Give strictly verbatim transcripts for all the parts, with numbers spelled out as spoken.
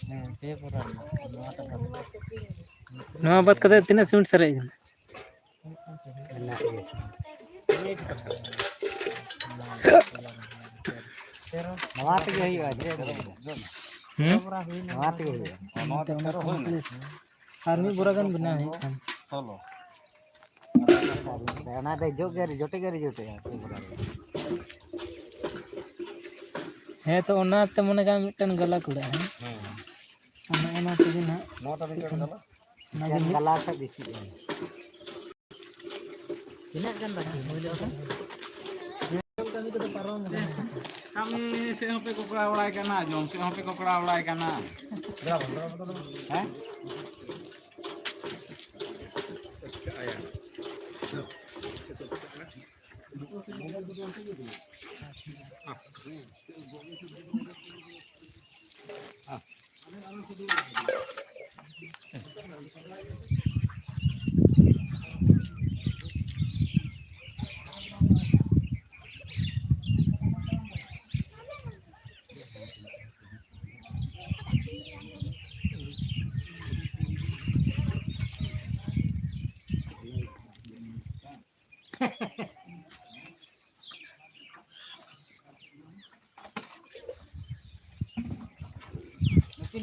ᱦᱮᱸ, ᱯᱮ ᱯᱩᱨᱟᱹᱣ ᱮᱱᱟ᱾ ᱱᱚᱣᱟᱴᱟᱜ ᱵᱟᱫ ᱠᱟᱛᱮ᱾ ᱱᱚᱣᱟ ᱵᱟᱫ ᱠᱟᱛᱮ ᱛᱤᱱᱟᱹᱜ ᱥᱤᱢᱮᱱᱴ ᱥᱟᱨᱮᱡ ᱠᱟᱱᱟ? ᱢᱮᱱᱟᱜ ᱜᱮᱭᱟ᱾ ᱱᱚᱣᱟ ᱛᱮᱜᱮ ᱦᱩᱭᱩᱜᱼᱟ, ᱪᱮᱫ ᱮᱢ ᱞᱟᱹᱭᱫᱟ? ᱦᱩᱸ? ᱱᱚᱣᱟ ᱛᱮᱜᱮ ᱦᱩᱭᱩᱜᱼᱟ᱾ ᱱᱚᱣᱟ ᱛᱮ ᱚᱱᱟ ᱠᱚᱢᱯᱞᱤᱴ᱾ ᱟᱨ ᱢᱤᱫ ᱵᱚᱨᱟ ᱜᱟᱱ ᱵᱮᱱᱟᱣ ᱦᱩᱭᱩᱜ ᱠᱷᱟᱱ᱾ ᱚᱱᱟ ᱫᱚ ᱡᱚᱜ ᱜᱮ ᱟᱹᱣᱨᱤ, ᱡᱚᱴᱮ ᱜᱮ ᱟᱹᱣᱨᱤ ᱡᱚᱴᱮᱜᱼᱟ᱾ ᱦᱮᱸ, ᱛᱚ ᱚᱱᱟᱛᱮ ᱢᱚᱱᱮ ᱠᱟᱜ ᱢᱮ ᱢᱤᱫᱴᱮᱱ ᱜᱟᱞᱟ ᱠᱩᱲᱟᱹᱜᱼᱟ, ᱦᱮᱸ? ᱦᱮᱸ᱾ ᱚᱱᱟ, ᱚᱱᱟ ᱛᱮᱜᱮ ᱱᱟᱦᱟᱜ ᱱᱚᱣᱟ ᱫᱚ ᱢᱤᱫᱴᱮᱱ ᱜᱟᱞᱟ? ᱢᱤᱫᱴᱮᱱ ᱜᱟᱞᱟ ᱠᱷᱟᱡ ᱵᱮᱥᱤᱜᱼᱟ᱾ ᱛᱤᱱᱟᱹᱜ ᱜᱟᱱ ᱵᱟᱹᱠᱤ ᱦᱩᱭ ᱞᱮᱱ ᱠᱷᱟᱱ? ᱠᱟᱹᱢᱤ ᱥᱮᱫ ᱦᱚᱸᱯᱮ ᱠᱚᱠᱲᱟ ᱵᱟᱲᱟᱭ ᱠᱟᱱᱟ, ᱡᱚᱢ ᱥᱮᱫ ᱦᱚᱸᱯᱮ ᱠᱚᱠᱲᱟ ᱵᱟᱲᱟᱭ ᱠᱟᱱᱟ᱾ ᱦᱮᱸ?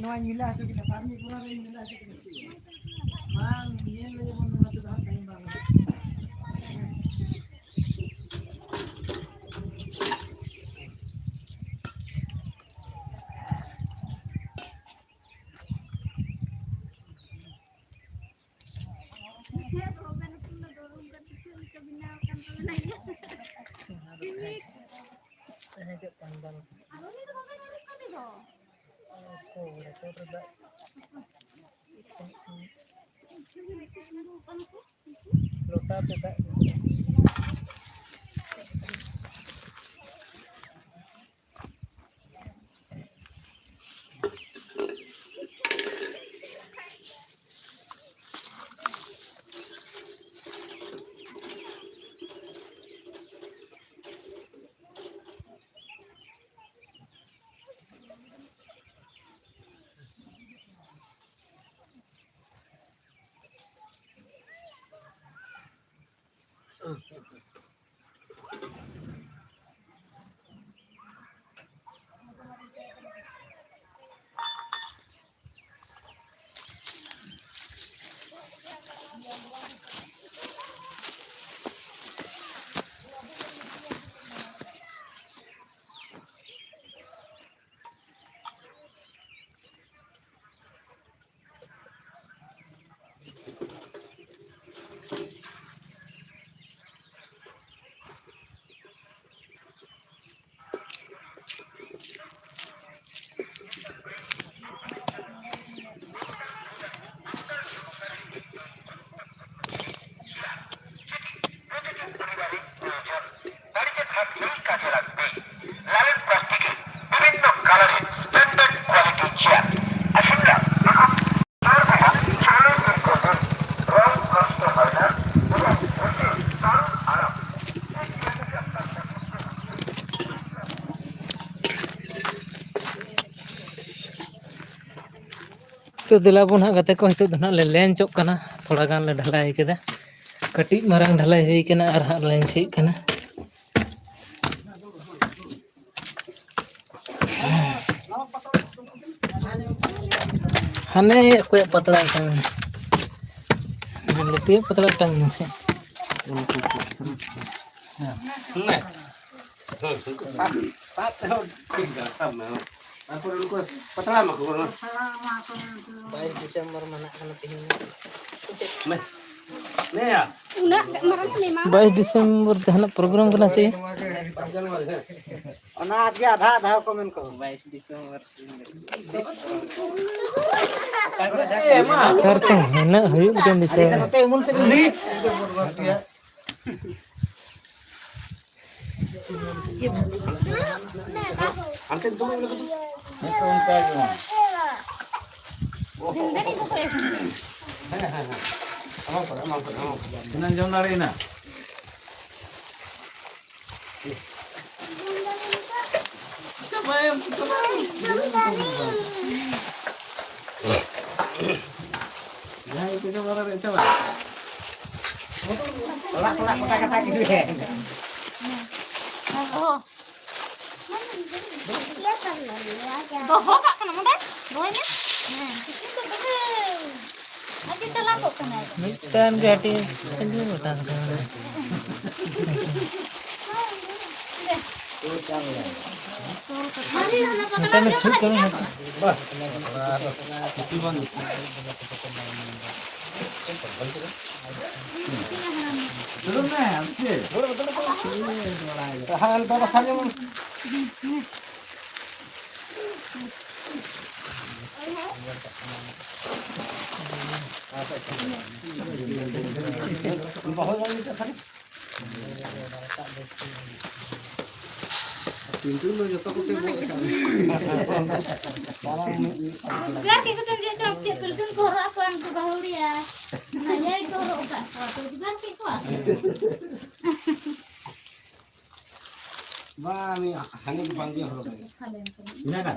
ᱱᱚᱣᱟ ᱧᱮᱞᱟ ᱦᱚᱪᱚ ᱠᱮᱫᱟ, ᱛᱟᱨ ᱢᱤᱫ ᱠᱚᱲᱟ ᱨᱮ ᱧᱮᱞᱟ ᱦᱚᱪᱚ ᱠᱮᱫᱟ᱾ ᱵᱟᱝ, ᱧᱮᱞ ᱞᱟᱹᱜᱤᱫ ᱵᱚᱱ ᱱᱚᱣᱟ ᱛᱮᱫᱚ ᱦᱟᱸᱜ ᱴᱟᱭᱤᱢ ᱵᱟᱝ ᱞᱟᱜᱟᱜᱼᱟ᱾ ᱛᱟᱦᱮᱸ ᱪᱮᱫ ᱠᱟᱱ ᱵᱟᱝ? ᱞᱚᱴᱟ ᱛᱮ ᱫᱟᱜ ᱧᱩ᱾ ᱛᱚ ᱫᱮᱞᱟ ᱵᱚᱱ ᱦᱟᱸᱜ ᱜᱟᱛᱮ ᱠᱚ, ᱱᱤᱛᱚᱜ ᱫᱚ ᱦᱟᱸᱜ ᱞᱮ ᱞᱮᱧᱪᱚᱜ ᱠᱟᱱᱟ᱾ ᱛᱷᱚᱲᱟ ᱜᱟᱱ ᱞᱮ ᱰᱷᱟᱞᱟᱭ ᱠᱮᱫᱟ, ᱠᱟᱹᱴᱤᱡ ᱢᱟᱨᱟᱝ ᱰᱷᱟᱞᱟᱭ ᱦᱩᱭ ᱠᱟᱱᱟ ᱟᱨ ᱦᱟᱸᱜ ᱞᱮᱧᱪ ᱦᱩᱭᱩᱜ ᱠᱟᱱᱟ᱾ ᱦᱟᱱᱮ ᱚᱠᱚᱭᱟᱜ ᱯᱟᱛᱲᱟ ᱠᱟᱱᱟ? ᱞᱟᱹᱴᱩᱭᱟᱜ ᱯᱟᱛᱲᱟ ᱴᱟᱝ ᱢᱮᱥᱮ᱾ ᱥᱟᱵ, ᱥᱟᱵ ᱛᱮᱦᱚᱸ ᱴᱷᱤᱠ ᱜᱮᱭᱟ, ᱥᱟᱵ ᱢᱮ, ᱦᱳᱭ᱾ ᱛᱟᱨᱯᱚᱨᱮ ᱩᱱᱠᱩ ᱯᱟᱛᱲᱟ ᱮᱢᱟ ᱠᱚ ᱠᱟᱱᱟ᱾ ᱵᱟᱭᱤᱥ ᱰᱤᱥᱮᱢᱵᱚᱨ ᱢᱟᱱᱟᱜ ᱠᱟᱱᱟ ᱛᱮᱦᱮᱧ ᱫᱚ᱾ ᱢᱮ, ᱢᱮᱭᱟ᱾ ᱩᱱᱟᱹᱜ ᱢᱟᱨᱟᱝ ᱮᱢ ᱮᱢᱟ᱾ ᱵᱟᱭᱤᱥ ᱰᱤᱥᱮᱢᱵᱚᱨ ᱡᱟᱦᱟᱱᱟᱜ ᱯᱨᱳᱜᱨᱟᱢ ᱠᱟᱱᱟ ᱥᱮ? ᱡᱟᱱᱩᱣᱟᱨᱤ, ᱦᱮᱸ᱾ ᱚᱱᱟ ᱜᱮ ᱟᱫᱷᱟ ᱟᱫᱷᱟ ᱠᱚ ᱢᱮᱱ ᱠᱚ᱾ ᱵᱟᱭᱤᱥ ᱰᱤᱥᱮᱢᱵᱚᱨ᱾ ᱚᱠᱟ ᱨᱮᱪᱚᱝ ᱦᱤᱱᱟᱹᱜ ᱦᱩᱭᱩᱜ ᱞᱮᱠᱟᱧ ᱫᱤᱥᱟᱹᱭᱟ᱾ ᱱᱚᱛᱮ ᱩᱢᱩᱞ ᱥᱮᱫ ᱨᱮ᱾ ᱦᱟᱱᱛᱮ ᱫᱩᱲᱩᱵ ᱞᱮᱠᱟ ᱫᱚ᱾ ᱦᱮᱸ, ᱛᱚ ᱚᱱᱠᱟ ᱜᱮ ᱢᱟ᱾ ᱦᱮᱸ, ᱦᱮᱸ, ᱦᱮᱸ᱾ ᱮᱢᱟᱢ ᱠᱟᱱᱟ, ᱮᱢᱟᱢ ᱠᱟᱱᱟ, ᱮᱢᱟᱢ ᱠᱟᱱᱟ᱾ ᱛᱤᱱᱟᱹᱜ ᱮᱢ ᱡᱚᱢ ᱫᱟᱲᱮᱭᱮᱱᱟ? ᱪᱟᱵᱟᱭᱮᱱ, ᱪᱟᱵᱟᱭᱮᱱ᱾ ᱡᱟᱦᱟᱸᱭ ᱠᱚ ᱪᱟᱵᱟ ᱫᱟᱲᱮᱭᱟᱜ, ᱪᱟᱵᱟ᱾ ᱚᱲᱟᱜ, ᱚᱲᱟᱜ ᱜᱚᱴᱟ ᱠᱟᱴᱟ ᱜᱮ᱾ ᱫᱚᱦᱚ ᱠᱟᱜ ᱠᱟᱱᱟ ᱱᱚᱰᱮ, ᱫᱚᱦᱚᱭ ᱢᱮ᱾ ᱦᱮᱸ, ᱛᱤᱠᱤᱱ ᱫᱚ ᱫᱚᱢᱮ ᱟᱹᱰᱤ ᱪᱟᱞᱟᱠᱚᱜ ᱠᱟᱱᱟᱭ᱾ ᱢᱤᱫᱴᱟᱝ ᱜᱮ ᱟᱹᱰᱤ ᱛᱟᱺᱜᱤ ᱜᱚᱴᱟ ᱠᱟᱫᱟ᱾ ᱢᱤᱫᱴᱟᱝ ᱜᱮ ᱪᱷᱩᱸᱛ ᱠᱟᱹᱢᱤ ᱦᱟᱸᱜ᱾ ᱫᱩᱲᱩᱵ ᱢᱮ, ᱟᱢ ᱪᱮᱫ? ᱫᱩᱲᱩᱵ, ᱫᱩᱲᱩᱵ, ᱫᱩᱲᱩᱵ᱾ ᱦᱮᱸ, ᱫᱚ ᱵᱟᱠᱷᱟᱱ ᱡᱮᱢᱚᱱ ᱯᱤᱱᱴᱩ ᱫᱚ ᱡᱚᱛᱚ ᱠᱚᱛᱮ ᱜᱚᱜ ᱟᱠᱟᱫ ᱢᱮ᱾ ᱩᱫᱽᱜᱟᱹᱨ ᱠᱮᱫ ᱠᱚᱪᱚᱝ ᱡᱮ ᱪᱚᱝ ᱪᱮᱫ ᱯᱤᱞᱴᱩᱱ ᱠᱚ ᱦᱚᱨᱚᱜ ᱟᱠᱚᱣᱟ ᱩᱱᱠᱩ ᱵᱟᱹᱦᱩᱲᱤᱭᱟᱹ᱾ ᱚᱱᱟ ᱤᱭᱟᱹ ᱠᱚ ᱦᱚᱨᱚᱜ ᱟᱠᱟᱫ ᱠᱚᱣᱟ ᱠᱚ, ᱩᱫᱽᱜᱟᱹᱨ ᱠᱮᱫ ᱠᱚᱣᱟ ᱠᱚ᱾ ᱵᱟᱝ, ᱩᱱᱤ ᱦᱟᱹᱱᱤ ᱫᱚ ᱵᱟᱝ ᱜᱮ ᱦᱚᱨᱚᱜ ᱟᱭ᱾ ᱢᱮᱱᱟᱜᱼᱟ?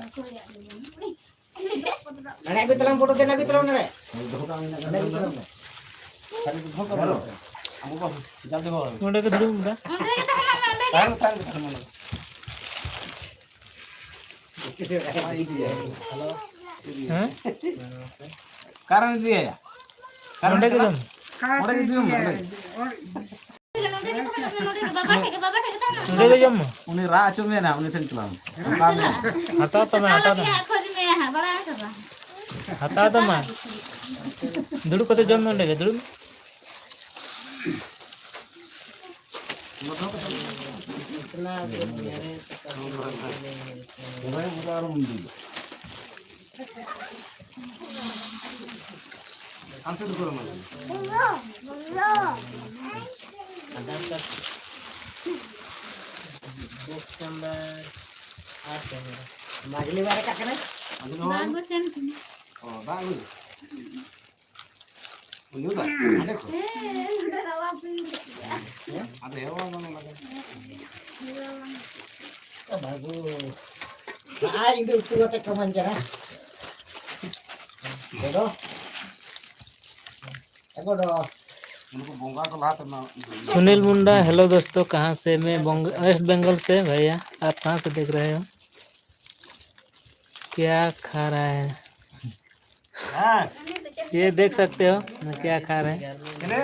ᱱᱚᱰᱮ ᱟᱹᱜᱩᱭ ᱛᱟᱞᱟᱝ ᱯᱷᱳᱴᱳ ᱫᱮᱱ, ᱟᱹᱜᱩᱭ ᱛᱟᱞᱟᱝ ᱱᱚᱰᱮ᱾ ᱱᱚᱰᱮ ᱜᱮ ᱫᱩᱲᱩᱵ ᱢᱮ᱾ ᱦᱮᱸ? ᱚᱠᱟᱨᱮᱢ ᱤᱫᱤᱭᱟᱭᱟ? ᱚᱠᱟᱨᱮᱢ ᱱᱚᱰᱮ ᱜᱮ ᱪᱟᱞᱟᱜ? ᱫᱩᱲᱩᱵ ᱢᱮ᱾ ᱚᱸᱰᱮ ᱜᱮ ᱫᱩᱲᱩᱵ ᱢᱮ, ᱚᱸᱰᱮ ᱜᱮ᱾ ᱱᱚᱰᱮ ᱫᱚ ᱡᱚᱢ ᱢᱮ᱾ ᱩᱱᱤ ᱨᱟᱜ ᱦᱚᱪᱚ ᱢᱮᱭᱟ ᱱᱟ, ᱩᱱᱤ ᱴᱷᱮᱱ ᱪᱟᱞᱟᱣ ᱢᱮ᱾ ᱚᱱᱠᱟ ᱢᱮ᱾ ᱦᱟᱛᱟᱣ ᱛᱟᱢᱟᱭ, ᱦᱟᱛᱟᱣ ᱛᱟᱢᱟᱭ᱾ ᱦᱟᱛᱟᱣ ᱛᱟᱢᱟᱭ᱾ ᱫᱩᱲᱩᱵ ᱠᱟᱛᱮ ᱡᱚᱢ ᱢᱮ ᱚᱸᱰᱮ ᱜᱮ, ᱫᱩᱲᱩᱵ ᱢᱮ᱾ ᱢᱟᱜᱽᱞᱤ ᱵᱟᱭ ᱨᱟᱠᱟᱵ ᱠᱟᱱᱟ? ᱵᱟᱝ ᱠᱚ ᱥᱮᱱ ᱠᱟᱱᱟ᱾ ᱚ, ᱫᱟᱜ ᱟᱹᱜᱩ᱾ ᱩᱱᱤ ᱫᱚ ᱦᱟᱸᱰᱮ ᱠᱷᱚᱱ᱾ ᱟᱫᱚ ᱦᱮᱣᱟ ᱵᱟᱝ ᱞᱟᱜᱟᱜ᱾ ᱵᱟᱹᱵᱩ, ᱟᱭ ᱤᱧ ᱫᱚ ᱩᱛᱩ ᱠᱟᱛᱮ ᱠᱟᱹᱢᱟᱹᱧ ᱠᱟᱱᱟ᱾ ᱵᱚᱰᱚ᱾ ᱮ ᱵᱚᱰᱚ᱾ ᱩᱱᱠᱩ ᱵᱚᱸᱜᱟ ᱠᱚ ᱞᱟᱦᱟ ᱛᱮ ᱢᱟ᱾ सुनील मुंडा, हेलो दोस्तों, कहाँ से? मैं बंग-, वेस्ट बंगाल से भैया। आप कहाँ से देख रहे हो? क्या खा रहा है? ᱦᱮᱸ᱾ ये देख सकते हो मैं क्या खा रहे हैं। ᱪᱮᱞᱮ?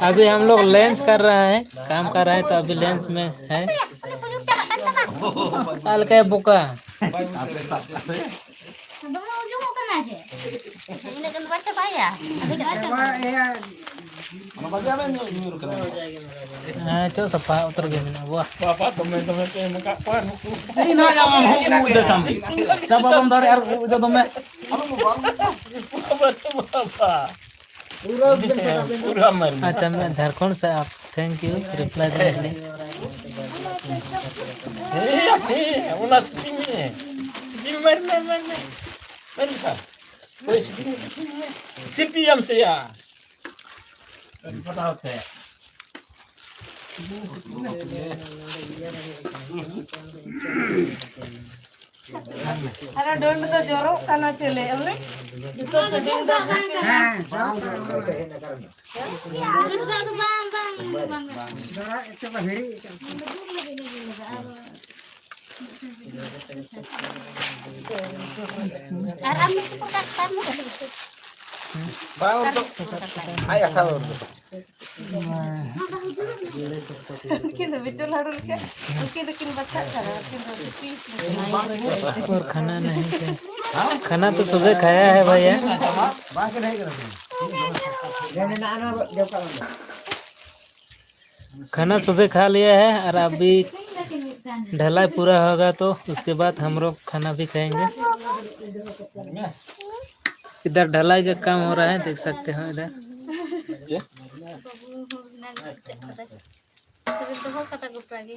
अभी हम लोग लंच कर रहा है, काम कर रहा है, तो अभी लंच में है। ᱟᱞᱮ ᱠᱟ ᱵᱚᱠᱟ᱾ ᱫᱚᱢᱮ ᱩᱡᱩᱜᱚᱜ ᱠᱟᱱᱟ ᱡᱮ᱾ ᱤᱱᱟᱹᱜ ᱜᱟᱱ ᱫᱚ ᱵᱟᱭ ᱪᱟᱵᱟᱭᱟ᱾ ᱟᱫᱚ ᱪᱟᱵᱟ᱾ ᱚᱱᱟ ᱵᱟᱡᱮ ᱟᱵᱮᱱ ᱧᱩ, ᱧᱩᱨ ᱠᱟᱱᱟ᱾ ᱦᱮᱸ, ᱪᱚ ᱥᱟᱯᱷᱟ ᱩᱛᱟᱹᱨ ᱜᱮ ᱢᱮᱱᱟᱜᱼᱟ᱾ ᱵᱟᱦ᱾ ᱵᱟᱵᱟ, ᱫᱚᱢᱮ, ᱫᱚᱢᱮ ᱯᱮ ᱮᱢ ᱟᱠᱟᱫ ᱠᱚᱣᱟ ᱱᱩᱠᱩ᱾ ᱟᱹᱰᱤ ᱱᱟᱯᱟᱭ ᱟᱢ ᱦᱚᱸ ᱩᱵ ᱫᱮ ᱛᱟᱢ᱾ ᱪᱟᱵᱟ ᱵᱟᱢ ᱫᱟᱲᱮᱭᱟᱜᱼᱟ ᱟᱨ ᱩᱵ ᱫᱚ ᱫᱚᱢᱮ᱾ ᱵᱟᱵᱟ ᱨᱮ ᱵᱟᱵᱟ᱾ ᱯᱩᱨᱟᱹ ᱩᱵ ᱫᱮ ᱛᱟᱢ᱾ ᱯᱩᱨᱟᱹ ᱢᱟᱨ᱾ ᱟᱪᱪᱷᱟ, ᱢᱮ ᱡᱷᱟᱲᱠᱷᱚᱸᱰ ᱥᱮ ᱟᱯ? Thank you, reply ᱫᱮ ᱞᱤᱧ᱾ ᱦᱮᱸ, ᱦᱮᱸ, ᱚᱱᱟ ᱥᱤᱯᱤ ᱢᱮ᱾ ᱥᱤᱯᱤ ᱢᱮ, ᱢᱮ, ᱢᱮ, ᱢᱮ᱾ ᱢᱮᱱᱠᱷᱟᱱ, ᱦᱳᱭ, ᱥᱤᱯᱤ ᱢᱮ, ᱥᱤᱯᱤ ᱢᱮ᱾ ᱥᱤᱯᱤᱭᱟᱢ ᱥᱮᱭᱟ᱾ ᱯᱟᱴᱟᱣ ᱛᱮ᱾ ᱟᱨᱚ ᱰᱟᱹᱱ ᱫᱚ ᱡᱚᱨᱚᱜ ᱠᱟᱱᱟ ᱪᱮᱞᱮ? ᱚᱱᱮ ᱡᱚᱛᱚ ᱥᱮᱨᱮᱧ ᱫᱚ ᱦᱮᱸ, ᱵᱟᱝ, ᱵᱟᱝ, ᱵᱟᱝ᱾ ᱵᱟᱝ, ᱵᱟᱝ, ᱵᱟᱝ, ᱵᱟᱝ᱾ ᱡᱚᱨᱟ ᱮᱛᱚ ᱠᱚ ᱦᱤᱨᱤ ᱮᱛᱚ᱾ ᱟᱨ ᱟᱢ ᱫᱚ ᱪᱮᱫ ᱠᱚ ᱠᱟᱴ-, ᱠᱟᱴ-, ᱵᱟᱝ, ᱩᱱᱠᱩ ᱟᱡ ᱟᱥᱟ ᱩᱱᱠᱩ᱾ ᱩᱱᱠᱤᱱ ᱫᱚ ᱵᱤᱴᱚᱞ ᱦᱟᱲᱩ ᱞᱮᱠᱟ, ᱩᱱᱠᱤᱱ ᱫᱚᱠᱤᱱ ᱵᱟᱪᱷᱟᱜ ᱠᱟᱱᱟ, ᱩᱱᱠᱤᱱ ᱫᱚ ᱥᱤᱯᱤ ᱠᱤᱱ ᱠᱟᱱᱟ᱾ और खाना नहीं खाया, खाना तो सुबह खाया है भैया। खाना सुबह खा लिया है और अभी ढलाई पूरा होगा तो उसके बाद हम लोग खाना भी खाएंगे। इधर ढलाई का काम हो रहा है, देख सकते हो इधर। ᱫᱚᱦᱚ ᱠᱟᱛᱟ ᱜᱚᱴᱟ ᱜᱮ᱾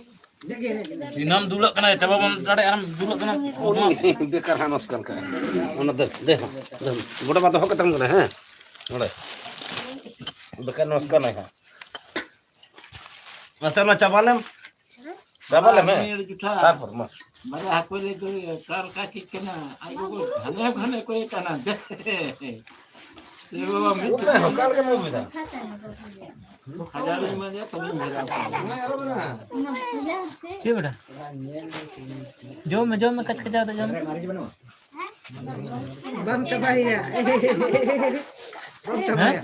ᱫᱤᱱᱟᱹᱢ ᱫᱩᱞᱟᱹᱜ ᱠᱟᱱᱟ, ᱪᱟᱵᱟ ᱵᱟᱢ ᱫᱟᱲᱮᱭᱟᱜᱼᱟ, ᱟᱨᱮᱢ ᱫᱩᱞᱟᱹᱜ ᱠᱟᱱᱟ᱾ ᱩᱱᱤ ᱵᱮᱠᱟᱨ ᱦᱟᱸᱜ ᱱᱚᱥᱠᱟᱱ ᱠᱟᱱᱟ᱾ ᱚᱱᱟ ᱫᱟᱹᱲ, ᱫᱟᱹᱲ, ᱫᱟᱹᱲ᱾ ᱜᱚᱰᱟ ᱢᱟ ᱫᱚᱦᱚ ᱠᱟᱛᱟᱢ ᱠᱟᱱᱟ, ᱦᱮᱸ? ᱱᱚᱰᱮ᱾ ᱵᱮᱠᱟᱨ ᱱᱚᱥᱠᱟᱱ ᱟᱭ ᱦᱟᱸᱜ᱾ ᱢᱟᱥᱮ ᱚᱱᱟ ᱪᱟᱵᱟ ᱞᱮᱢ᱾ ᱪᱟᱵᱟ ᱞᱮᱢ, ᱦᱮᱸ? ᱟᱨ ᱢᱤᱫ ᱡᱚᱠᱷᱟ ᱛᱟᱨᱯᱚᱨ ᱢᱟ᱾ ᱵᱟᱨᱭᱟ ᱦᱟᱹᱠᱩ ᱞᱮ ᱠᱚ ᱠᱟᱨ ᱠᱟ ᱠᱤ ᱠᱟᱱᱟ᱾ ᱟᱡ ᱜᱚᱜᱚ ᱜᱷᱟᱱᱮ ᱜᱷᱟᱱᱮ ᱠᱚᱭᱮ ᱠᱟᱱᱟ᱾ ᱮ ᱵᱟᱵᱟ, ᱢᱤᱫ ᱚᱠᱟ, ᱚᱠᱟ ᱞᱮᱠᱟ ᱯᱮ ᱵᱩᱡᱽ ᱮᱫᱟ? ᱦᱟᱡᱟᱨ ᱤᱧ ᱮᱢᱟ ᱫᱮᱭᱟ, ᱛᱚᱵᱮᱧ ᱵᱷᱮᱡᱟ ᱠᱚᱣᱟ᱾ ᱪᱮᱫ ᱵᱮᱴᱟ? ᱡᱚᱢ ᱢᱮ, ᱡᱚᱢ ᱢᱮ, ᱠᱟᱪ ᱠᱟᱪᱟᱣ ᱫᱚ ᱡᱚᱢ ᱢᱮ᱾ ᱵᱟᱢ ᱪᱟᱵᱟᱭᱮᱭᱟ᱾ ᱵᱟᱢ ᱪᱟᱵᱟᱭᱟ᱾ ᱦᱮᱸ?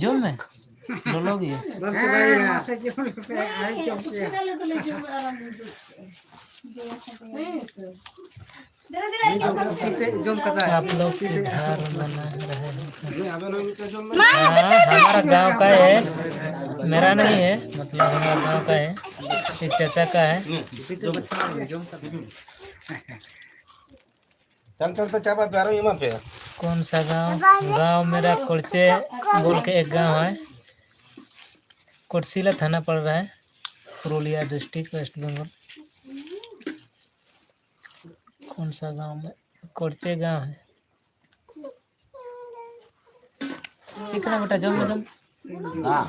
ᱡᱚᱢ ᱢᱮ, ᱞᱚᱞᱚ ᱜᱮᱭᱟ᱾ ᱵᱟᱢ ᱪᱟᱵᱟᱭᱮᱭᱟ᱾ ᱢᱟᱥᱮ ᱡᱚᱢ ᱞᱮᱯᱮ, ᱟᱨ ᱡᱚᱢ ᱯᱮ᱾ ᱡᱚᱢ ᱠᱟᱫᱟᱭ᱾ आप लोग किधर बना रहे हैं? हाँ, हमारा गांव का है, मेरा नहीं है, मतलब हमारा गांव का है, एक चाचा का है। ᱪᱟᱞ, ᱪᱟᱞ ᱛᱮ ᱪᱟᱵᱟᱭ ᱯᱮ, ᱟᱨᱚᱧ ᱮᱢᱟ ᱯᱮᱭᱟ᱾ कौन सा गांव? गांव मेरा कोरचे बोल के एक गांव है, कोटसीला थाना पड़ रहा है, पुरुलिया डिस्ट्रिक्ट, वेस्ट बंगाल। कौन सा गांव में? कोरचे गांव है। ठीक है ना बेटा, जम, जम। हाँ।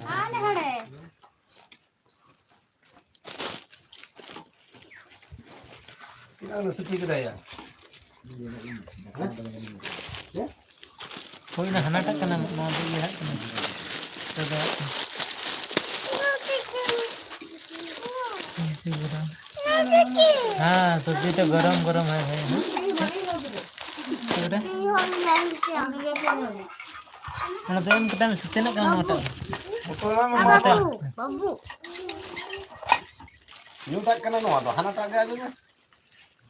ᱟᱞᱮ ᱦᱚᱲᱮ᱾ ᱛᱤᱱᱟᱹᱜ ᱮᱢ ᱥᱤᱯᱤ ᱠᱮᱫᱟ ᱭᱟ? ᱦᱳᱭ, ᱚᱱᱟ ᱦᱟᱱᱟᱴᱟᱜ ᱠᱟᱱᱟ, ᱱᱚᱣᱟ ᱫᱚ ᱤᱭᱟᱹ ᱦᱟᱜ ᱠᱟᱱᱟ᱾ ᱛᱚᱵᱮ ᱦᱮᱸ, ᱥᱚᱵᱽᱡᱤ ᱛᱚ ᱜᱚᱨᱚᱢ ᱜᱚᱨᱚᱢ ᱦᱮ ᱵᱷᱟᱭ, ᱦᱮᱸ? ᱛᱚᱵᱮ ᱚᱱᱟ ᱫᱚ ᱮᱢ ᱠᱟᱛᱮ ᱛᱤᱱᱟᱹᱜ ᱜᱟᱱ ᱱᱚᱣᱟᱴᱟᱜ? ᱵᱚᱛᱚᱞ ᱢᱟ ᱢᱮᱱᱟᱜ ᱛᱟᱢ᱾ ᱵᱟᱹᱵᱩ᱾ ᱧᱩᱛᱟᱜ ᱠᱟᱱᱟ ᱱᱚᱣᱟ ᱫᱚ, ᱦᱟᱱᱟᱴᱟᱜ ᱜᱮ ᱟᱹᱜᱩᱭ ᱢᱮ᱾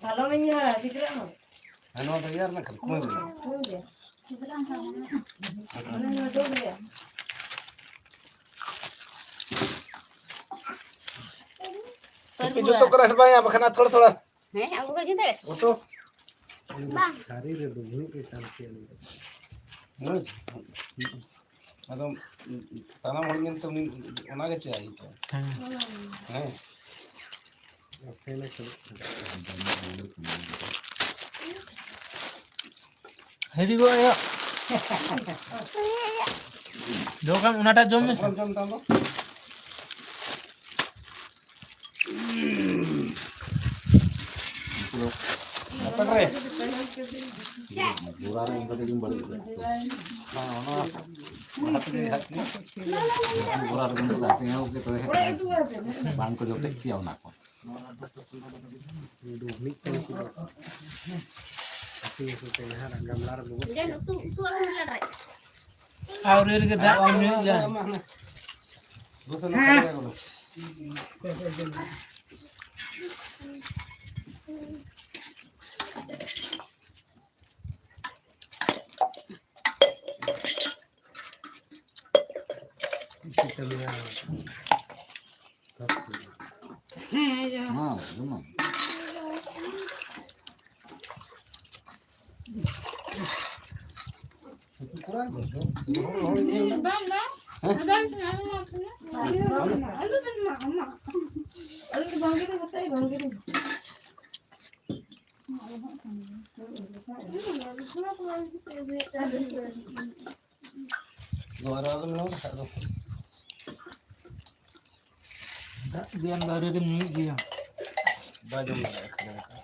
ᱵᱷᱟᱞᱚ ᱢᱮᱧᱟ ᱜᱤᱫᱽᱨᱟᱹ ᱦᱚᱸ᱾ ᱦᱮᱸ, ᱱᱚᱣᱟ ᱫᱚ ᱤᱭᱟᱹ ᱨᱮᱱᱟᱜ ᱠᱟᱱᱟ, ᱠᱩᱸᱭ ᱨᱮᱱᱟᱜ᱾ ᱦᱳᱭ ᱜᱮ᱾ ᱚᱱᱟ ᱫᱚ ᱜᱮ᱾ ᱟᱯᱮ ᱡᱚᱛᱚ ᱠᱚᱨᱮ ᱥᱮ ᱵᱟᱝ ᱭᱟ, ᱵᱟᱠᱷᱟᱱ ᱟᱨ ᱛᱷᱚᱲᱟ ᱛᱷᱚᱲᱟ᱾ ᱦᱮᱸ, ᱟᱵᱚ ᱠᱚ ᱡᱩᱛ ᱫᱟᱲᱮᱭᱟᱜᱼᱟ᱾ ᱚᱴᱳ᱾ ᱵᱟᱝ᱾ ᱛᱷᱟᱹᱨᱤ ᱨᱮ ᱰᱩᱵᱩᱡ ᱨᱮ ᱪᱟᱞ ᱠᱮᱜᱼᱟ ᱞᱤᱧ᱾ ᱵᱩᱡᱽ? ᱟᱫᱚ ᱥᱟᱱᱟᱢ ᱦᱚᱲ ᱧᱮᱞᱛᱮ ᱩᱱᱤ ᱚᱱᱟᱜᱮ ᱪᱟᱭ ᱛᱚ᱾ ᱦᱮᱸ᱾ ᱦᱮᱸ᱾ ᱱᱟᱥᱮ ᱱᱟᱥᱮ᱾ ᱦᱤᱨᱤ ᱜᱚ ᱟᱭᱳ᱾ ᱡᱚᱢ ᱠᱷᱟᱱ ᱚᱱᱟᱴᱟᱜ ᱡᱚᱢ ᱢᱮᱥᱮ᱾ ᱡᱚᱢ ᱛᱟᱢ ᱫᱚ᱾ ᱵᱚᱨᱟ ᱨᱮ ᱚᱱᱠᱟ ᱛᱮᱜᱮᱢ ᱵᱟᱹᱲᱤᱡ ᱠᱮᱫᱟ᱾ ᱵᱟᱝ, ᱚᱱᱟ ᱞᱟᱦᱟ ᱛᱮᱜᱮ ᱦᱟᱸᱜ ᱵᱚᱨᱟ ᱨᱮ ᱚᱱᱠᱟ ᱛᱮᱜᱮ ᱦᱟᱸᱜ ᱛᱚᱵᱮ ᱦᱮᱡ ᱞᱮᱱ ᱜᱮ᱾ ᱵᱟᱝ ᱠᱚ ᱡᱚᱴᱮᱫ ᱠᱮᱭᱟ ᱚᱱᱟ ᱠᱚ᱾ ᱢᱤᱫᱴᱮᱱ ᱠᱚ ᱦᱟᱹᱴᱤᱧ ᱟᱠᱚ ᱛᱮ ᱡᱟᱦᱟᱸ ᱜᱟᱢᱞᱟ ᱨᱮ ᱵᱚᱞᱚ ᱟᱨ ᱩᱱᱤ ᱨᱮᱜᱮ ᱫᱟᱜ ᱠᱚ ᱧᱩᱭ ᱜᱮᱭᱟ᱾ ᱦᱮᱸ, ᱡᱚᱢ᱾ ᱦᱮᱸ, ᱡᱚᱢ᱾ ᱵᱟᱝ, ᱵᱟᱝ᱾ ᱟᱫᱚ ᱟᱞᱚ ᱢᱟ ᱠᱟᱱᱟ᱾ ᱟᱞᱚ ᱵᱮᱱ ᱢᱟ, ᱟᱢᱟ᱾ ᱟᱞᱮ ᱫᱚ ᱵᱟᱝ ᱜᱮᱞᱮ ᱦᱟᱛᱟᱭᱟ, ᱵᱟᱝ ᱜᱮᱞᱮ᱾ ᱦᱩᱸ, ᱦᱩᱸ, ᱦᱩᱸ᱾ ᱚᱱᱟ ᱠᱚ ᱵᱟᱝ ᱜᱮᱞᱮ ᱦᱟᱛᱟᱭᱟ᱾ ᱱᱚᱣᱟ ᱨᱮ ᱟᱞᱚᱢ ᱞᱟᱜᱟᱣ ᱞᱮᱠᱷᱟᱡ ᱫᱚ᱾ ᱫᱟᱜ ᱜᱮ ᱟᱢ ᱫᱚ ᱟᱹᱣᱨᱤ ᱨᱮᱢ ᱧᱩᱭᱮᱫ ᱜᱮᱭᱟ᱾ ᱵᱟᱭ ᱡᱚᱢ ᱫᱟᱲᱮᱭᱟᱜᱼᱟ ᱠᱷᱟᱹᱡᱟᱹᱲᱤ ᱫᱟᱠᱟ᱾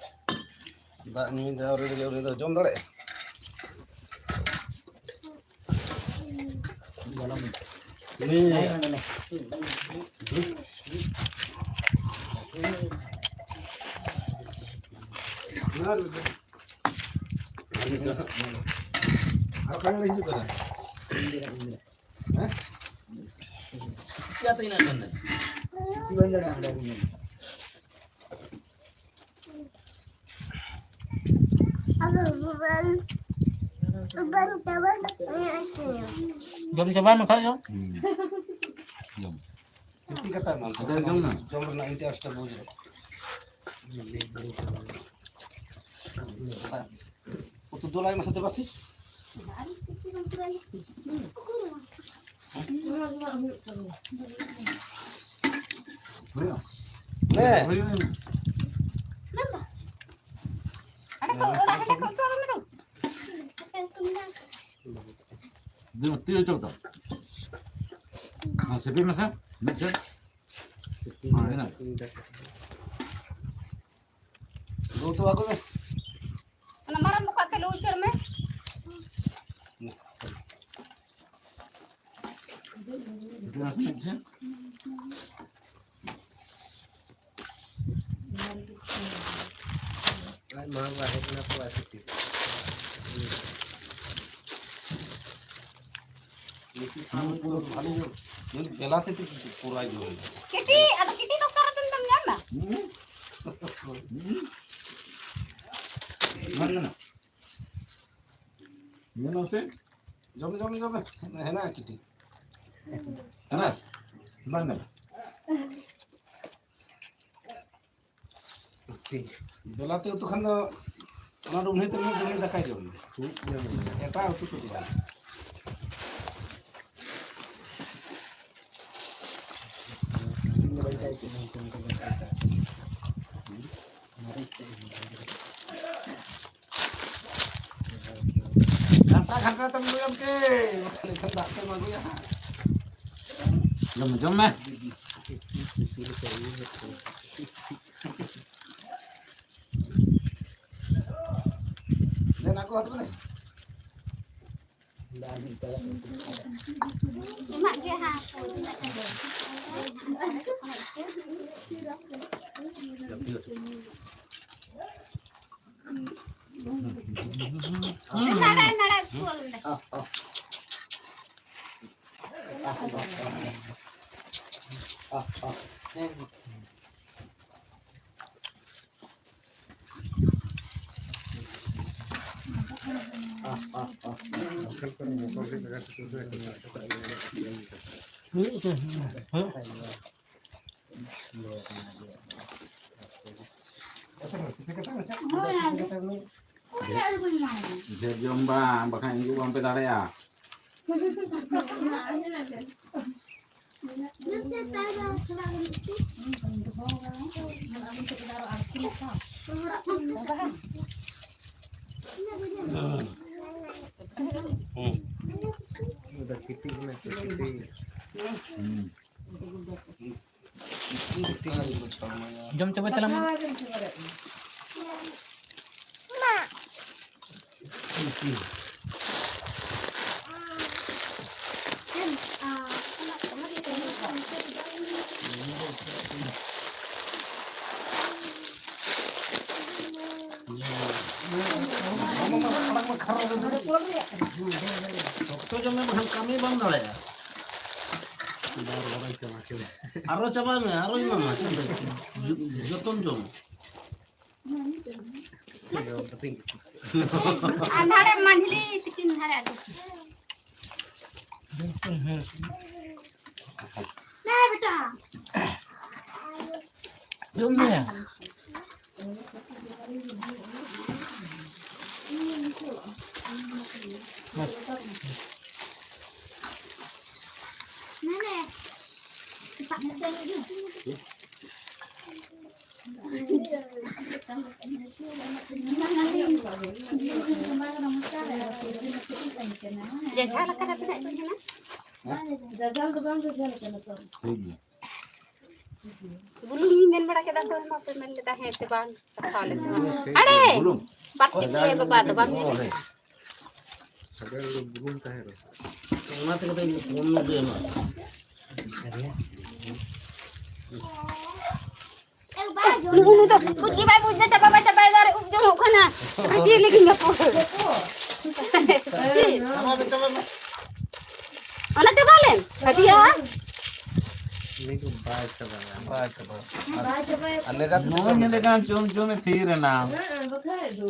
ᱫᱟᱜ ᱧᱩᱭ ᱫᱚ ᱟᱹᱣᱨᱤ ᱨᱮᱜᱮ ᱩᱱᱤ ᱫᱚ ᱡᱚᱢ ᱫᱟᱲᱮᱭᱟᱜᱼᱟ? ᱩᱱᱤ ᱟᱨ ᱚᱠᱟ ᱨᱮ ᱦᱤᱡᱩᱜ ᱠᱟᱱᱟ? ᱦᱮᱸ? ᱪᱤᱠᱟᱹᱛᱮ ᱤᱱᱟᱹᱜ ᱜᱟᱱ ᱫᱚ? ᱡᱚᱢ ᱪᱟᱵᱟᱭ ᱢᱮ ᱠᱷᱟᱡ ᱫᱚ᱾ ᱦᱩᱸ᱾ ᱡᱚᱢ᱾ ᱥᱤᱯᱤ ᱠᱟᱛᱮ ᱮᱢᱟᱢ ᱠᱟᱱᱟ᱾ ᱟᱫᱚ ᱡᱚᱢ ᱢᱮ᱾ ᱡᱚᱢ ᱨᱮᱱᱟᱜ interest ᱮ ᱵᱩᱡᱽ ᱨᱮ᱾ ᱩᱛᱩ ᱫᱩᱞᱟᱭ ᱢᱮᱥᱮ ᱫᱮᱵᱟᱥᱤᱥ᱾ ᱦᱩᱭᱩᱜᱼᱟ᱾ ᱦᱮᱸ᱾ ᱦᱩᱭᱩᱜᱼᱟ᱾ ᱫᱩ ᱛᱤ ᱦᱚᱪᱚ ᱠᱟᱛᱟᱢ᱾ ᱦᱮᱸ, ᱥᱤᱯᱤ ᱢᱮᱥᱮ, ᱢᱤᱫ ᱴᱷᱮᱱ᱾ ᱦᱮᱸ, ᱦᱮᱱᱟᱜ᱾ ᱞᱩ ᱛᱚᱣᱟ ᱠᱚ ᱢᱮ᱾ ᱚᱱᱟ ᱢᱟᱨᱟᱝ ᱵᱚᱠᱟᱜ ᱛᱮ ᱞᱩ ᱩᱪᱟᱹᱲ ᱢᱮ᱾ ᱥᱤᱯᱤ ᱢᱮᱥᱮ, ᱢᱤᱫ ᱴᱷᱮᱱ᱾ ᱟᱡ ᱢᱟ ᱵᱟᱭ ᱦᱮᱡ ᱮᱱᱟ ᱠᱚ ᱟᱨ ᱪᱮᱫ? ᱱᱩᱠᱩ ᱯᱩᱨᱟᱹ ᱵᱷᱟᱞᱮ ᱧᱚᱜ, ᱱᱩᱭ ᱵᱮᱞᱟᱛᱤ ᱛᱮ ᱯᱩᱨᱟᱭ ᱡᱚᱢ ᱮᱫᱟ᱾ ᱠᱤᱴᱤ, ᱟᱫᱚ ᱠᱤᱴᱤ ᱫᱚ ᱚᱠᱟ ᱨᱮᱫᱚᱢ ᱧᱟᱢᱟ? ᱦᱩᱸ? ᱦᱩᱸ? ᱵᱟᱝ ᱠᱟᱱᱟ᱾ ᱧᱮᱞ ᱢᱮᱥᱮ᱾ ᱡᱚᱢ, ᱡᱚᱢ, ᱡᱚᱢ ᱢᱮ᱾ ᱦᱮᱱᱟᱜᱼᱟ ᱠᱤᱴᱤ᱾ ᱦᱮᱱᱟᱜᱼᱟ? ᱵᱟᱝ ᱠᱟᱱᱟ᱾ ᱵᱮᱞᱟᱛᱤ ᱩᱛᱩ ᱠᱷᱟᱱ ᱫᱚ ᱚᱱᱟ ᱫᱚ ᱩᱱᱤ ᱛᱮ ᱩᱱᱤ ᱫᱟᱠᱟᱭ ᱡᱚᱢ ᱮᱫᱟ᱾ ᱮᱴᱟᱜ ᱩᱛᱩ ᱠᱚᱫᱚ ᱵᱟᱝ᱾ ᱜᱷᱟᱱᱴᱟ ᱜᱷᱟᱱᱴᱟ ᱛᱟᱢ ᱜᱚᱭᱟᱢ ᱠᱮ? ᱮᱱᱠᱷᱟᱱ ᱫᱟᱜ ᱛᱮᱢ ᱟᱹᱜᱩᱭᱟ ᱦᱟᱸᱜ᱾ ᱡᱚᱢ ᱢᱮ, ᱡᱚᱢ ᱢᱮ᱾ ᱫᱮᱱ ᱟᱹᱜᱩ ᱦᱚᱫ ᱵᱚᱞᱮ᱾ ᱮᱢᱟᱜ ᱜᱮ ᱦᱟᱸᱜ᱾ ᱢᱟᱲᱟᱝ, ᱢᱟᱲᱟᱝ ᱠᱚᱞ ᱢᱮ᱾ ᱰᱷᱮᱨ ᱡᱚᱢ ᱵᱟᱝ, ᱵᱟᱠᱷᱟᱱ ᱤᱧ ᱵᱟᱢᱯᱮ ᱫᱟᱲᱮᱭᱟᱜᱼᱟ᱾ ᱡᱚᱢ ᱪᱟᱵᱟᱭ ᱛᱟᱞᱟᱝ ᱢᱮ᱾ ᱥᱚᱠᱛᱚ ᱡᱚᱢ ᱢᱮ, ᱵᱟᱠᱷᱟᱱ ᱠᱟᱹᱢᱤ ᱵᱟᱢ ᱫᱟᱲᱮᱭᱟᱜᱼᱟ᱾ ᱟᱨᱚ ᱪᱟᱵᱟᱭ ᱢᱮ, ᱟᱨᱚ ᱮᱢᱟᱢᱟ᱾ ᱡᱚᱛᱚᱱ ᱡᱚᱢ᱾ ᱟᱨ ᱱᱟᱲᱮ ᱢᱟᱹᱡᱷᱞᱤ ᱛᱤᱠᱤᱱ ᱱᱟᱲᱮ ᱟᱹᱜᱩ᱾ ᱱᱟ ᱵᱮᱴᱟ᱾ ᱡᱚᱢ ᱢᱮ᱾ ᱱᱮ, ᱱᱮ᱾ ᱡᱟᱡᱟᱞ ᱟᱠᱟᱱᱟ ᱛᱤᱱᱟᱹᱜ ᱡᱳᱨ ᱠᱟᱱᱟ᱾ ᱡᱟᱡᱟᱞ ᱫᱚ ᱵᱟᱝ ᱡᱟᱡᱟᱞ ᱠᱟᱱᱟ ᱛᱚ᱾ ᱴᱷᱤᱠ ᱜᱮᱭᱟ᱾ ᱵᱩᱞᱩᱝ ᱤᱧ ᱢᱮᱱ ᱵᱟᱲᱟ ᱠᱮᱫᱟ ᱛᱚ, ᱢᱟᱯᱮ ᱢᱮᱱ ᱞᱮᱫᱟ ᱦᱮᱸ ᱥᱮ ᱵᱟᱝ, ᱠᱟᱛᱷᱟ ᱟᱞᱮ ᱥᱮ ᱵᱟᱝ᱾ ᱟᱲᱮ! ᱵᱩᱞᱩᱝ᱾ ᱵᱟᱯ ᱛᱮ ᱠᱩᱲᱤ ᱵᱟᱵᱟ ᱫᱚ ᱵᱟᱢ ᱢᱮᱱ ᱞᱮᱫᱟ᱾ ᱥᱟᱜᱟᱲ ᱨᱮ ᱵᱩᱞᱩᱝ ᱛᱟᱦᱮᱸ ᱠᱟᱱᱟ᱾ ᱚᱱᱟ ᱛᱮᱜᱮ ᱛᱚ ᱤᱧ ᱫᱚ ᱠᱚᱢ ᱧᱚᱜ ᱜᱮ ᱮᱢᱟ᱾ ᱱᱩᱜᱼᱩ ᱱᱩᱭ ᱫᱚ ᱵᱩᱡᱽ ᱜᱮ ᱵᱟᱭ ᱵᱩᱡᱽ ᱫᱟ, ᱪᱟᱵᱟ ᱵᱟᱭ ᱪᱟᱵᱟᱭ ᱫᱟ, ᱟᱨ ᱩᱵ ᱡᱚᱝᱚᱜ ᱠᱟᱱᱟ᱾ ᱪᱮᱫ ᱞᱟᱹᱜᱤᱫ ᱧᱟᱯᱟᱢ? ᱪᱟᱵᱟ ᱢᱮ, ᱪᱟᱵᱟ ᱢᱮ᱾ ᱚᱱᱟ ᱪᱟᱵᱟ ᱞᱮᱱ᱾ ᱦᱟᱹᱴᱤᱭᱟ᱾ ᱩᱱᱤ ᱫᱚ ᱵᱟᱭ ᱪᱟᱵᱟᱭᱟ᱾ ᱵᱟᱭ ᱪᱟᱵᱟᱭᱟ᱾ ᱟᱨ, ᱟᱨ ᱱᱮᱰᱟ ᱛᱮᱫᱚ ᱱᱚᱜᱼᱚᱭ ᱧᱮᱞᱮ ᱠᱟᱱ ᱪᱩᱢ ᱪᱩᱢ ᱮ ᱛᱷᱤᱨ ᱮᱱᱟ᱾ ᱦᱮᱸ, ᱵᱟᱠᱷᱟᱡ ᱫᱚ᱾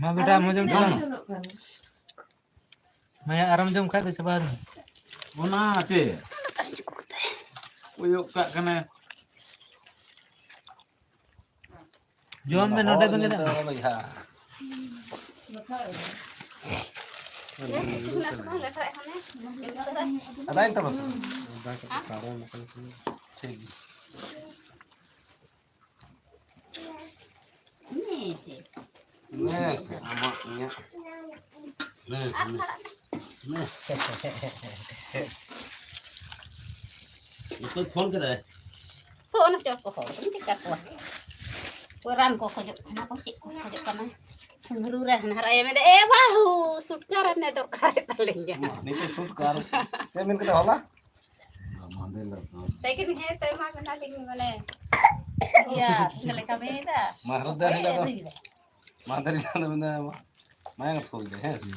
ᱢᱟ ᱵᱮᱴᱟ, ᱢᱚᱡᱽ ᱮᱢ ᱡᱚᱢ᱾ ᱢᱟᱭᱟ, ᱟᱨᱮᱢ ᱡᱚᱢ ᱠᱷᱟᱡ ᱫᱚ ᱪᱟᱵᱟ ᱟᱠᱟᱱᱟ᱾ ᱚᱱᱟ ᱪᱮᱫ? ᱠᱚᱭᱚᱜ ᱠᱟᱜ ᱠᱟᱱᱟᱭ᱾ ᱡᱚᱢ ᱢᱮ, ᱱᱚᱰᱮ ᱵᱮᱸᱜᱮᱫ ᱟᱜ ᱢᱮ᱾ ᱟᱫᱟᱭ ᱛᱟᱢᱟ ᱥᱮ? ᱴᱷᱤᱠ ᱜᱮᱭᱟ᱾ ᱱᱮ ᱥᱮ ᱟᱢᱟᱜ ᱤᱧᱟᱹᱜ᱾ ᱱᱮ, ᱱᱮ, ᱱᱮ᱾ ᱚᱠᱚᱭ ᱯᱷᱳᱱ ᱠᱮᱫᱟᱭ? ᱯᱷᱳᱱ ᱦᱚᱪᱚ ᱠᱚ ᱦᱚᱲ, ᱪᱮᱫ ᱠᱟ ᱠᱚᱣᱟ? ᱚᱠᱚᱭ ᱨᱟᱱ ᱠᱚ ᱠᱷᱚᱡᱚᱜ ᱠᱟᱱᱟ ᱠᱚ, ᱪᱮᱫ ᱠᱚ ᱠᱷᱚᱡᱚᱜ ᱠᱟᱱᱟ? ᱥᱩᱸᱫᱽᱨᱩ ᱨᱮ ᱦᱟᱱᱦᱟᱨ ᱟᱭᱳ ᱢᱮᱱᱫᱟ, "ᱮ ᱵᱟᱹᱦᱩ, ᱥᱩᱴᱠᱟᱨ ᱮᱢ ᱫᱚᱨᱠᱟᱨ ᱛᱟᱞᱤᱧᱟ᱾" ᱱᱤᱛᱚᱜ ᱥᱩᱴᱠᱟᱨ᱾ ᱪᱮᱫ ᱢᱮᱱ ᱠᱮᱫᱟ ᱦᱚᱞᱟ? ᱛᱮᱠᱤᱱ ᱦᱮᱸ ᱛᱚ ᱮᱢᱟ ᱵᱮᱱᱟᱞᱤᱧ, ᱢᱟᱱᱮ, ᱤᱭᱟᱹ, ᱪᱮᱫ ᱞᱮᱠᱟ ᱵᱮᱱ ᱞᱟᱹᱭᱫᱟ? ᱢᱟᱦᱨᱚᱫᱟ ᱦᱤᱞᱳᱜ ᱫᱚ, ᱢᱟᱦᱫᱟᱨ ᱦᱤᱞᱳᱜ ᱫᱚ ᱢᱮᱱᱫᱟ, ᱢᱟᱭᱟᱝ ᱛᱷᱩᱭ ᱫᱟ, ᱦᱮᱸ ᱥᱮ?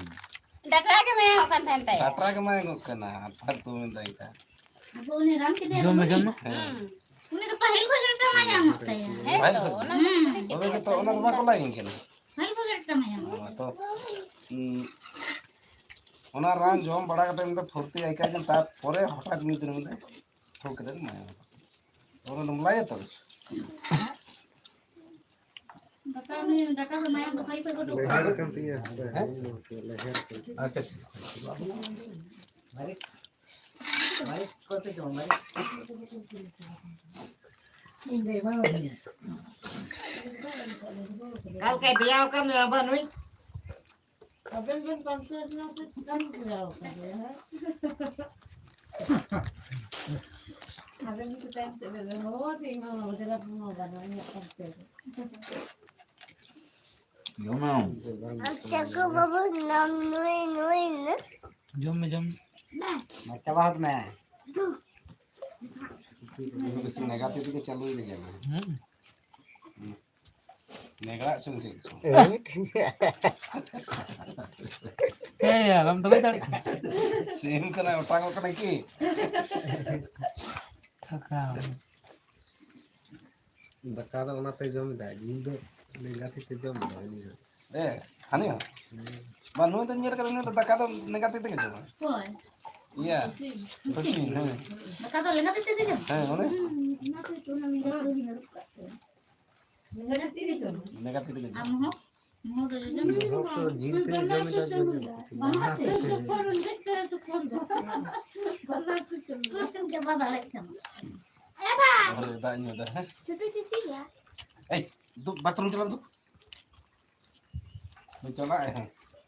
ᱰᱟᱴᱨᱟ ᱜᱮ ᱢᱟᱭᱟᱝᱚᱜ ᱠᱟᱱ ᱛᱟᱦᱮᱱ ᱛᱟᱭᱟ᱾ ᱰᱟᱴᱨᱟ ᱜᱮ ᱢᱟᱭᱟᱝᱚᱜ ᱠᱟᱱᱟ, ᱟᱨ ᱛᱚ ᱢᱮᱱᱫᱟ ᱤᱱᱠᱟ᱾ ᱟᱵᱚ ᱩᱱᱤ ᱨᱟᱱ ᱠᱮᱫᱮᱭᱟ ᱡᱚᱢ ᱢᱮ, ᱵᱚᱞᱮ? ᱡᱚᱢ ᱢᱮ᱾ ᱦᱮᱸ᱾ ᱩᱱᱤ ᱫᱚ ᱯᱟᱹᱦᱤᱞ ᱠᱷᱚᱱ ᱜᱮ ᱢᱟᱭᱟᱝᱚᱜ ᱛᱟᱭᱟ᱾ ᱦᱮᱸ ᱯᱟᱹᱦᱤᱞ ᱛᱚ, ᱠᱷᱚᱱ᱾ ᱚᱱᱟ ᱦᱩᱸ᱾ ᱛᱚᱵᱮ ᱜᱮᱛᱚ ᱚᱱᱟ ᱫᱚ ᱵᱟᱠᱚ ᱞᱟᱭᱤᱱ ᱠᱟᱱᱟ᱾ ᱯᱟᱹᱦᱤᱞ ᱠᱷᱚᱱ ᱜᱮ ᱢᱟᱭᱟᱝᱚᱜ ᱛᱟᱭᱟ᱾ ᱦᱚᱸ, ᱛᱚ, ᱩᱸ, ᱚᱱᱟ ᱨᱟᱱ ᱡᱚᱢ ᱵᱟᱲᱟ ᱠᱟᱛᱮ ᱩᱱᱤ ᱫᱚ ᱯᱷᱩᱨᱛᱤ ᱟᱹᱭᱠᱟᱹᱣ ᱠᱮᱫᱟ, ᱛᱟᱨᱯᱚᱨᱮ ᱦᱚᱴᱟᱛ ᱢᱤᱫ ᱫᱤᱱ ᱩᱱᱤ ᱫᱚ ᱛᱷᱩ ᱠᱮᱫᱟ, ᱢᱟᱭᱟᱝ᱾ ᱚᱱᱟ ᱫᱚᱢ ᱞᱟᱭᱟ ᱛᱚ? ᱫᱟᱠᱟ ᱩᱱᱤ, ᱫᱟᱠᱟ ᱫᱚ ᱢᱟᱭᱟᱝ ᱫᱚ ᱯᱟᱹᱦᱤᱞ ᱠᱷᱚᱱ ᱜᱮ ᱩᱰᱩᱠᱚᱜᱼᱟ᱾ ᱞᱮᱦᱮᱨ ᱠᱟᱱ ᱛᱤᱧᱟᱹ᱾ ᱦᱮᱸ? ᱟᱪᱪᱷᱟ, ᱴᱷᱤᱠ ᱟᱪᱷᱮ᱾ ᱢᱟᱹᱨᱤᱪ, ᱢᱟᱹᱨᱤᱪ ᱠᱚᱯᱮ ᱡᱚᱢᱟ, ᱢᱟᱹᱨᱤᱪ? ᱤᱧ ᱫᱚ ᱮᱢᱟ ᱢᱮᱭᱟ᱾ ᱠᱟᱞ ᱠᱟᱭ ᱫᱮᱭᱟ ᱟᱠᱟᱫ ᱢᱮᱭᱟ ᱵᱟᱵᱟ ᱱᱩᱭ᱾ ᱟᱵᱮᱱ ᱵᱮᱱ ᱯᱟᱱᱛᱮ ᱨᱮᱱᱟᱜ ᱥᱮ ᱪᱤᱠᱟᱹᱢ ᱫᱮᱭᱟ ᱟᱠᱟᱫᱮᱭᱟ, ᱦᱮᱸ? ᱟᱵᱮᱱ ᱜᱮ ᱛᱟᱭᱚᱢ ᱥᱮᱫ ᱵᱮᱱ ᱦᱚᱦᱚ ᱟᱫᱮ, ᱤᱧ ᱢᱟ ᱵᱟᱵᱟ ᱫᱮᱞᱟ ᱵᱚᱱ ᱵᱟᱱᱟ ᱤᱧᱟᱹᱜ ᱯᱟᱱᱛᱮ ᱨᱮ᱾ ᱡᱚᱢᱟᱢ᱾ ᱟᱪᱪᱷᱟ ᱠᱚ ᱵᱟᱵᱩ, ᱱᱟᱢ ᱱᱩᱭ ᱱᱩᱭ ᱱᱩᱭ᱾ ᱡᱚᱢ ᱢᱮ, ᱡᱚᱢ ᱢᱮ᱾ ᱢᱟ ᱪᱟᱵᱟ ᱦᱚᱫ ᱢᱮ᱾ ᱵᱮᱥ ᱱᱮᱜᱟᱛᱤ ᱛᱮᱜᱮ ᱪᱟᱹᱞᱩᱭ ᱞᱮᱜᱮ ᱢᱟ᱾ ᱦᱩᱸ᱾ ᱱᱮᱜᱟᱲᱟᱜ ᱪᱚᱝ ᱪᱮᱫ ᱪᱚᱝ᱾ ᱦᱮᱸ, ᱭᱟ, ᱵᱟᱢ ᱫᱚᱦᱚ ᱫᱟᱲᱮᱭᱟᱜ ᱠᱟᱱᱟ᱾ ᱥᱤᱢ ᱠᱟᱱᱟᱭ, ᱚᱴᱟᱝᱚᱜ ᱠᱟᱱᱟᱭ ᱠᱤ? ᱛᱷᱟᱠᱟᱣ᱾ ᱫᱟᱠᱟ ᱫᱚ ᱚᱱᱟᱛᱮ ᱡᱚᱢ ᱮᱫᱟ, ᱡᱤᱞ ᱫᱚ ᱞᱮᱸᱜᱟ ᱛᱤ ᱛᱮ ᱡᱚᱢ ᱮᱫᱟ ᱩᱱᱤ ᱫᱚ᱾ ᱮ, ᱦᱟᱹᱱᱤ ᱦᱚᱸ? ᱦᱮᱸ᱾ ᱵᱟᱝ, ᱱᱩᱭ ᱫᱚᱧ ᱧᱮᱞ ᱠᱟᱫᱟ, ᱱᱩᱭ ᱫᱚ ᱫᱟᱠᱟ ᱫᱚ ᱞᱮᱸᱜᱟ ᱛᱤ ᱛᱮᱜᱮ ᱡᱚᱢᱟ᱾ ᱚᱠᱚᱭ? ᱤᱭᱟᱹ, ᱥᱚᱪᱤᱱ᱾ ᱥᱚᱪᱤᱱ, ᱦᱮᱸ᱾ ᱫᱟᱠᱟ ᱫᱚ ᱞᱮᱸᱜᱟ ᱛᱤ ᱛᱮᱜᱮ ᱡᱚᱢᱟ? ᱦᱮᱸ, ᱚᱱᱮ᱾ ᱦᱩᱸ, ᱚᱱᱟ ᱛᱮᱜᱮ ᱛᱚ ᱚᱱᱟ ᱞᱮᱸᱜᱟ ᱛᱤ ᱛᱮᱜᱮ ᱡᱚᱢᱟ᱾ ᱞᱮᱸᱜᱟ ᱛᱤ ᱛᱮᱜᱮ ᱡᱚᱢᱟ᱾ ᱟᱢ ᱦᱚᱸ? ᱵᱚᱦᱚᱜ ᱫᱚ ᱡᱤᱞ ᱛᱮ ᱡᱚᱢ ᱮᱫᱟ, ᱡᱚᱢ ᱮᱫᱟ᱾ ᱵᱟᱱᱟᱨ ᱠᱚ ᱪᱚᱞᱚ᱾ ᱪᱟᱵᱟ ᱫᱟᱲᱮᱭᱟᱜ ᱠᱟᱱᱟ᱾ ᱮᱵᱟ! ᱦᱳᱭ, ᱫᱟᱜ ᱧᱩ ᱫᱟ, ᱦᱮᱸ? ᱪᱷᱩᱴᱩ ᱪᱤᱪᱤ ᱭᱟ᱾ ᱮᱭ, ᱫᱩ, ᱵᱟᱛᱷᱨᱩᱢ ᱪᱟᱞᱟᱜ ᱢᱮ, ᱫᱩ᱾ ᱫᱩ, ᱪᱟᱞᱟᱜ ᱟᱭ, ᱦᱮᱸ᱾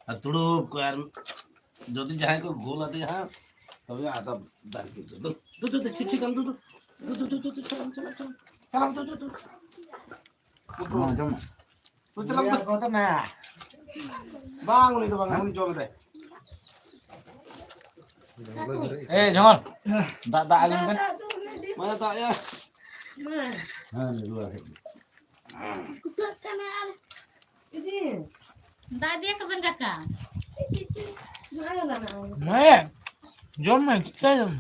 ᱟᱨ ᱫᱩᱲᱩᱵ ᱠᱚ, ᱟᱨ ᱡᱩᱫᱤ ᱡᱟᱦᱟᱸᱭ ᱠᱚ ᱜᱳᱞ ᱟᱫᱮᱭᱟ ᱦᱟᱸᱜ, ᱛᱚᱵᱮ ᱟᱫᱚ ᱫᱟᱜ ᱜᱮ᱾ ᱫᱩ, ᱫᱩ, ᱫᱩ, ᱫᱩ, ᱪᱷᱤ, ᱪᱷᱤ, ᱠᱟᱢ, ᱫᱩ, ᱫᱩ᱾ ᱫᱩ, ᱫᱩ, ᱫᱩ, ᱫᱩ, ᱫᱩ, ᱪᱟᱞᱟᱜ ᱢᱮ, ᱪᱟᱞᱟᱜ ᱢᱮ, ᱪᱟᱞᱟᱜ ᱢᱮ᱾ ᱪᱟᱞᱟᱜ ᱢᱮ, ᱫᱩ, ᱫᱩ, ᱫᱩ᱾ ᱡᱚᱢ, ᱡᱚᱢ᱾ ᱛᱚ ᱪᱟᱞᱟᱜ ᱢᱮ ᱛᱚ᱾ ᱵᱟᱝ, ᱩᱱᱤ ᱫᱚ ᱵᱟᱝ, ᱩᱱᱤ ᱡᱚᱢ ᱮᱫᱟᱭ᱾ ᱮ, ᱡᱚᱢᱚᱱ, ᱫᱟᱜ, ᱫᱟᱜ ᱟᱹᱜᱩᱭ ᱢᱮ᱾ ᱢᱟ, ᱫᱟᱜ ᱭᱟ᱾ ᱦᱮᱸ, ᱨᱩᱣᱟᱹᱲ ᱦᱮᱡ ᱮᱱᱟ᱾ ᱫᱟᱜ ᱤᱫᱤᱭᱟ ᱠᱚ ᱵᱮᱱ ᱫᱟᱠᱟ᱾ ᱢᱟᱭᱟ, ᱡᱚᱢ ᱢᱮ, ᱪᱤᱠᱟᱹᱭᱟᱢ?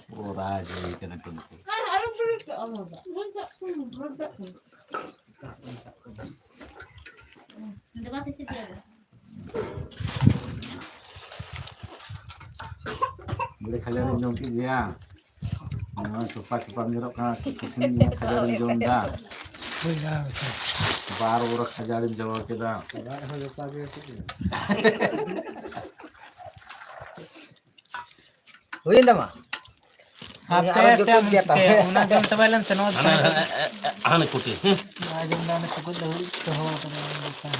ᱯᱩᱨᱟ ᱡᱩᱲᱤ ᱠᱟᱱᱟ ᱠᱚ ᱱᱩᱠᱩ᱾ ᱫᱮᱵᱟ ᱥᱮ ᱪᱮᱫ ᱭᱟ? ᱵᱚᱞᱮ ᱠᱷᱟᱡᱟᱲᱤᱧ ᱡᱚᱢ ᱠᱮᱫ ᱜᱮᱭᱟ᱾ ᱱᱚᱜᱼᱚᱭ ᱥᱚᱯᱟ ᱥᱚᱯᱟᱢ ᱧᱮᱞᱚᱜ ᱠᱟᱱᱟ, ᱠᱩᱴᱷᱤᱱ ᱠᱷᱟᱡᱟᱲᱤᱧ ᱡᱚᱢ ᱮᱫᱟ᱾ ᱦᱳᱭ, ᱡᱟᱦᱟᱸ ᱞᱮᱠᱟ᱾ ᱵᱟᱨ ᱵᱚᱨᱚ ᱠᱷᱟᱡᱟᱲᱤᱧ ᱡᱚᱢ ᱠᱮᱫᱟ᱾ ᱚᱲᱟᱜ ᱨᱮᱦᱚᱸ ᱡᱚᱛᱚ ᱜᱮ ᱪᱮᱫ ᱜᱮ᱾ ᱦᱩᱭᱮᱱ ᱛᱟᱢᱟ? ᱦᱟᱯᱮ ᱟᱨᱚ ᱥᱮ ᱡᱩᱴᱩᱜ ᱟᱢ ᱜᱮᱭᱟ ᱛᱚ᱾ ᱪᱤᱠᱟᱹᱭᱟ? ᱚᱱᱟ ᱡᱚᱢ ᱪᱟᱵᱟᱭ ᱞᱮᱢ ᱥᱮ, ᱱᱚᱣᱟ ᱦᱟᱱᱮ, ᱦᱟᱱᱮ, ᱦᱟᱱᱮ ᱠᱩᱴᱤ᱾ ᱦᱮᱸ᱾ ᱱᱚᱣᱟ ᱡᱚᱢ ᱫᱚ ᱦᱟᱱᱮ ᱪᱩᱠᱩᱡ ᱞᱟᱹᱜᱤᱫ ᱫᱚᱦᱚ ᱠᱟᱫᱟ ᱵᱮᱯᱟᱨ᱾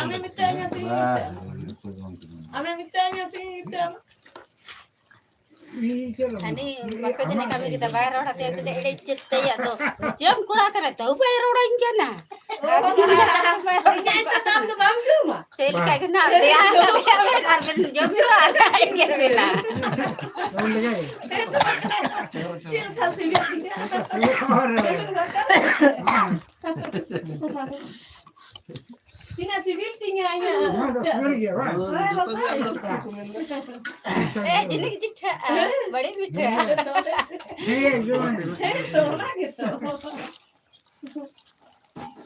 ᱟᱢᱮ ᱢᱤᱛᱟᱹᱧᱟ ᱥᱤᱧ ᱢᱤᱛᱟᱹᱧᱟ᱾ ᱟᱢᱮ ᱢᱤᱛᱟᱹᱧᱟ ᱥᱤᱧ ᱢᱤᱛᱟᱹᱧᱟ᱾ ᱦᱟᱹᱱᱤ ᱵᱟᱯᱮ ᱡᱟᱹᱱᱤᱡ ᱠᱟᱹᱢᱤ ᱠᱮᱫᱟ, ᱵᱟᱭ ᱨᱚᱲ ᱟᱫᱮᱭᱟ, ᱵᱚᱞᱮ ᱮᱲᱮ ᱪᱮᱫ ᱛᱟᱭᱟ ᱫᱚ᱾ ᱪᱮᱫ ᱮᱢ ᱠᱚᱲᱟ ᱠᱟᱱᱟ, ᱛᱟᱹᱣ ᱵᱟᱭ ᱨᱚᱲᱟᱹᱧ ᱠᱟᱱᱟ᱾ ᱟᱨ ᱥᱤᱧ ᱫᱚ ᱵᱟᱭ ᱨᱚᱲᱟᱹᱧ ᱠᱟᱱᱟ᱾ ᱟᱢ ᱫᱚ ᱵᱟᱢ ᱡᱚᱢᱟ? ᱪᱮᱫ ᱞᱮᱠᱟ ᱜᱮ ᱱᱟᱜ ᱫᱮᱭᱟ ᱟᱠᱟᱫᱮᱭᱟ ᱵᱮᱱ, ᱟᱨ ᱵᱮᱱ ᱡᱚᱢ ᱧᱩ ᱟᱨ ᱟᱡ ᱜᱮ ᱵᱮᱱᱟ᱾ ᱪᱮᱫ ᱞᱮᱠᱟ ᱥᱤᱵᱤᱞ ᱠᱮᱫᱟ? ᱛᱤᱱᱟᱹᱜ ᱥᱤᱵᱤᱞ ᱛᱤᱧᱟ ᱤᱧᱟᱹᱜ᱾ ᱱᱚᱣᱟ ᱫᱚ ᱥᱤᱵᱤᱞ ᱜᱮᱭᱟ, ᱵᱟᱝ? ᱦᱳᱭ, ᱡᱚᱛᱚ ᱜᱮ ᱟᱞᱟᱫᱟ ᱠᱚ ᱢᱮᱱ ᱫᱟ᱾ ᱮ, ᱡᱤᱱᱤᱥ ᱡᱤᱴᱷᱟᱹᱜᱼᱟ, ᱵᱟᱹᱲᱤᱡ ᱢᱤᱴᱷᱟᱹ᱾ ᱦᱮᱸ, ᱡᱚᱢ ᱟᱹᱧ᱾ ᱦᱮᱸ ᱛᱚ, ᱚᱱᱟ ᱜᱮᱛᱚ᱾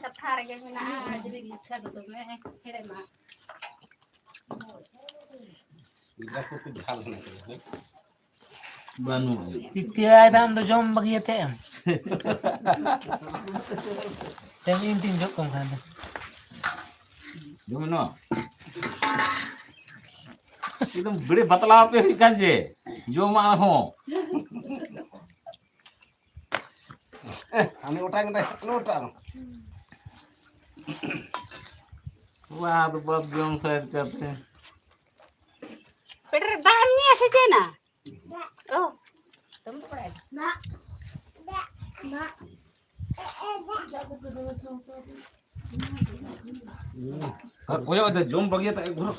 ᱠᱟᱛᱷᱟ ᱨᱮᱜᱮ ᱢᱮᱱᱟᱜᱼᱟ, ᱡᱤᱱᱤᱥ ᱡᱤᱴᱷᱟᱹ ᱫᱚ ᱫᱚᱢᱮ ᱦᱮᱲᱮᱢᱟ᱾ ᱜᱤᱫᱽᱨᱟᱹ ᱠᱚ ᱠᱚ ᱡᱟᱦᱟᱸ ᱞᱮᱠᱟ ᱠᱚ ᱵᱟᱹᱱᱩᱜᱼᱟ᱾ ᱪᱤᱠᱟᱹᱭ ᱫᱟᱢ ᱫᱚ ᱡᱚᱢ ᱵᱟᱹᱜᱤᱭᱟᱛᱮ ᱮᱢ? ᱛᱮᱢ ᱤᱧ ᱛᱤᱧ ᱡᱚᱜ ᱠᱟᱱ ᱠᱷᱟᱱ ᱫᱚ᱾ ᱡᱚᱢ ᱢᱮ ᱱᱚᱣᱟ᱾ ᱮᱠᱫᱚᱢ ᱵᱮᱲᱮ ᱵᱟᱛᱞᱟ ᱯᱮ ᱦᱩᱭᱩᱜ ᱠᱟᱱ ᱡᱮ᱾ ᱡᱚᱢᱟᱜ ᱦᱚᱸ᱾ ᱮ, ᱟᱢᱤ ᱚᱴᱟᱝ ᱠᱮᱫᱟᱭ, ᱟᱞᱚ ᱚᱴᱟᱝ᱾ ᱵᱟᱫ ᱵᱟᱫ ᱡᱚᱢ ᱥᱟᱹᱛ ᱠᱟᱛᱮ᱾ ᱯᱮᱴᱮᱨ ᱫᱟᱜ ᱮᱢ ᱧᱩᱭᱟ ᱥᱮ ᱪᱮᱫ ᱱᱟ? ᱚ᱾ ᱟᱨ ᱠᱚᱭᱚᱜ ᱠᱟᱛᱮ ᱡᱚᱢ ᱵᱟᱹᱜᱤᱭᱟᱛᱮ ᱮᱠ ᱜᱷᱚᱨ᱾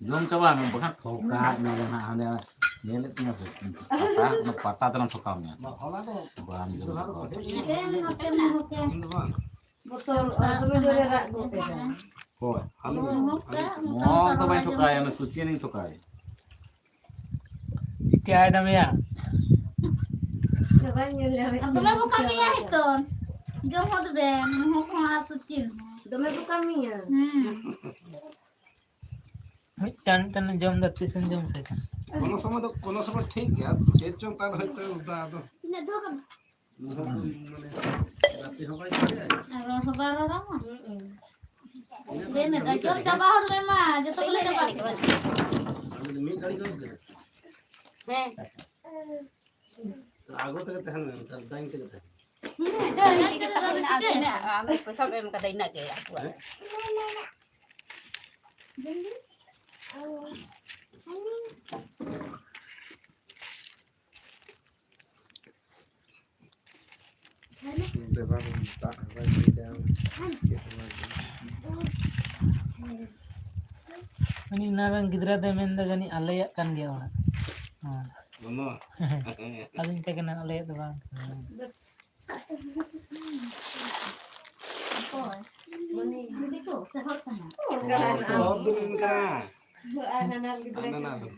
ᱡᱚᱢ ᱪᱟᱵᱟ ᱢᱮ, ᱵᱟᱠᱷᱟᱱ ᱴᱷᱚᱠᱟᱣ ᱢᱮᱭᱟ ᱞᱮ ᱱᱟᱦᱟᱜ, ᱦᱟᱸᱰᱮ ᱧᱮᱞᱮᱫ ᱛᱤᱧᱟᱹ ᱯᱮ᱾ ᱯᱟᱛᱟ, ᱚᱱᱟ ᱯᱟᱛᱟ ᱛᱮᱞᱟᱝ ᱴᱷᱚᱠᱟᱣ ᱢᱮᱭᱟ᱾ ᱵᱟᱢ ᱡᱚᱢ ᱪᱟᱵᱟ᱾ ᱵᱚᱛᱚᱨ, ᱟᱨ ᱫᱚᱢᱮ ᱡᱳᱨᱮ ᱨᱟᱜ ᱜᱚᱫ ᱠᱮᱫᱟ᱾ ᱦᱳᱭ᱾ ᱢᱚᱦᱚᱠ ᱫᱚ ᱵᱟᱭ ᱴᱷᱚᱠᱟᱣ ᱭᱟ, ᱚᱱᱟ ᱥᱩᱪᱤᱱᱤᱧ ᱴᱷᱚᱠᱟᱣ ᱭᱟ᱾ ᱪᱤᱠᱟᱹᱭ ᱫᱟᱢ ᱭᱟ? ᱵᱟᱭ ᱧᱮᱞ ᱧᱟᱢᱮᱫ ᱟᱫᱚ ᱛᱤᱧᱟ᱾ ᱵᱟᱵᱩ ᱠᱟᱹᱢᱤᱭᱟ ᱱᱤᱛᱚᱜ᱾ ᱡᱚᱢ ᱦᱚᱸ ᱫᱚ ᱵᱮᱱ, ᱢᱩᱦᱩ ᱠᱚᱦᱚᱸ ᱟᱨ ᱥᱩᱪᱤᱱ ᱦᱚᱸ᱾ ᱫᱚᱢᱮ ᱠᱚ ᱠᱟᱹᱢᱤᱭᱟ᱾ ᱦᱩᱸ᱾ ᱢᱤᱫᱴᱟᱝ ᱢᱤᱫᱴᱟᱝ ᱡᱚᱢ ᱫᱚ ᱛᱤᱥᱮᱢ ᱡᱚᱢ ᱥᱟᱹᱛᱟ? ᱠᱳᱱᱳ ᱥᱚᱢᱚᱭ ᱫᱚ, ᱠᱳᱱᱳ ᱥᱚᱢᱚᱭ ᱴᱷᱤᱠ ᱜᱮᱭᱟ, ᱪᱮᱫ ᱪᱚᱝ ᱛᱟᱨ ᱦᱚᱭᱛᱳ ᱚᱱᱠᱟ ᱟᱫᱚ᱾ ᱛᱤᱱᱟᱹᱜ ᱫᱷᱟᱣ ᱠᱟᱹᱢᱤ? ᱢᱟᱱᱮ, ᱜᱟᱛᱮ ᱦᱚᱸ ᱵᱟᱭ ᱫᱟᱲᱮᱭᱟᱜᱼᱟ᱾ ᱟᱨ ᱨᱚᱲ ᱦᱚᱸ ᱵᱟᱭ ᱨᱚᱲᱟ᱾ ᱦᱩᱸ᱾ ᱞᱟᱹᱭ ᱢᱮ, ᱡᱚᱢ ᱪᱟᱵᱟ ᱦᱚᱫ ᱢᱮ ᱢᱟ, ᱡᱚᱛᱚ ᱜᱮᱞᱮ ᱪᱟᱵᱟ ᱠᱮᱫᱟ᱾ ᱟᱨ ᱢᱤᱫ ᱜᱷᱟᱹᱲᱤᱡ ᱫᱚ ᱦᱮᱸ᱾ ᱟᱬᱜᱚ ᱛᱮᱜᱮ ᱛᱟᱦᱮᱱ ᱢᱮ, ᱚᱱᱠᱟ ᱰᱟᱹᱝ ᱛᱮᱜᱮ ᱛᱟᱦᱮᱱ ᱢᱮ᱾ ᱦᱮᱸ, ᱰᱟᱹᱝ ᱛᱮᱜᱮ ᱛᱟᱦᱮᱱ ᱢᱮ᱾ ᱟᱢ ᱯᱚᱭᱥᱟᱢ ᱮᱢ ᱠᱟᱫᱟ, ᱤᱱᱟᱹᱜ ᱜᱮ ᱟᱠᱚᱣᱟᱜ᱾ ᱦᱮᱸ? ᱵᱮᱵᱟᱨ ᱫᱟᱜ ᱦᱚᱸ ᱵᱟᱭ ᱧᱩᱭᱫᱟ, ᱪᱮᱫ ᱦᱚᱸ ᱵᱟᱭ ᱧᱩᱭᱫᱟ᱾ ᱩᱱᱤ ᱚᱱᱟ ᱨᱮᱱ ᱜᱤᱫᱽᱨᱟᱹ ᱫᱚᱭ ᱢᱮᱱᱫᱟ ᱡᱟᱹᱱᱤᱡ ᱟᱞᱮᱭᱟᱜ ᱠᱟᱱ ᱜᱮᱭᱟ ᱚᱲᱟᱜ᱾ ᱦᱮᱸ᱾ ᱵᱟᱹᱱᱩᱜᱼᱟ᱾ ᱟᱫᱚᱧ ᱢᱮᱛᱟᱭ ᱠᱟᱱᱟ, "ᱟᱞᱮᱭᱟᱜ ᱫᱚ ᱵᱟᱝ ᱠᱟᱱᱟ᱾" ᱚᱠᱚᱭ? ᱩᱱᱤ ᱫᱤᱠᱩ ᱥᱮ ᱦᱚᱲ ᱠᱟᱱᱟᱭ? ᱦᱚᱲ ᱠᱟᱱᱟᱭ᱾ ᱵᱚᱦᱚᱛ ᱫᱤᱱ ᱨᱮᱱ ᱠᱟᱱᱟ᱾ ᱟᱨ ᱦᱟᱱᱟ ᱜᱤᱫᱽᱨᱟᱹ ᱟᱨ ᱱᱟᱱᱟ ᱠᱟᱱᱟᱭ᱾ ᱫᱚ᱾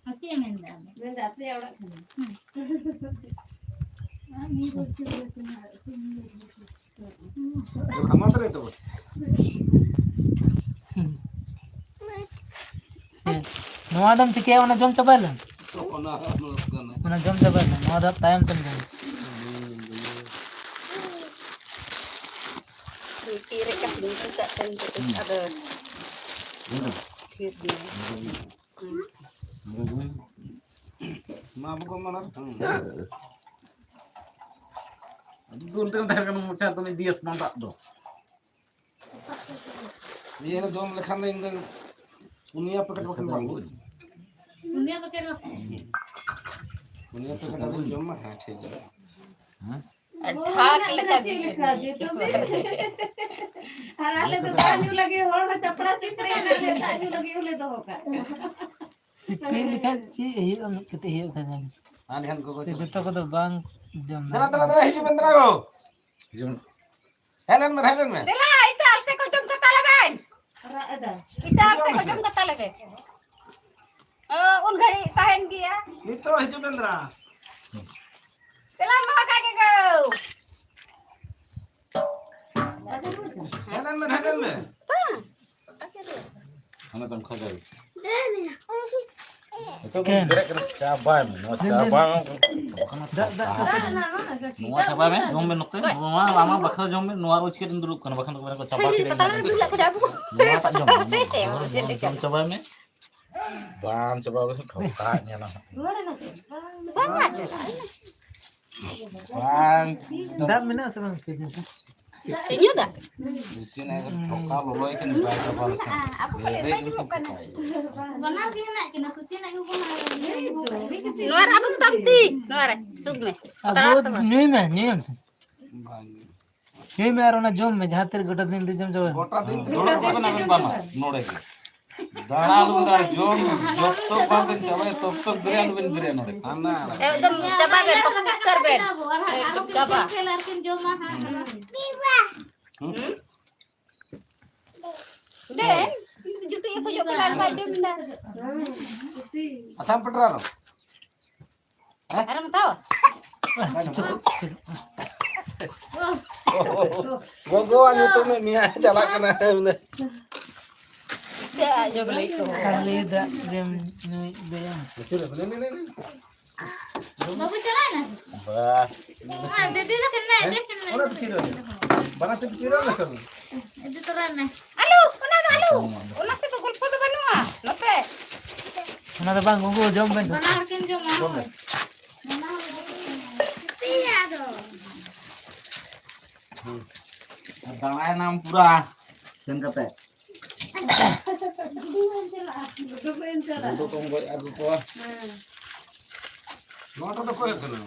ᱟᱨ ᱪᱮᱫ ᱮ ᱢᱮᱱᱫᱟ ᱟᱫᱚ? ᱢᱮᱱᱫᱟ ᱟᱯᱮᱭᱟᱜ ᱚᱲᱟᱜ ᱠᱟᱱᱟ᱾ ᱦᱩᱸ᱾ ᱟᱨ ᱢᱤᱫ ᱵᱚᱪᱷᱚᱨ ᱨᱮ ᱠᱟᱱᱟ, ᱟᱨ ᱢᱤᱫ ᱵᱚᱪᱷᱚᱨ᱾ ᱟᱢᱟᱛ ᱨᱮ ᱫᱚ᱾ ᱦᱩᱸ᱾ ᱦᱮᱸ᱾ ᱱᱚᱣᱟ ᱫᱚᱢ ᱪᱤᱠᱟᱹᱭᱟ? ᱚᱱᱟ ᱡᱚᱢ ᱪᱟᱵᱟᱭ ᱞᱮᱢ᱾ ᱚᱱᱟ ᱦᱚᱸ ᱠᱟᱱᱟ᱾ ᱚᱱᱟ ᱡᱚᱢ ᱪᱟᱵᱟᱭ ᱞᱮᱢ᱾ ᱱᱚᱣᱟ ᱫᱚ ᱛᱟᱭᱚᱢ ᱛᱮᱢ ᱡᱚᱢᱟ᱾ ᱢᱤᱫᱴᱤᱡ ᱨᱮ ᱠᱟᱹᱴᱤᱡ ᱧᱩᱛᱩᱢ ᱠᱟᱜ ᱠᱷᱟᱱ ᱟᱫᱚ ᱦᱩᱸ᱾ ᱰᱷᱮᱨ ᱜᱮᱭᱟ᱾ ᱦᱩᱸ᱾ ᱢᱟ ᱵᱟᱠᱚ ᱢᱟᱱᱟ᱾ ᱦᱩᱸ᱾ ᱫᱩᱞ ᱛᱮᱢ ᱛᱟᱦᱮᱸ ᱠᱟᱱᱟ ᱢᱚᱪᱟ ᱫᱚᱢᱮ ᱤᱫᱤᱭᱟ ᱥᱟᱢᱟᱱ ᱫᱟᱜ ᱫᱚ᱾ ᱱᱤᱭᱟᱹ ᱫᱚ ᱡᱚᱢ ᱞᱮᱠᱷᱟᱱ ᱫᱚ ᱤᱧ ᱫᱚ ᱯᱩᱱᱭᱟ ᱯᱮᱠᱮᱴ ᱵᱟᱠᱷᱟᱱ ᱵᱟᱝ ᱦᱩᱭᱩᱜ᱾ ᱯᱩᱱᱭᱟ ᱯᱮᱠᱮᱴ ᱵᱟᱠᱷᱟᱱ? ᱯᱩᱱᱭᱟ ᱯᱮᱠᱮᱴ ᱟᱫᱚᱧ ᱡᱚᱢᱟ, ᱦᱮᱸ, ᱴᱷᱤᱠ ᱜᱮᱭᱟ᱾ ᱦᱮᱸ? ᱟᱨ ᱴᱷᱟᱠ ᱞᱮᱠᱟ ᱪᱮᱫ ᱞᱮᱠᱟ ᱡᱮ ᱛᱚᱵᱮ? ᱟᱨ ᱟᱞᱮ ᱫᱚ ᱫᱟᱜ ᱧᱩ ᱞᱟᱹᱜᱤᱫ ᱦᱚᱲ ᱦᱚᱸ ᱪᱟᱯᱲᱟ ᱪᱤᱯᱲᱟ ᱮᱱᱟ, ᱟᱞᱮ ᱫᱟᱜ ᱧᱩ ᱞᱟᱹᱜᱤᱫ ᱦᱚᱸᱞᱮ ᱫᱚᱦᱚ ᱠᱟᱜ ᱠᱟᱱᱟ᱾ ᱥᱤᱯᱤ ᱞᱮᱠᱷᱟᱡ ᱪᱮᱫ ᱦᱩᱭᱩᱜᱼᱟ? ᱢᱤᱫ ᱠᱟᱹᱴᱤᱡ ᱦᱩᱭᱩᱜ ᱠᱷᱟᱱ ᱡᱟᱹᱱᱤᱡ᱾ ᱟᱨ ᱮᱱᱠᱷᱟᱱ ᱜᱚᱜᱚ ᱛᱚ ᱪᱟᱞᱟᱜ ᱡᱚᱛᱚ ᱠᱚᱫᱚ ᱵᱟᱝ ᱡᱚᱢ ᱫᱮᱞᱟ, ᱫᱮᱞᱟ, ᱫᱟᱲᱮᱭᱟᱜᱼᱟ᱾ ᱫᱮᱞᱟ, ᱦᱤᱡᱩᱜ ᱵᱮᱱ, ᱫᱮᱞᱟ ᱜᱚ᱾ ᱦᱤᱡᱩᱜ ᱵᱮᱱ᱾ ᱦᱮᱡ ᱞᱮᱱ ᱵᱮᱱ, ᱦᱮᱡ ᱞᱮᱱ ᱵᱮᱱ᱾ ᱫᱮᱞᱟ, ᱤᱛᱟᱹ ᱟᱞᱮ ᱥᱮᱫ ᱠᱷᱚᱱ ᱡᱚᱢ ᱠᱟᱛᱟ ᱞᱮᱵᱮᱱ᱾ ᱨᱟᱜ ᱮᱫᱟᱭ᱾ ᱤᱛᱟᱹ ᱟᱞᱮ ᱥᱮᱫ ᱠᱷᱚᱱ ᱡᱚᱢ ᱠᱟᱛᱟ ᱞᱮᱵᱮᱱ᱾ ᱚ, ᱩᱱ ᱜᱷᱟᱹᱲᱤᱡ ᱛᱟᱦᱮᱱ ᱜᱮᱭᱟ᱾ ᱱᱤᱛᱚᱜ ᱦᱤᱡᱩᱜ ᱵᱮᱱ ᱫᱮᱞᱟ᱾ ᱫᱮᱞᱟ ᱢᱟ ᱠᱟᱜᱮ ᱜᱳ᱾ ᱦᱮᱡ ᱞᱮᱱ ᱢᱮ, ᱦᱮᱡ ᱞᱮᱱ ᱢᱮ᱾ ᱦᱟᱱᱮ ᱛᱟᱢ ᱠᱷᱟᱡᱟᱨᱤ᱾ ᱱᱤᱛᱚᱜ ᱵᱚᱱ ᱪᱤᱠᱟᱹᱭᱮᱱᱟ? ᱵᱮᱨᱮᱫ ᱠᱟᱱᱟ, ᱪᱟᱵᱟᱭ ᱢᱮ, ᱱᱚᱣᱟ ᱫᱮᱱ, ᱫᱮᱱ᱾ ᱪᱟᱵᱟᱭ ᱢᱮ᱾ ᱫᱟᱜ, ᱫᱟᱜ, ᱫᱟᱜ᱾ ᱱᱚᱣᱟ ᱪᱟᱵᱟᱭ ᱢᱮ, ᱡᱚᱢ ᱢᱮ ᱱᱚᱛᱮ, ᱱᱚᱣᱟ ᱟᱢᱟᱜ ᱵᱟᱠᱷᱨᱟ ᱡᱚᱢ ᱢᱮ, ᱱᱚᱣᱟ ᱨᱳᱡᱽ ᱪᱮᱫ ᱮᱢ ᱫᱩᱲᱩᱵ ᱠᱟᱱᱟ, ᱵᱟᱠᱷᱟᱱ ᱫᱚ ᱠᱚ ᱢᱮᱱᱟ ᱠᱚ ᱪᱟᱵᱟ ᱠᱮᱫᱟᱹᱧ ᱦᱟᱸᱜ᱾ ᱱᱚᱣᱟᱴᱟᱜ ᱡᱚᱢ ᱢᱮ, ᱱᱚᱣᱟ ᱡᱚᱢ, ᱡᱚᱢ ᱪᱟᱵᱟᱭ ᱢᱮ᱾ ᱵᱟᱝ ᱪᱟᱵᱟ ᱠᱟᱛᱮ ᱴᱷᱚᱠᱟᱜ ᱧᱮᱞᱟ ᱦᱟᱸᱜ᱾ ᱵᱟᱝ ᱪᱟᱞᱟᱜᱼᱟ᱾ ᱵᱟᱝ᱾ ᱫᱟᱜ ᱢᱮᱱᱟᱜᱼᱟ ᱥᱮ ᱵᱟᱝ? ᱧᱩ ᱫᱟ? ᱵᱩᱪᱷᱤ ᱱᱟ ᱮᱠᱫᱚᱢ ᱴᱷᱚᱠᱟ ᱞᱚᱞᱚᱭ ᱠᱟᱱ ᱵᱟᱭ ᱪᱟᱵᱟ ᱞᱮᱠᱷᱟᱱ᱾ ᱟᱵᱚ ᱠᱚ ᱞᱮᱵᱮᱡ ᱮᱴᱟᱜ ᱜᱮᱠᱚ ᱧᱚᱜ ᱠᱟᱱᱟ᱾ ᱴᱷᱚᱠᱟᱭᱟ᱾ ᱵᱟᱱᱟᱨ ᱜᱮ ᱢᱮᱱᱟᱜ ᱠᱤᱱᱟ, ᱥᱩᱪᱤᱱ ᱟᱭᱳ ᱵᱟᱵᱟ ᱟᱨ ᱤᱭᱟᱹ ᱟᱭᱳ ᱵᱟᱵᱟ᱾ ᱱᱚᱣᱟ ᱨᱮ ᱟᱵᱚ ᱛᱟᱢ ᱛᱤ, ᱱᱚᱣᱟ ᱨᱮ, ᱥᱩᱫ ᱢᱮ᱾ ᱟᱵᱚ ᱯᱟᱛᱲᱟ ᱛᱟᱢᱟ᱾ ᱧᱩᱭ ᱢᱮ, ᱧᱩᱭ ᱢᱮ ᱥᱮ᱾ ᱵᱟᱝ᱾ ᱧᱩᱭ ᱢᱮ ᱟᱨ ᱚᱱᱟ ᱡᱚᱢ ᱢᱮ, ᱡᱟᱦᱟᱸ ᱛᱤᱨ ᱜᱚᱴᱟ ᱫᱤᱱ ᱨᱮ ᱡᱚᱢ ᱪᱟᱵᱟᱭ ᱢᱮ᱾ ᱜᱚᱴᱟ ᱫᱤᱱ ᱫᱩᱲᱩᱵ ᱠᱚᱜ ᱵᱮᱱ ᱟᱵᱮᱱ ᱵᱟᱱᱟᱨ ᱱᱚᱰᱮ ᱜᱮ᱾ ᱫᱟᱬᱟ ᱟᱞᱚ ᱵᱮᱱ ᱫᱟᱬᱟ, ᱡᱚᱢ ᱡᱚᱛᱚ ᱵᱟᱝ ᱵᱮᱱ ᱪᱟᱵᱟᱭᱟ, ᱛᱚᱵ ᱛᱚᱵ ᱵᱮᱨᱮᱫ ᱟᱞᱚ ᱵᱮᱱ ᱵᱮᱨᱮᱫ ᱱᱚᱰᱮ᱾ ᱮᱠᱫᱚᱢ ᱪᱟᱵᱟ ᱵᱮᱱ, ᱯᱚᱠᱚᱥ ᱩᱛᱟᱹᱨ ᱵᱮᱱ᱾ ᱮᱠᱫᱚᱢ ᱪᱟᱵᱟ᱾ ᱦᱩᱸ᱾ ᱦᱩᱸ? ᱫᱮᱱ, ᱡᱩᱴᱤ ᱠᱚ ᱡᱚᱜ ᱠᱟᱱᱟ, ᱵᱟᱭ ᱡᱚᱢ ᱮᱫᱟ᱾ ᱟᱥᱟᱢ ᱯᱮᱴᱨᱟ ᱨᱚ᱾ ᱟᱨᱮᱢ ᱦᱟᱛᱟᱣᱟ? ᱜᱚᱜᱚᱣᱟᱜ ᱧᱩᱛᱩᱢ ᱮ ᱢᱮᱭᱟ, ᱪᱟᱞᱟᱜ ᱠᱟᱱᱟ᱾ ᱪᱮᱫ ᱟᱸᱡᱚᱢ ᱞᱟᱹᱜᱤᱫ ᱠᱚ? ᱠᱷᱟᱹᱞᱤ ᱫᱟᱜ ᱜᱮᱢ ᱧᱩᱭᱮᱫ ᱫᱚᱭᱟ᱾ ᱵᱟᱹᱵᱩ ᱪᱟᱞᱟᱣ ᱮᱱᱟ? ᱵᱟ᱾ ᱵᱮᱵᱤ ᱫᱚ ᱠᱷᱮᱞᱱᱟ, ᱦᱮᱸ? ᱚᱸᱰᱮ ᱠᱷᱮᱞᱱᱟ᱾ ᱚᱱᱟ ᱯᱤᱪᱷᱤ ᱨᱮ ᱢᱮᱱᱟᱜᱼᱟ᱾ ᱵᱟᱱᱟᱨ ᱛᱮ ᱯᱤᱪᱷᱤ ᱨᱮ ᱢᱮᱱᱟᱜᱼᱟ᱾ ᱤᱫᱤ ᱛᱚᱨᱟᱭ ᱢᱮ᱾ ᱟᱞᱚ, ᱚᱱᱟ ᱫᱚ ᱟᱞᱚ᱾ ᱚᱱᱟ ᱥᱮᱫ ᱫᱚ ᱜᱚᱞᱯᱚ ᱫᱚ ᱵᱟᱹᱱᱩᱜᱼᱟ᱾ ᱱᱚᱛᱮ᱾ ᱚᱱᱟ ᱫᱚ ᱵᱟᱝ, ᱜᱚᱜᱚ, ᱡᱚᱢ ᱵᱮᱱ᱾ ᱵᱟᱱᱟ ᱦᱚᱲ ᱠᱤᱱ ᱡᱚᱢᱟ᱾ ᱡᱚᱢ ᱵᱮᱱ᱾ ᱯᱮᱭᱟ ᱫᱚ᱾ ᱦᱩᱸ᱾ ᱟᱨ ᱫᱟᱬᱟᱭᱮᱱᱟᱢ ᱯᱩᱨᱟ ᱥᱮᱱ ᱠᱟᱛᱮ᱾ ᱜᱩᱰᱩ ᱠᱚᱢ ᱜᱚᱡ ᱟᱹᱜᱩ ᱠᱚᱣᱟ᱾ ᱦᱮᱸ᱾ ᱱᱚᱣᱟ ᱫᱚ ᱚᱠᱚᱭᱟᱜ ᱠᱟᱱᱟ?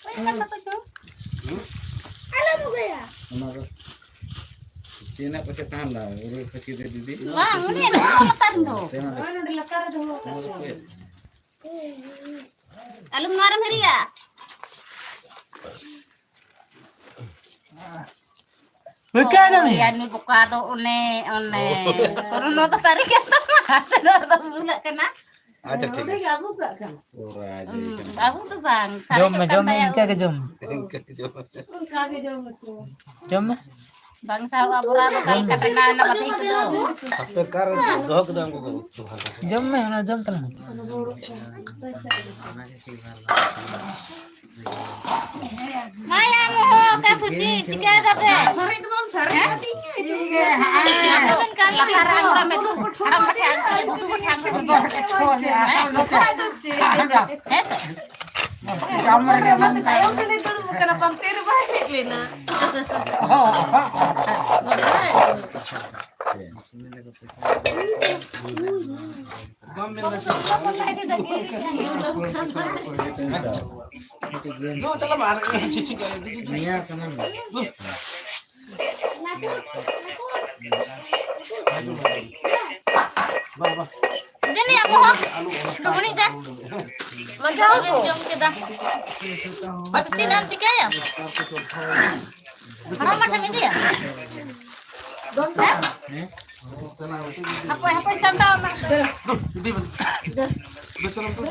ᱚᱠᱚᱭᱟᱜ ᱠᱟᱱ ᱛᱟᱠᱚ ᱪᱚ? ᱦᱩᱸ? ᱟᱞᱚᱢ ᱟᱹᱜᱩᱭᱟ᱾ ᱚᱱᱟ ᱫᱚ ᱪᱮᱫ ᱨᱮᱱᱟᱜ ᱯᱚᱭᱥᱟ ᱛᱟᱦᱮᱱ ᱞᱟᱜᱟᱜᱼᱟ? ᱩᱨᱩ ᱠᱷᱟᱹᱪᱤ ᱨᱮ ᱡᱩᱫᱤ ᱵᱟᱝ, ᱩᱱᱤᱭᱟᱜ ᱫᱚ ᱞᱟᱛᱟᱨ ᱨᱮ ᱫᱚᱦᱚ᱾ ᱦᱳᱭ, ᱱᱚᱰᱮ ᱞᱟᱛᱟᱨ ᱨᱮ ᱫᱚᱦᱚ ᱠᱟᱜ ᱠᱚᱣᱟ᱾ ᱟᱞᱚᱢ ᱱᱚᱣᱟ ᱨᱮᱢ ᱦᱤᱨᱤᱭᱟ᱾ ᱵᱮᱠᱟᱨ ᱫᱚ ᱦᱳᱭ, ᱱᱤᱭᱟᱹ᱾ ᱟᱨ ᱱᱩᱭ ᱵᱚᱠᱟ ᱫᱚ ᱚᱱᱮ, ᱚᱱᱮ᱾ ᱱᱚᱣᱟ ᱫᱚ ᱥᱟᱹᱨᱤ ᱜᱮ᱾ ᱱᱚᱣᱟ ᱫᱚ ᱵᱩᱞᱟᱹᱜ ᱠᱟᱱᱟ᱾ ᱟᱪᱪᱷᱟ, ᱴᱷᱤᱠ ᱟᱪᱷᱮ᱾ ᱟᱹᱜᱩ ᱠᱟᱜ ᱠᱟᱱᱟ᱾ ᱯᱩᱨᱟᱹ ᱡᱤᱣᱤ ᱠᱟᱱᱟ᱾ ᱟᱹᱜᱩ ᱫᱚ ᱵᱟᱝ, ᱡᱚᱢ ᱢᱮ, ᱥᱟᱨᱮᱡᱚᱜ ᱠᱟᱱ ᱡᱚᱢ ᱢᱮ, ᱛᱟᱭᱟ ᱤᱱᱠᱟ ᱜᱮ ᱩᱱᱤ᱾ ᱡᱚᱢ ᱢᱮ᱾ ᱤᱱᱠᱟᱹ ᱜᱮ ᱡᱚᱢ ᱦᱚᱪᱚ᱾ ᱡᱚᱢ ᱢᱮ᱾ ᱵᱟᱝ ᱥᱟᱦᱚᱵᱼᱟ, ᱵᱚᱨᱟ ᱫᱚ ᱠᱟᱭ ᱠᱟᱛᱮ ᱱᱟ, ᱱᱟ ᱵᱟᱛᱟᱭ ᱠᱚ ᱫᱚ᱾ ᱦᱟᱯᱮ ᱚᱠᱟᱨᱮ ᱫᱚᱦᱚ ᱠᱮᱫᱟ ᱩᱱᱠᱩ ᱠᱚ? ᱡᱚᱢ ᱢᱮ, ᱚᱱᱟ ᱡᱚᱢ ᱛᱟᱞᱟᱝ ᱢᱮ᱾ ᱢᱟᱭᱟ ᱢᱚᱦᱚ, ᱚᱠᱟ ᱥᱩᱪᱤ, ᱪᱤᱠᱟᱹᱭ ᱫᱟᱯᱮ? ᱥᱟᱨᱮᱡ ᱫᱚ ᱵᱟᱢ ᱥᱟᱨᱮᱡ ᱟᱹᱫᱤᱧᱟ᱾ ᱴᱷᱤᱠ ᱜᱮᱭᱟ, ᱦᱮᱸ᱾ ᱟᱵᱮᱱ ᱠᱟᱹᱢᱤ ᱞᱟᱛᱟᱨ ᱨᱮ ᱟᱬᱜᱚᱱ ᱢᱮ, ᱫᱩ ᱯᱷᱩᱴ ᱦᱟᱲᱟᱢ ᱵᱟᱴᱷᱮ ᱟᱬᱜᱚᱱ ᱢᱮ, ᱫᱩ ᱯᱷᱩᱴ ᱦᱟᱲᱟᱢ ᱵᱟᱴᱷᱮ ᱟᱬᱜᱚᱱ ᱢᱮ᱾ ᱦᱮᱸ ᱥᱮ? ᱚᱱᱟᱛᱮ ᱛᱟᱭᱚᱢ ᱥᱮᱫ ᱮ ᱫᱩᱲᱩᱵ ᱟᱠᱟᱱᱟ, ᱯᱟᱱᱛᱮ ᱨᱮ ᱵᱟᱭ ᱦᱮᱡ ᱞᱮᱱᱟ᱾ ᱵᱟᱢ ᱢᱮᱱ ᱫᱟ ᱪᱮᱫ? ᱫᱩ, ᱪᱟᱞᱟᱜ ᱢᱮ, ᱟᱨ ᱪᱮᱫ ᱪᱤᱠᱟᱹᱭᱟ? ᱫᱩ, ᱫᱩ, ᱫᱩ᱾ ᱱᱤᱭᱟᱹ ᱥᱟᱱᱟᱢ᱾ ᱵᱟ, ᱵᱟ᱾ ᱫᱮᱱ ᱭᱟ ᱵᱚᱦᱚᱜ᱾ ᱟᱞᱩ ᱚᱱᱟ ᱰᱩᱵᱩᱱᱤ ᱫᱟ᱾ ᱢᱟᱡᱟᱣ ᱠᱚ᱾ ᱡᱚᱢ ᱠᱮᱫᱟ᱾ ᱛᱤᱱᱟᱹᱜ ᱮᱢ ᱪᱤᱠᱟᱹᱭᱟ? ᱦᱟᱲᱟᱢ ᱢᱟᱴᱷᱮᱢ ᱤᱫᱤᱭᱟ? ᱦᱮᱸ? ᱦᱟᱯᱳᱭ, ᱦᱟᱯᱳᱭ, ᱥᱟᱢᱴᱟᱣ ᱢᱮ᱾ ᱫᱩ, ᱤᱫᱤ ᱵᱮᱱ᱾ ᱫᱩ, ᱪᱟᱞᱟᱜ ᱢᱮ᱾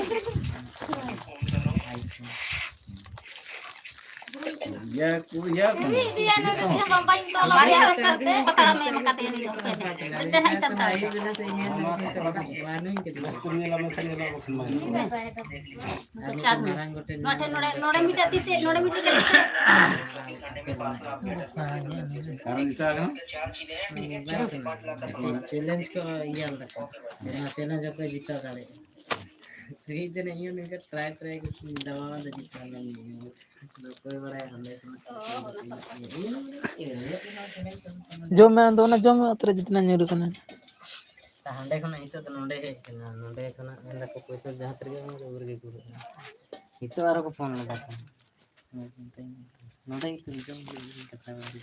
ᱤᱭᱟᱹ ᱠᱚ, ᱤᱭᱟᱹ ᱠᱚ᱾ ᱤᱫᱤᱭᱟ, ᱱᱩᱭ ᱫᱚ ᱪᱮᱫ ᱦᱚᱸ ᱵᱟᱝ, ᱵᱟᱹᱧ ᱛᱚᱞ ᱟᱠᱟᱫᱮᱭᱟ᱾ ᱯᱟᱛᱲᱟ ᱢᱮ ᱮᱢ ᱟᱠᱟᱫᱮᱭᱟ ᱩᱱᱤ ᱫᱚ᱾ ᱢᱤᱫᱴᱮᱱ ᱦᱟᱸᱜ ᱥᱟᱢᱴᱟᱣ᱾ ᱱᱚᱣᱟ ᱯᱟᱛᱲᱟ ᱫᱚ ᱵᱮᱥ ᱠᱚ ᱧᱮᱞᱟ, ᱢᱮᱱᱠᱷᱟᱱ ᱧᱮᱞᱚᱜ ᱵᱟᱠᱷᱟᱱ ᱵᱟᱝ ᱧᱮᱞᱚᱜᱼᱟ᱾ ᱪᱟᱜᱽ ᱢᱮ᱾ ᱱᱚᱣᱟ ᱴᱷᱮᱱ ᱱᱚᱰᱮ, ᱱᱚᱰᱮ ᱢᱤᱫᱴᱮᱡ ᱛᱤ ᱛᱮ, ᱱᱚᱰᱮ ᱢᱤᱫᱴᱮᱡ ᱛᱤ ᱛᱮ᱾ ᱠᱟᱨᱚᱱ ᱪᱤᱠᱟᱹ ᱠᱟᱱᱟ? ᱪᱮᱞᱮᱧᱡᱽ ᱠᱚ ᱤᱭᱟᱹ ᱞᱮᱫᱟ ᱠᱚ᱾ ᱚᱱᱟ ᱪᱮᱞᱮᱧᱡᱽ ᱦᱚᱸᱯᱮ ᱡᱤᱛᱟᱹᱣ ᱫᱟᱲᱮᱭᱟᱜᱼᱟ᱾ ᱢᱤᱫ ᱫᱤᱱ ᱤᱧ ᱦᱚᱸ ᱱᱤᱝᱠᱟᱹ ᱴᱨᱟᱭ ᱴᱨᱟᱭ ᱠᱟᱛᱮᱧ ᱫᱟᱵᱟᱣ ᱫᱟ, ᱡᱤᱛᱟᱹᱣ ᱞᱮᱱ ᱜᱤᱭᱟᱹᱧ᱾ ᱟᱫᱚ ᱚᱠᱚᱭ ᱵᱟᱲᱟᱭᱟ ᱦᱟᱸᱰᱮ ᱠᱷᱚᱱᱟᱜ ᱚ, ᱚᱱᱟ ᱥᱟᱯᱷᱟ᱾ ᱤᱧ ᱫᱚ ᱪᱮᱫ ᱦᱚᱸ ᱵᱟᱹᱧ ᱢᱮᱱ ᱠᱟᱫᱟ᱾ ᱡᱚᱢ ᱢᱮ, ᱟᱫᱚ ᱚᱱᱟ ᱡᱚᱢ ᱢᱮ, ᱚᱛ ᱨᱮ ᱡᱤᱛᱱᱟ ᱧᱩᱨ ᱠᱟᱱᱟ᱾ ᱦᱟᱸᱰᱮ ᱠᱷᱚᱱᱟᱜ ᱱᱤᱛᱚᱜ ᱫᱚ ᱱᱚᱰᱮ ᱦᱮᱡ ᱠᱟᱱᱟ, ᱱᱚᱰᱮ ᱠᱷᱚᱱᱟᱜ ᱢᱮᱱ ᱫᱟᱠᱚ ᱯᱚᱭᱥᱟ ᱡᱟᱦᱟᱸ ᱛᱤᱨᱮᱜᱮ ᱮᱢᱚᱜ ᱩᱱ ᱨᱮᱜᱮ ᱠᱩᱞᱟᱹᱜᱼᱟ᱾ ᱱᱤᱛᱚᱜ ᱟᱨᱚ ᱠᱚ ᱯᱷᱳᱱ ᱞᱮᱫᱟ ᱠᱚ᱾ ᱱᱚᱰᱮ ᱜᱮ ᱠᱩᱞ ᱡᱚᱝ ᱠᱟᱛᱷᱟ ᱵᱟᱲᱟ᱾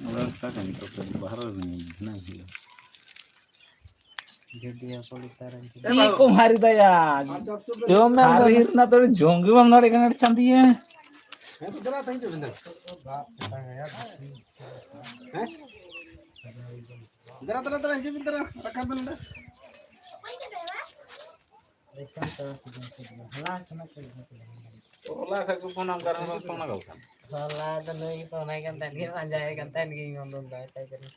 ᱚᱲᱟᱜ ᱨᱮ ᱚᱠᱟ ᱠᱟᱹᱢᱤ ᱛᱟᱯᱮ? ᱵᱟᱦᱨᱮ ᱨᱮ ᱢᱮᱱᱟᱧᱟ, ᱦᱮᱱᱟᱜ ᱜᱮᱭᱟ᱾ ᱵᱷᱤᱰᱤᱭᱳ ᱠᱚᱞ ᱚᱠᱟᱨᱮ? ᱪᱮᱫ ᱠᱚ ᱢᱟᱨᱤ ᱫᱟᱭᱟ? ᱡᱚᱢ ᱢᱮ, ᱟᱨ ᱡᱚᱢ ᱢᱮ᱾ ᱨᱤᱨ ᱨᱮᱱᱟᱜ ᱫᱚ ᱡᱚᱢ ᱜᱮ ᱵᱟᱢ ᱫᱟᱲᱮᱭᱟᱜ ᱠᱟᱱᱟ, ᱪᱟᱸᱫᱤᱭᱟᱹ᱾ ᱦᱮᱸ? ᱫᱮᱞᱟ, ᱫᱮᱞᱟ, ᱫᱮᱞᱟ, ᱦᱤᱡᱩᱜ ᱵᱤᱱ, ᱫᱮᱞᱟ, ᱨᱟᱠᱟᱵ ᱵᱤᱱ ᱱᱚᱰᱮ᱾ ᱦᱚᱞᱟ ᱠᱷᱚᱡ ᱠᱚ ᱯᱷᱳᱱ ᱟᱢ ᱠᱟᱱ ᱨᱮᱦᱚᱸ ᱵᱟᱢ ᱯᱷᱳᱱ ᱟᱠᱚ ᱠᱟᱱ᱾ ᱦᱚᱞᱟ ᱫᱚ ᱱᱩᱭ ᱜᱮ ᱯᱷᱳᱱ ᱟᱭ ᱠᱟᱱ ᱛᱟᱦᱮᱸᱫ, ᱜᱮ ᱯᱟᱸᱡᱟᱭᱮ ᱠᱟᱱ ᱛᱟᱦᱮᱸᱫ, ᱜᱮ ᱢᱚᱱ ᱫᱚ ᱵᱟᱭ ᱛᱟᱦᱮᱸ ᱠᱟᱱᱟ᱾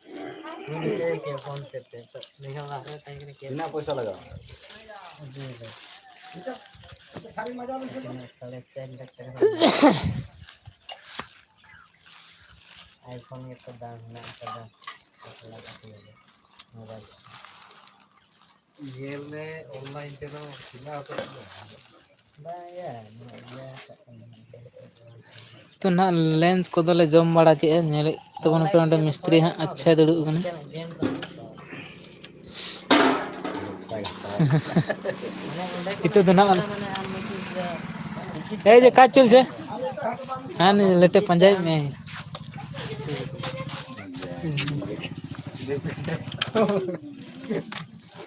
ᱩᱱᱤ ᱜᱮ ᱯᱷᱳᱱ ᱠᱮᱫ ᱛᱮ, ᱛᱚ ᱱᱩᱭ ᱦᱚᱸ ᱵᱟᱦᱨᱮ ᱛᱟᱦᱮᱸ ᱠᱟᱱᱟ, ᱠᱮᱥ ᱛᱤᱱᱟᱹᱜ ᱯᱚᱭᱥᱟ ᱞᱟᱜᱟᱜᱼᱟ? ᱛᱤᱱᱟᱹᱜ? ᱥᱟᱲᱮ ᱪᱟᱨ ᱞᱟᱠᱷ ᱴᱟᱠᱟ᱾ iPhone ᱜᱮᱛᱚ ᱫᱟᱢ ᱦᱮᱱᱟᱜ ᱟᱠᱟᱫᱟ, ᱢᱳᱵᱟᱭᱤᱞ᱾ ᱧᱮᱞ ᱢᱮ, online ᱛᱮᱫᱚ ᱛᱤᱱᱟᱹᱜ ᱦᱟᱛᱟᱣ ᱠᱟᱱᱟ? ᱛᱚ ᱱᱟᱦᱟᱜ ᱞᱮᱱᱥ ᱠᱚᱫᱚᱞᱮ ᱡᱚᱢ ᱵᱟᱲᱟ ᱠᱮᱜᱼᱟ᱾ ᱧᱮᱞᱮᱫ ᱛᱟᱵᱚᱱ ᱯᱮ, ᱚᱸᱰᱮ ᱢᱤᱥᱛᱨᱤ ᱦᱟᱸᱜ ᱟᱪᱪᱷᱟᱭ ᱫᱩᱲᱩᱵ ᱟᱠᱟᱱᱟ᱾ ᱱᱤᱛᱚᱜ ᱫᱚ ᱱᱟᱦᱟᱜ, ᱮᱭ ᱡᱮ ᱠᱟᱡᱽ ᱪᱚᱞᱪᱮ, ᱦᱮᱸ, ᱞᱮᱴᱮ ᱯᱟᱸᱡᱟᱭᱮᱫ ᱢᱮᱭᱟᱭ᱾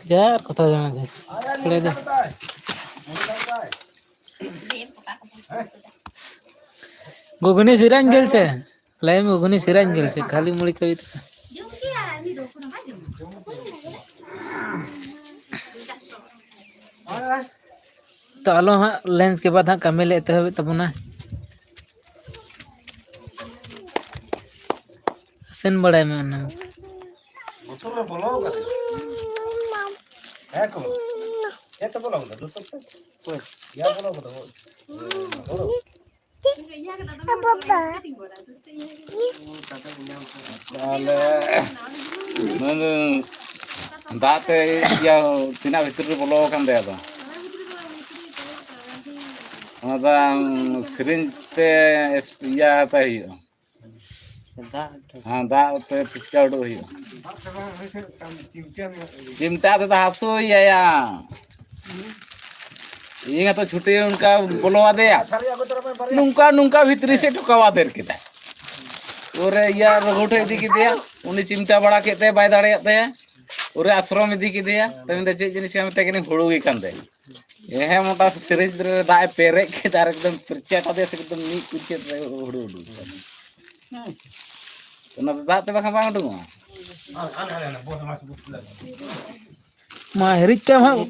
ᱡᱟᱦᱟᱸ ᱟᱨ ᱠᱟᱛᱷᱟ ᱡᱟᱦᱟᱸ ᱡᱤᱱᱤᱥ ᱠᱷᱟᱹᱲᱟᱹᱭ ᱫᱚ᱾ ᱜᱩᱜᱩᱱᱤ ᱥᱮᱨᱮᱧ ᱜᱮᱞ ᱪᱮ? ᱞᱟᱹᱭ ᱢᱮ, ᱜᱩᱜᱩᱱᱤ ᱥᱮᱨᱮᱧ ᱜᱮᱞ ᱪᱮ? ᱠᱷᱟᱹᱞᱤ ᱢᱩᱲᱤ ᱠᱟᱹᱣᱤ ᱛᱮ᱾ ᱛᱚ ᱟᱞᱚ ᱦᱟᱸᱜ ᱞᱮᱱᱥ ᱠᱮ ᱵᱟᱫ ᱦᱟᱸᱜ ᱠᱟᱹᱢᱤ ᱞᱮ ᱮᱛᱚᱦᱚᱵᱮᱫ ᱛᱟᱵᱚᱱᱟ᱾ ᱥᱮᱱ ᱵᱟᱲᱟᱭ ᱢᱮ ᱚᱱᱟ᱾ ᱞᱩᱛᱩᱨ ᱨᱮ ᱵᱚᱞᱚ ᱠᱟᱫᱟ᱾ ᱦᱮᱸ ᱠᱚ᱾ ᱪᱮᱫ ᱛᱮ ᱵᱚᱞᱚ ᱠᱟᱫᱟ? ᱞᱩᱛᱩᱨ ᱛᱮ? ᱚᱠᱚᱭ? ᱭᱟ ᱵᱚᱞᱚ ᱠᱟᱫᱟ᱾ ᱦᱩᱲᱩ᱾ ᱛᱟᱦᱞᱮ ᱢᱮᱱᱫᱟᱹᱧ, ᱫᱟᱜ ᱛᱮ ᱤᱭᱟᱹ ᱛᱤᱱᱟᱹᱜ ᱵᱷᱤᱛᱤᱨ ᱨᱮ ᱵᱚᱞᱚ ᱟᱠᱟᱱ ᱛᱟᱭᱟ ᱫᱚ? ᱚᱱᱟ ᱫᱚ ᱥᱤᱨᱤᱧ ᱛᱮ ᱤᱭᱟᱹ ᱦᱟᱛᱟᱣ ᱦᱩᱭᱩᱜᱼᱟ᱾ ᱫᱟᱜ ᱦᱮᱸ, ᱫᱟᱜ ᱛᱮ ᱯᱷᱩᱪᱠᱟ ᱩᱰᱩᱠ ᱦᱩᱭᱩᱜᱼᱟ᱾ ᱪᱤᱢᱴᱟ ᱛᱮᱫᱚ ᱦᱟᱹᱥᱩᱭᱟᱭᱟ᱾ ᱤᱧ ᱦᱚᱸᱛᱚ ᱪᱷᱩᱴᱤ ᱚᱱᱠᱟ ᱵᱚᱞᱚ ᱟᱫᱮᱭᱟ᱾ ᱱᱚᱝᱠᱟ, ᱱᱚᱝᱠᱟ ᱵᱷᱤᱛᱨᱤ ᱥᱮᱫ ᱴᱷᱚᱠᱟᱣ ᱟᱫᱮᱨ ᱠᱮᱫᱟ᱾ ᱩᱱᱨᱮ ᱤᱭᱟᱹ ᱨᱚᱜᱷᱩ ᱴᱷᱮᱡ ᱤᱫᱤ ᱠᱮᱫᱮᱭᱟ᱾ ᱩᱱᱤ ᱪᱤᱢᱴᱟ ᱵᱟᱲᱟ ᱠᱮᱫ ᱛᱮ ᱵᱟᱭ ᱫᱟᱲᱮᱭᱟᱜ ᱛᱟᱭᱟ᱾ ᱩᱱᱨᱮ ᱟᱥᱨᱚᱢ ᱤᱫᱤ ᱠᱮᱫᱮᱭᱟ᱾ ᱛᱚ ᱢᱮᱱᱫᱟ, "ᱪᱮᱫ ᱡᱤᱱᱤᱥ ᱠᱟᱱᱟ?" ᱢᱮᱛᱟᱭ ᱠᱟᱹᱱᱟᱹᱧ, "ᱦᱩᱲᱩ ᱜᱮ ᱠᱟᱱ ᱛᱟᱭᱟ᱾" ᱦᱮᱸ, ᱢᱚᱴᱟ ᱥᱤᱨᱤᱧᱡᱽ ᱨᱮ ᱫᱟᱜ ᱮ ᱯᱮᱨᱮᱡ ᱠᱮᱫᱟ ᱟᱨ ᱮᱠᱫᱚᱢ ᱯᱤᱨᱪᱟᱹᱴ ᱟᱫᱮᱭᱟ ᱥᱮ ᱮᱠᱫᱚᱢ ᱢᱤᱫ ᱯᱤᱨᱪᱟᱹᱴ ᱨᱮ ᱦᱩᱲᱩ ᱩᱰᱩᱠ ᱮᱱᱟ᱾ ᱦᱮᱸ᱾ ᱚᱱᱟ ᱫᱚ ᱫᱟᱜ ᱛᱮ ᱵᱟᱠᱷᱟᱱ ᱵᱟᱝ ᱩᱰᱩᱠᱚᱜᱼᱟ᱾ ᱢᱟ ᱦᱤᱨᱤᱡ ᱠᱟᱢ ᱦᱟᱸᱜ᱾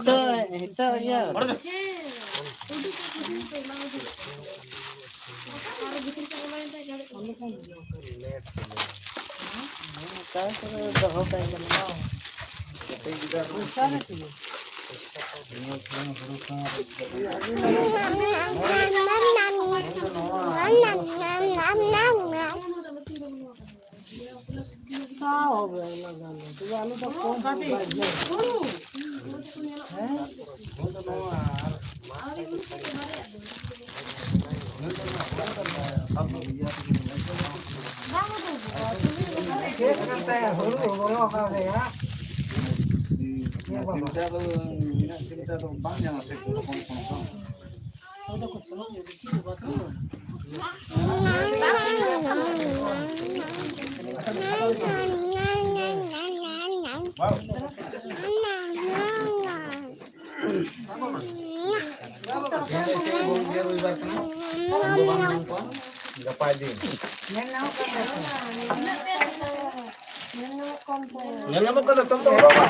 ᱪᱤᱱᱛᱟ ᱫᱚ, ᱤᱱᱟᱹᱜ ᱪᱤᱱᱛᱟ ᱫᱚ ᱵᱟᱝ ᱧᱟᱢᱟ ᱥᱮ ᱦᱚᱯᱚᱱ ᱦᱚᱯᱚᱱ ᱫᱚ᱾ ᱜᱟᱯᱟ ᱫᱤᱱ᱾ ᱧᱮᱞ ᱧᱟᱢᱚᱜ ᱠᱟᱱᱟ, ᱛᱚᱢ ᱛᱚ ᱚᱰᱚᱠᱚᱜᱼᱟ᱾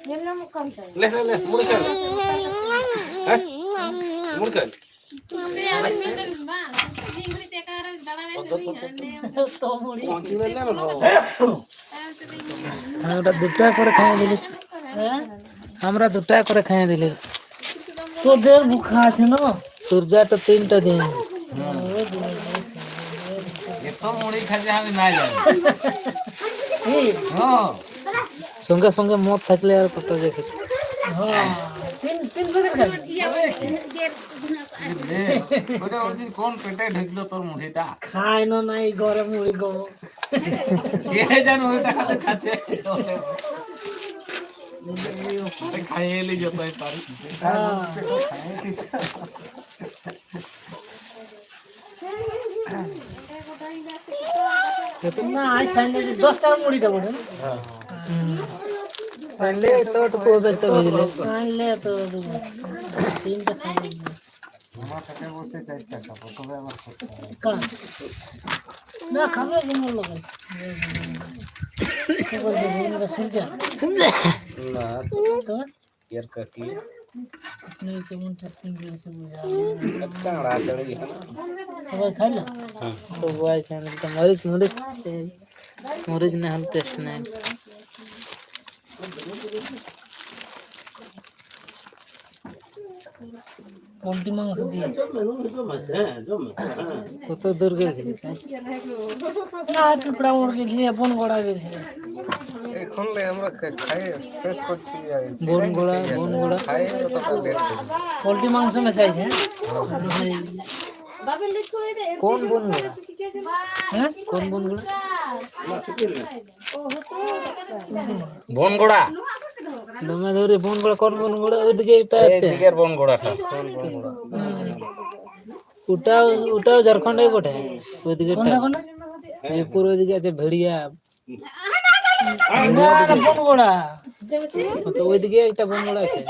ᱧᱮᱞ ᱧᱟᱢᱚᱜ ᱠᱟᱱ ᱛᱟᱭᱟ᱾ ᱞᱮ, ᱞᱮ, ᱞᱮ, ᱢᱩᱲᱤ ᱠᱟᱱ᱾ ᱦᱮᱸ? ᱢᱩᱲᱤ ᱠᱟᱱ᱾ ᱛᱚ ᱢᱩᱲᱤ᱾ ᱯᱚᱧᱪᱤ ᱞᱮ ᱞᱮ ᱞᱚ᱾ ᱦᱮᱸ, ᱚᱸᱰᱮ ᱫᱩᱴᱟ ᱠᱚᱨᱮ ᱠᱷᱟᱭᱟ ᱫᱤᱞᱤ᱾ ᱦᱮᱸ? আমরা দুটা করে খাইয়ে দিলে। তোদের মুখ আছে না? সূর্যা তো তিনটা দিন। এত মুড়ি খাচ্ছে আমি নাই জানি। এই। হ্যাঁ। সঙ্গে সঙ্গে মদ থাকলে আর কত যে খেতে। হ্যাঁ। তিন, তিন প্যাকেট খাই। এ, ওটা ওর দিন কোন পেটে ঢুকলো তোর মুড়িটা? খায় না, নাই ঘরে মুড়ি গো। কে জানে ওটা খাতে খাচ্ছে। খাইয়ে এলি যত পারি। হ্যাঁ। না, আজ সানডে দশ টাকা মুড়িটা বটে না? সানডে তো, তো খুব ব্যস্ত হয়ে গেলে। সানডে তো, তো তিনটা খাই। ᱚᱱᱟ ᱴᱟᱠᱟ ᱵᱚᱞᱛᱮ ᱪᱟᱨ ᱴᱟᱠᱟ, ᱯᱨᱚᱛᱷᱚᱢᱮ ᱟᱵᱟᱨ ᱠᱷᱚᱨᱪᱟ᱾ ᱚᱠᱟ? ᱱᱟ, ᱠᱷᱟᱢᱮ ᱡᱮᱢᱚᱱ ᱞᱟᱜᱟᱭ᱾ ᱥᱩᱨᱡᱟ᱾ ᱱᱟ, ᱛᱚ? ᱮᱨ ᱠᱟᱹᱠᱤ᱾ ᱱᱩᱭ ᱡᱮᱢᱚᱱ ᱴᱷᱮᱥ ᱠᱤᱱ ᱜᱮ ᱥᱮ ᱵᱩᱡᱷᱟᱹᱣ᱾ ᱟᱪᱪᱷᱟ, ᱟᱲᱟ ᱪᱟᱲᱤ ᱜᱮ ᱦᱟᱸᱜ᱾ ᱥᱚᱵᱟᱭ ᱠᱷᱟᱭ ᱞᱟ? ᱦᱮᱸ᱾ ᱥᱚᱵᱟᱭ ᱠᱷᱟᱭ ᱞᱟ, ᱢᱟᱹᱨᱤᱪ, ᱢᱟᱹᱨᱤᱪ᱾ ᱢᱟᱹᱨᱤᱪ ᱱᱟ ᱦᱟᱞ ᱴᱮᱥᱴ ᱱᱟ᱾ ᱯᱳᱞᱴᱤ ᱢᱟᱝᱥ ᱫᱤᱭᱮ᱾ ᱠᱚᱛᱚ ᱫᱩᱨ ᱜᱮ ᱫᱤᱭᱮ, ᱦᱮᱸ? ᱟᱨ ᱴᱩᱠᱲᱟ ᱢᱳᱲ ᱜᱮ ᱫᱤᱭᱮ, ᱵᱚᱱ ᱜᱚᱲᱟ ᱜᱮ ᱫᱤᱭᱮ᱾ ᱮᱠᱷᱚᱱ ᱞᱮ ᱮᱢ ᱨᱚᱠᱷᱮ ᱠᱷᱟᱭ ᱥᱮᱥ ᱠᱚᱨ ᱫᱤᱭᱟ᱾ ᱵᱚᱱ ᱜᱚᱲᱟ, ᱵᱚᱱ ᱜᱚᱲᱟ᱾ ᱠᱷᱟᱭ ᱡᱚᱛᱚ ᱠᱚ ᱞᱮᱴ ᱠᱚ᱾ ᱯᱳᱞᱴᱤ ᱢᱟᱝᱥ ᱢᱮᱥᱟᱭ ᱥᱮ? ᱦᱮᱸ? ᱠᱚᱱ ᱵᱚᱱ ᱜᱚᱲᱟ? ᱦᱮᱸ? ᱠᱚᱱ ᱵᱚᱱ ᱜᱚᱲᱟ? ᱵᱚᱱ ᱜᱚᱲᱟ᱾ ᱫᱚᱢᱮ ᱫᱷᱚᱨᱮ ᱵᱚᱱ ᱜᱚᱲᱟ, ᱠᱚᱱ ᱵᱚᱱ ᱜᱚᱲᱟ, ᱳᱭ ᱫᱤᱠᱮ ᱮᱠᱴᱟ ᱮᱭ ᱟᱪᱪᱷᱟ᱾ দিকের বন গোড়াটা। হুম। ওটাও, ওটাও ঝাড়খণ্ডই বটে। ওইদিকে কোনটা, একটা। কোনটা? জয়পুর ওইদিকে আছে ভেড়িয়া। ভেড়িয়া দিকে। বন গোড়া। তো ওইদিকে একটা বন গোড়া আছে।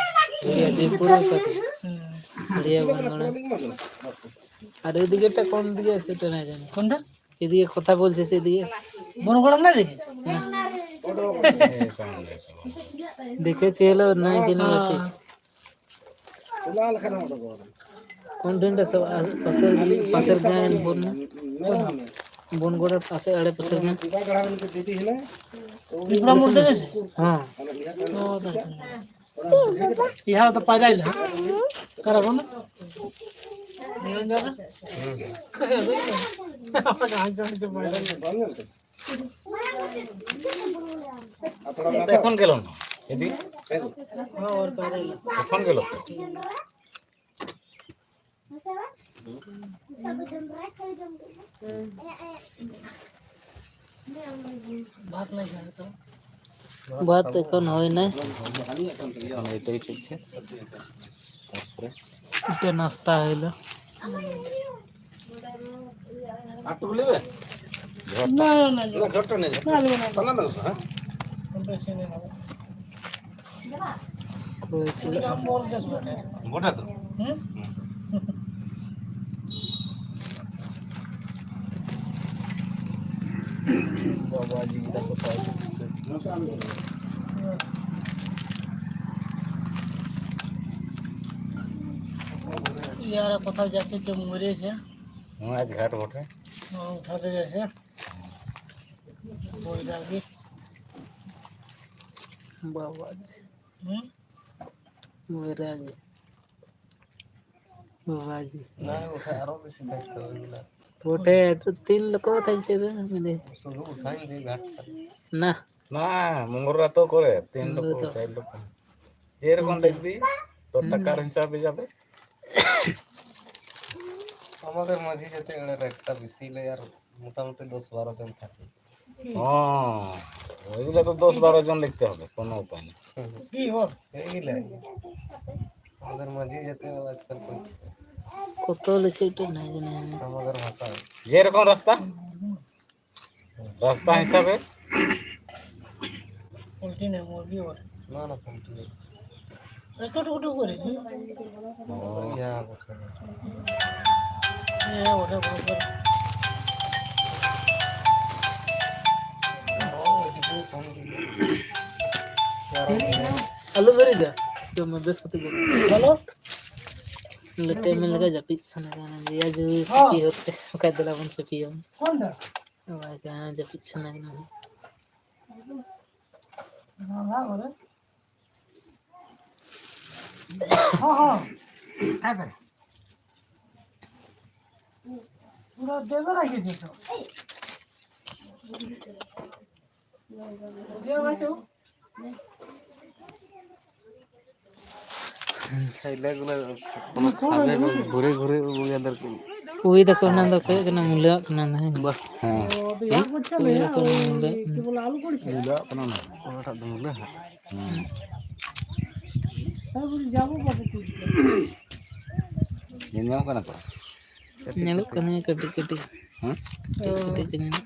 ভেড়িয়া, জয়পুর ওই পাশে। হুম। ভেড়িয়া বন গোড়া। আর ওইদিকে একটা কোন দিকে আছে, ওটা না জানি। কোনটা? এদিকে কথা বলছে সেদিকে। বনগড়া না দেখিস? দেখেছি হলো নাই দিন বসে। কোন ট্রেনটা সব আ-, পাশের গলি, পাশের গাঁয়ে বন না? বনগড়ার পাশে, আড়ে পাশের গাঁয়ে। বিক্রম বলতে গেছে? হ্যাঁ। ও, আচ্ছা, আচ্ছা। ইহার তো পাইলাই না। কারা কোন? নিরঞ্জন? এখন গেল না। এদি? হ্যাঁ, ওর পাইলাই না। এখন গেল তো। ভাত নাই খাওয়া তো। ভাত এখন হয় নাই। মানে এটাই চলছে। তারপরে এটা নাস্তা হইলো। আর তো বলিবে? না, না, না, না, ঝড়টা নেই। না, না, না। সালাম দাও, হ্যাঁ? ওটা এসে নেই। কই ছিল? বটে তো? হুম? ইয়ারা কোথাও যাচ্ছে, কেউ মরেছে। হুম, আজ ঘাট বটে। হুম, উঠাতে যাচ্ছে। বৈরাগী। বাবা। হুম? বৈরাগী। বাবাজি। না, ওটা আরো বেশি থাকতে হবে এগুলা। ওটা এত তিন লোক থাকছে তো, মানে। শুধু উঠাই দিয়ে ঘাট খালি। না। না, মঙ্গলরা তো করে, তিন লোক, মঙ্গলরা তো। চার লোক। যেরকম হুম, দেখবি, তোর হুম। টাকার হিসাবে যাবে। আমাদের মাঝে যেতে গেলে রেটটা বেশি লে আর মোটামুটি দশ বারো জন থাকে। হ্যাঁ, ওইগুলো তো দশ বারো জন লিখতে হবে, কোনো উপায় নেই। হুম। কি হল? এইগুলো। আমাদের মাঝে যেতে গেলে আজকাল করছে। কত লিখছে ওটা নাই জানি আমি। আমাদের ভাষা। যেরকম রাস্তা, রাস্তা হিসাবে। পোল্ট্রি নেই, মুরগি ওর। না, না, পোল্ট্রি নেই। এতটুকু করে। ও। ইয়া, ওখানে। ইয়া, ওটা বড় করে। ও, এটুকু কম দিল। আলু বেরি ᱫᱚ ᱡᱚᱢ ᱢᱮ, ᱵᱮᱥ ᱠᱟᱛᱮ ᱡᱚᱢ ᱢᱮ᱾ ᱦᱮᱞᱳ᱾ ᱞᱮᱴᱮ ᱢᱮ ᱞᱮᱠᱟ ᱡᱟᱹᱯᱤᱫ ᱥᱟᱱᱟ ᱠᱟᱱᱟ᱾ ᱭᱟ ᱡᱩ ᱦᱚᱸ᱾ ᱥᱤᱯᱤ ᱦᱚᱛᱮ, ᱚᱠᱟ ᱫᱮᱞᱟ ᱵᱚᱱ ᱥᱤᱯᱤᱭᱟ᱾ ᱠᱚᱱ ᱫᱚ? ᱵᱟᱭ ᱠᱟᱱᱟ, ᱡᱟᱹᱯᱤᱫ ᱥᱟᱱᱟ ᱠᱟᱱᱟ᱾ ᱦᱚᱸ, ᱦᱚᱸ᱾ ᱦᱮᱸ, ᱛᱚ᱾ ᱯᱩᱨᱟᱹ ᱫᱮᱵᱮ ᱞᱟᱹᱜᱤᱫ ᱡᱚᱛᱚ᱾ ᱵᱩᱡᱷᱟᱹᱣ ᱢᱟᱪᱚ᱾ ᱥᱟᱭᱞᱟ ᱜᱩᱞᱟ ᱠᱷᱟᱵᱮ ᱜᱩ ᱜᱷᱩᱨᱮ ᱜᱷᱩᱨᱮ ᱩᱵᱩ ᱜᱮ ᱫᱟᱨ ᱠᱩ᱾ ᱩᱭ ᱫᱟᱠᱚ ᱚᱱᱟ ᱫᱚ ᱠᱚᱭᱚᱜ ᱠᱟᱱᱟ, ᱢᱩᱞᱟᱹᱣᱟᱜ ᱠᱟᱱᱟ ᱱᱟᱦᱟᱜ᱾ ᱵᱟ᱾ ᱦᱮᱸ᱾ ᱩᱭ ᱫᱟᱠᱚ ᱚᱱᱟ ᱢᱩᱞᱟᱹᱣᱟᱜ ᱠᱟᱱᱟ᱾ ᱢᱩᱞᱟᱹᱣᱟᱜ ᱠᱟᱱᱟ ᱚᱱᱟ᱾ ᱚᱠᱟᱴᱟᱜ ᱫᱚ ᱢᱩᱞᱟᱹ ᱦᱟᱸᱜ? ᱦᱮᱸ᱾ ᱧᱮᱞ ᱧᱟᱢᱚᱜ ᱠᱟᱱᱟ ᱛᱚ? ᱧᱮᱞᱚᱜ ᱠᱟᱱᱟ ᱠᱟᱹᱴᱤᱡ ᱠᱟᱹᱴᱤᱡ᱾ ᱦᱮᱸ? ᱠᱟᱹᱴᱤᱡ ᱠᱟᱹᱴᱤᱡ ᱠᱚ ᱧᱮᱞᱚᱜ᱾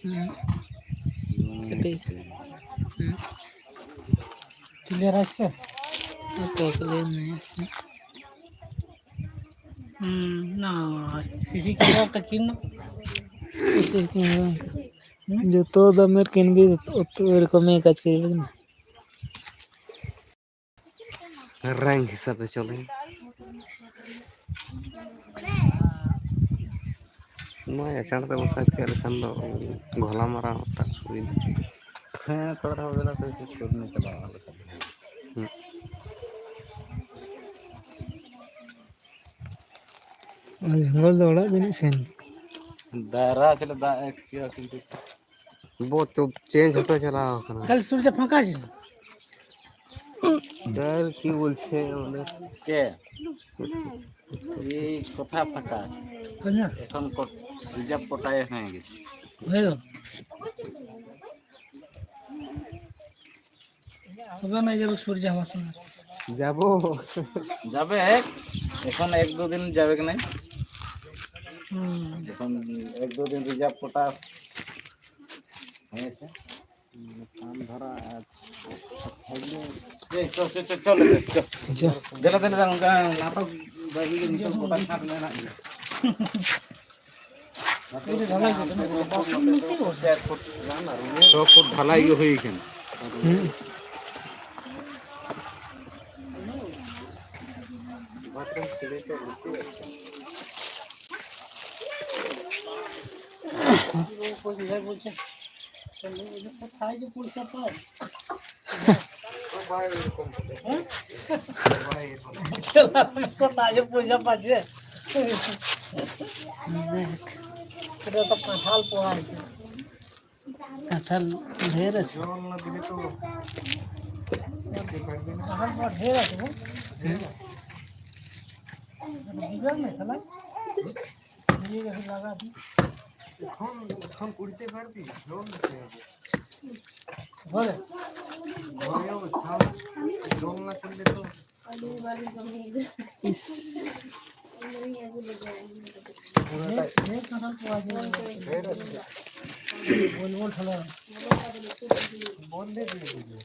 ᱦᱩᱸ᱾ ᱠᱟᱹᱴᱤᱡ᱾ ᱦᱩᱸ᱾ ᱠᱞᱤᱭᱟᱨ ᱟᱭ ᱥᱮ? ᱚᱠᱚᱭ ᱠᱚ ᱞᱟᱹᱭ ᱢᱮᱭᱟ? ᱦᱩᱸ, ᱱᱚᱜᱼᱚᱭ ᱥᱤᱥᱤ ᱠᱮᱢᱮᱨᱟ ᱛᱟᱹᱠᱤᱱ᱾ CC camera. ᱦᱩᱸ? ᱡᱚᱛᱚ ᱫᱟᱢᱮᱨ ᱠᱤᱱ ᱜᱮ ᱩᱛᱩ ᱨᱚᱠᱚᱢᱮ ᱠᱟᱡᱽ ᱠᱟᱹᱨᱤ ᱞᱟᱹᱜᱤᱫ᱾ ᱨᱮᱝᱠ ᱦᱤᱥᱟᱹᱵ ᱛᱮ ᱪᱚᱞᱮ᱾ ᱱᱚᱣᱟ ᱮᱠᱟᱣᱩᱱᱴ ᱛᱮ ᱵᱚᱱ ᱥᱟᱨᱪ ᱠᱮᱫ ᱞᱮᱠᱷᱟᱱ ᱫᱚ ᱜᱷᱚᱞᱟ ᱢᱟᱨᱟ ᱢᱤᱫᱴᱟᱝ ᱥᱩᱵᱤᱫᱷᱟ᱾ ᱦᱮᱸ, ᱛᱷᱚᱲᱟ ᱦᱚᱸ ᱵᱮᱞᱟ ᱛᱮ ᱥᱩᱨ ᱧᱚᱜ ᱪᱟᱞᱟᱜᱼᱟ, ᱟᱞᱮ ᱥᱮᱫ᱾ ᱦᱩᱸ᱾ ᱟᱨ ᱡᱚᱝᱜᱚᱞ ᱫᱚ ᱚᱲᱟᱜ ᱡᱟᱹᱱᱤᱡ ᱥᱮᱱ᱾ ᱫᱟᱨᱟ ᱪᱮᱫ ᱫᱟᱜ ᱮ ᱠᱤᱭᱟ ᱠᱤᱱᱛᱩ᱾ ᱵᱚᱦᱩᱛ ᱪᱮᱧᱡᱽ ᱦᱚᱴᱟ ᱪᱟᱞᱟᱣ ᱠᱟᱱᱟ᱾ ᱠᱟᱞ ᱥᱩᱨᱡᱟ ᱯᱷᱟᱸᱠᱟ ᱥᱮ? স্যার কি বলছে আমাদের? কে? এই কোথায় ফাঁকা আছে? কোন? এখন কট-, রিজার্ভ কোটায় হয়ে গেছে। হয়ে গেল। তবে না যাবে সূর্য আমার সঙ্গে। যাব। যাবে, এখন এক দু দিন যাবে কি নাই? হুম। এখন এক দু দিন রিজার্ভ কোটা হয়েছে। কান ধরা আর এই, চল, চল, চল, চল, চল। যা। দিলে, দিলে, দিলে, ওটা নাটক বাইরে কিন্তু গোটা ছাঁট মেলায় না। ছ ফুট ঢালাই ᱜᱮ ᱦᱩᱭ ᱠᱟᱱᱟ᱾ ᱦᱩᱸ᱾ কোথায় যে পয়সা পায়? কোথায় যে পয়সা পাচ্ছে? দেখ। এটা তো কাঁঠাল পোয়া আছে। কাঁঠাল ঢের আছে। কাঁঠাল পোয়া ঢের আছে গো। হুম। বুঝলাম না, শালা। নিয়ে গেছে লাগা। এখন, এখন উড়তে পারবি? জল দিতে হবে। ঘরে? ঘরে হবে, খাল। জল না করলে তো। ইস। বল, বল, শালা। বল দে, দে, দে, দে।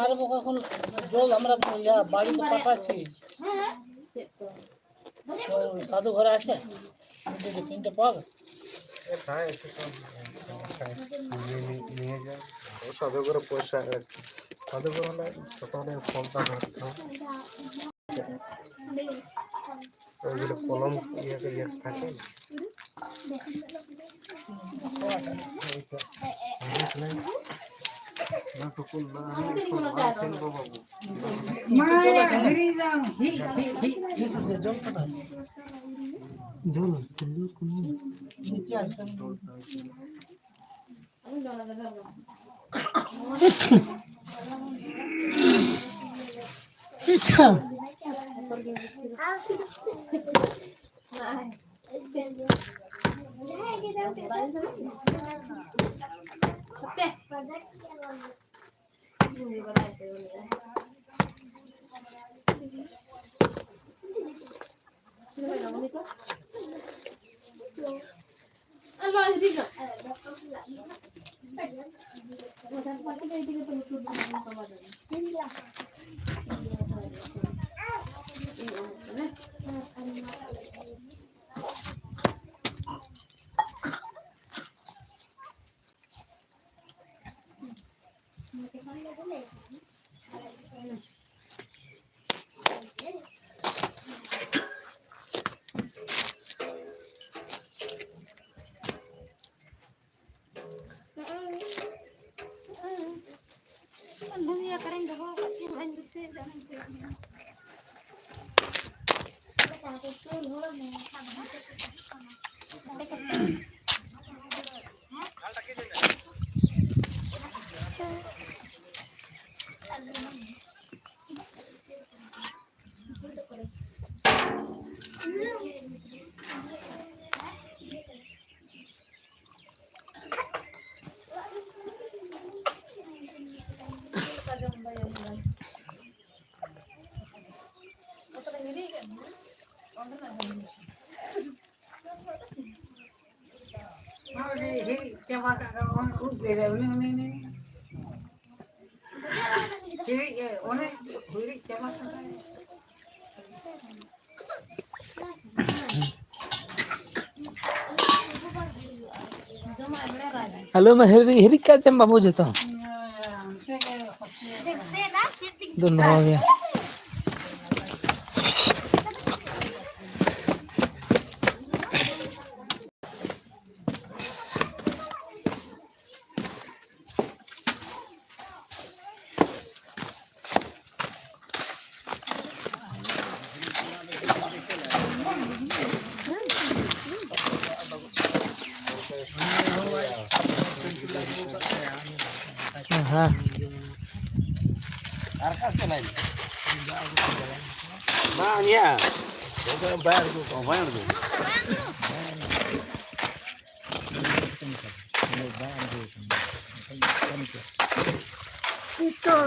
ᱟᱨ ᱵᱚᱠᱟ ᱠᱷᱚᱱ ᱡᱚᱞ ᱟᱢᱨᱟ ᱵᱚᱱ ᱞᱟᱹᱭᱟ, ᱵᱟᱲᱤ ᱫᱚ ᱯᱟᱴᱟᱥᱤ᱾ ᱛᱚ, ᱥᱟᱫᱷᱩ ᱜᱷᱚᱨᱮ ᱟᱪᱷᱮ? ᱢᱤᱫᱴᱮᱡ ᱫᱚ ᱛᱤᱱᱴᱮ ᱯᱟᱣ? ᱮ, ᱛᱟᱦᱮᱸ ᱦᱚᱪᱚ ᱠᱚᱢ᱾ ᱱᱤᱭᱟᱹ, ᱱᱤᱭᱟᱹ, ᱱᱤᱭᱟᱹ ᱜᱮ᱾ ᱥᱟᱫᱷᱩ ᱜᱷᱚᱨᱮ ᱯᱚᱭᱥᱟ, ᱥᱟᱫᱷᱩ ᱜᱷᱚᱨᱮ ᱚᱸᱰᱮ ᱯᱷᱳᱱ ᱛᱟᱢ᱾ ᱚᱸᱰᱮ ᱠᱚᱞᱚᱢ ᱤᱭᱟᱹ ᱠᱚ ᱤᱭᱟᱹ ᱠᱟᱛᱮ᱾ ᱫᱷᱩᱱᱤᱭᱟᱹ ᱠᱟᱨᱮᱧ ᱫᱚᱦᱚ ᱟᱠᱟᱫ ᱛᱤᱧ, ᱵᱟᱹᱧ ᱫᱤᱥᱟᱹᱭᱮᱫᱟ᱾ ᱦᱤᱨᱤᱡ ᱪᱟᱵᱟ ᱠᱟᱜ ᱠᱟᱱᱟ, ᱩᱵ ᱜᱮ ᱩᱱᱤ, ᱩᱱᱤ, ᱩᱱᱤ᱾ ᱦᱤᱨᱤᱡ, ᱚᱱᱮ ᱦᱤᱨᱤᱡ ᱪᱟᱵᱟ ᱠᱟᱫᱟᱭ᱾ ᱟᱞᱚ ᱢᱟ ᱦᱤᱨᱤᱡ, ᱦᱤᱨᱤᱡ ᱠᱟᱜ ᱪᱚᱢ ᱵᱟᱹᱵᱩ ᱡᱚᱛᱚ᱾ ᱫᱚᱱ ᱫᱚᱦᱚ ᱜᱮᱭᱟ᱾ ᱦᱮᱸ᱾ ᱟᱨ ᱚᱠᱟ ᱥᱮᱫ ᱞᱟᱭᱤᱱ? ᱵᱟᱝ ᱭᱟ᱾ ᱵᱟᱭ ᱟᱬᱜᱚ ᱠᱚᱣᱟ, ᱵᱟᱭ ᱟᱬᱜᱚ᱾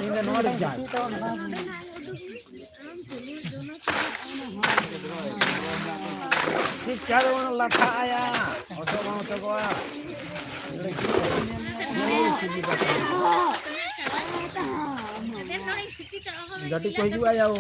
ᱤᱧ ᱫᱚ ᱱᱚᱣᱟ ᱨᱮᱧ ᱡᱟᱦᱟᱸ᱾ ᱪᱮᱫ ᱪᱟᱲ ᱵᱚᱱ ᱞᱟᱴᱷᱟᱜᱼᱟ ᱭᱟ? ᱚᱪᱚᱜ ᱵᱟᱝ ᱚᱪᱚᱜᱚᱜᱼᱟ᱾ ᱜᱟᱹᱰᱤ ᱠᱚ ᱦᱤᱡᱩᱜᱼᱟ ᱭᱟ ᱳ᱾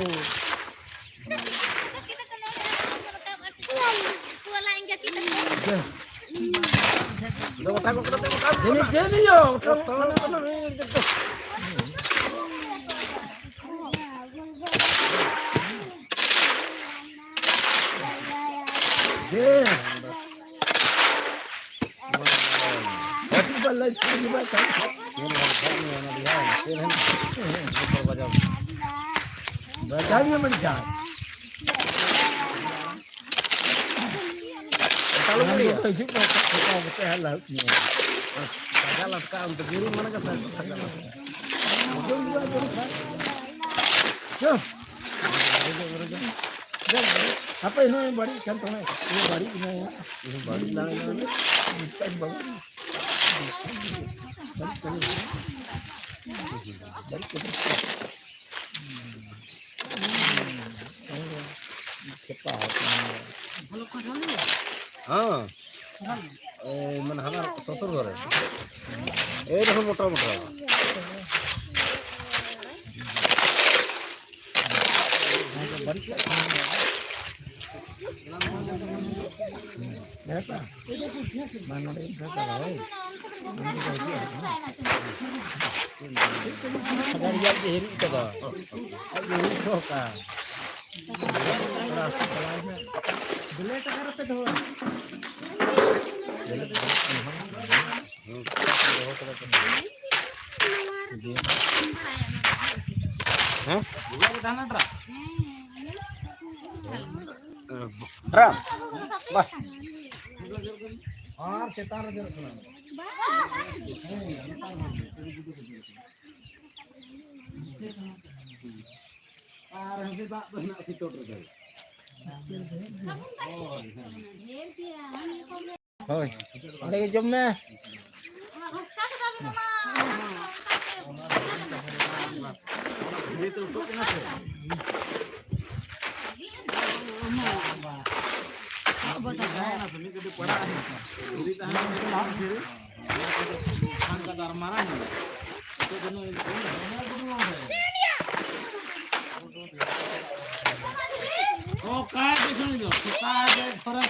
ᱵᱟᱡᱟᱣ ᱜᱮ ᱵᱟᱹᱲᱤᱡᱟ᱾ ᱚᱱᱠᱟ ᱞᱚᱜᱚᱱ ᱜᱮ ᱦᱤᱡᱩᱜ ᱢᱟ, ᱚᱱᱠᱟ ᱠᱟᱛᱮ ᱦᱟᱸᱜ ᱞᱟᱦᱩᱫ ᱢᱮᱭᱟ᱾ ᱥᱟᱡᱟ ᱞᱟᱴᱠᱟ, ᱚᱱᱛᱮ ᱵᱩᱨᱩ ᱢᱟᱱᱮ ᱜᱮ ᱥᱟᱡᱟ ᱞᱟᱴᱠᱟ᱾ ᱪᱚ᱾ ᱦᱟᱯᱮ ᱱᱩᱭ ᱵᱟᱹᱲᱤᱡ ᱠᱟᱱ ᱛᱟᱢᱟᱭ, ᱱᱩᱭ ᱵᱟᱹᱲᱤᱡ ᱮᱱᱟᱭ᱾ ᱵᱟᱹᱲᱤᱡ ᱞᱟᱝ ᱮᱱᱟ᱾ ᱵᱟᱹᱲᱤᱡ ᱠᱟᱱᱟ᱾ ᱦᱮᱸ᱾ ᱮ, ᱢᱟᱱᱮ ᱦᱟᱱᱟ ᱥᱚᱥᱩᱨ ᱜᱷᱚᱨᱮ᱾ ᱮᱭ ᱨᱚᱠᱚᱢ ᱢᱚᱴᱟ ᱢᱚᱴᱟ᱾ ᱟᱡ ᱜᱮ ᱦᱤᱨᱤᱡ ᱠᱟᱫᱟ᱾ ᱟᱡ ᱜᱮ ᱦᱤᱨᱤᱡ ᱦᱚᱴᱚ ᱠᱟᱜᱼᱟ᱾ ᱦᱮᱸ? ᱰᱨᱟᱢ? ᱵᱟ᱾ ᱟᱨ ᱪᱮᱛᱟᱱ ᱨᱮ ᱧᱮᱞᱚᱜ ᱠᱟᱱᱟ᱾ ᱟᱨ ᱦᱟᱸᱰᱮ ᱫᱟᱜ ᱫᱚ ᱦᱮᱱᱟᱜ ᱥᱤᱛᱩᱝ ᱨᱮᱫᱚ᱾ ᱦᱳᱭ, ᱚᱸᱰᱮ ᱜᱮ ᱡᱚᱢ ᱢᱮ᱾ ᱚᱠᱟ ᱫᱤᱥᱚᱢ ᱫᱚ? ᱥᱮᱛᱟᱜ ᱨᱮ ᱠᱷᱚᱨᱟ᱾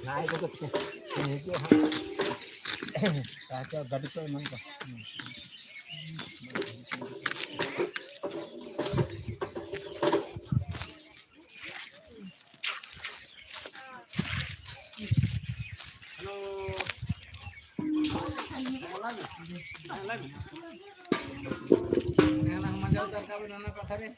ᱡᱟᱦᱟᱸᱭ ᱠᱚᱫᱚ ᱦᱤᱡᱩᱜᱼᱟ ᱦᱟᱸᱜ᱾ ᱛᱟᱨᱯᱚᱨ ᱜᱟᱹᱰᱤ ᱠᱚ ᱮᱢᱟᱱ ᱠᱚ᱾ ᱦᱮᱞᱳ᱾ ᱦᱮᱸ, ᱞᱟᱹᱭ ᱢᱮ᱾ ᱦᱮᱸ, ᱚᱱᱟ ᱢᱟᱡᱟᱣ ᱫᱚᱨᱠᱟᱨ ᱢᱮᱱᱟᱜᱼᱟ, ᱚᱱᱟ ᱠᱟᱛᱷᱟ ᱨᱮ᱾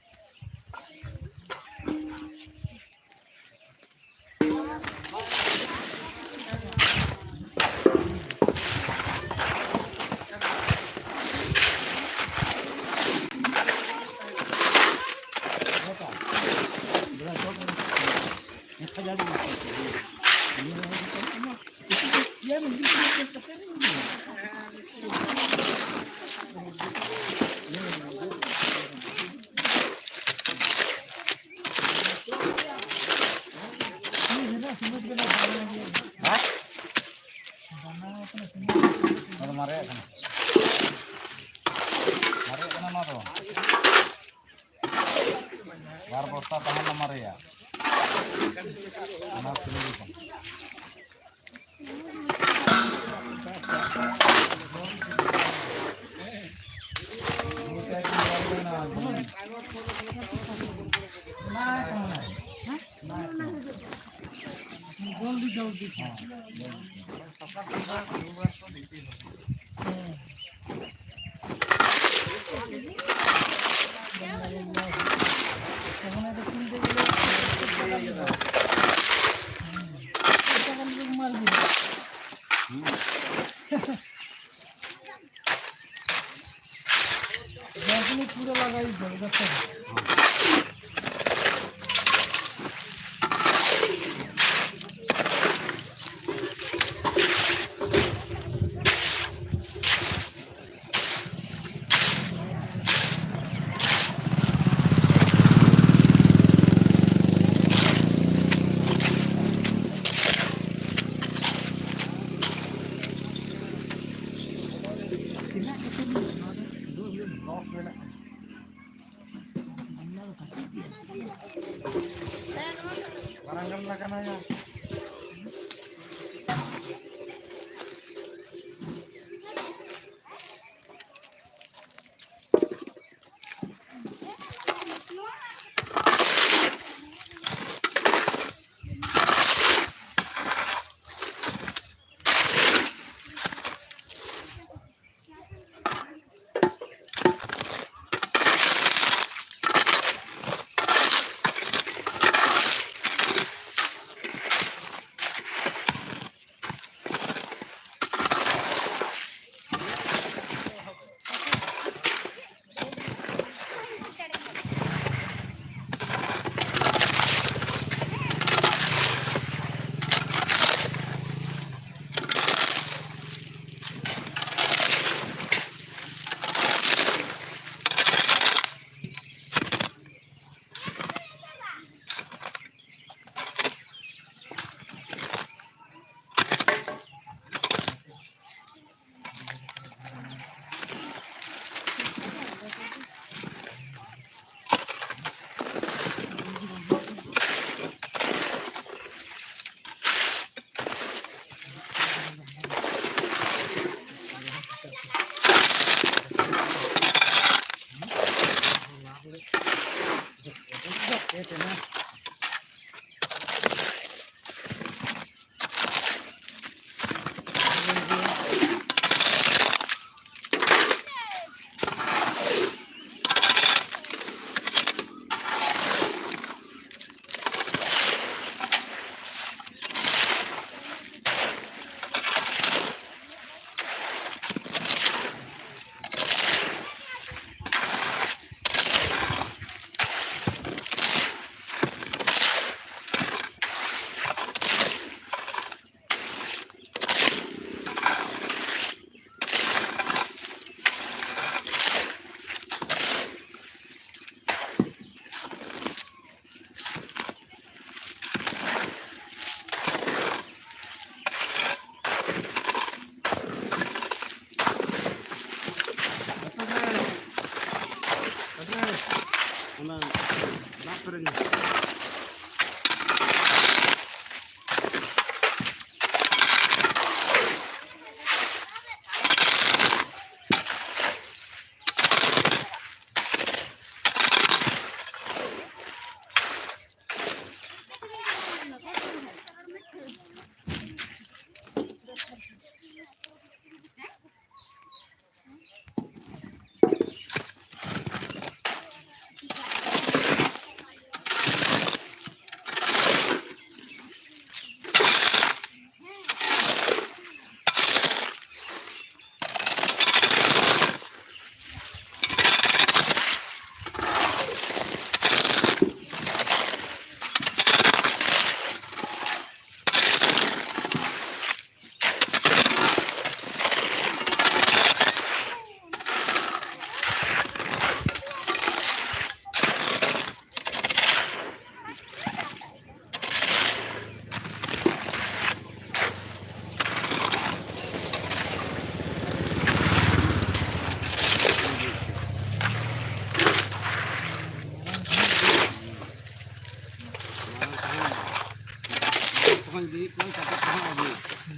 ᱱᱚᱣᱟ ᱫᱚ ᱢᱟᱨᱮᱭᱟᱜ ᱠᱟᱱᱟ᱾ ᱢᱟᱨᱮᱭᱟᱜ ᱠᱟᱱᱟ ᱱᱚᱣᱟ ᱫᱚ᱾ ᱵᱟᱨ ᱵᱚᱥᱛᱟ ᱛᱟᱦᱮᱱᱟ ᱢᱟᱨᱮᱭᱟᱜ᱾ ᱚᱱᱟ ᱠᱷᱩᱞᱟᱹᱣ ᱠᱟᱱᱟ᱾ ᱢᱟᱨᱟᱝ ᱜᱟᱱ ᱞᱟᱜᱟᱱᱟ ᱭᱟ᱾ ᱚᱱᱟ ᱫᱟᱜ ᱯᱮᱨᱮᱡ ᱧᱚᱜ᱾ ᱠᱚᱦᱚᱸ ᱤᱫᱤᱭᱮᱫ ᱠᱚᱣᱟ, ᱠᱟᱹᱴᱤᱡ ᱠᱚᱦᱚᱸ ᱟᱹᱜᱩᱭᱮᱫ ᱠᱚᱣᱟ᱾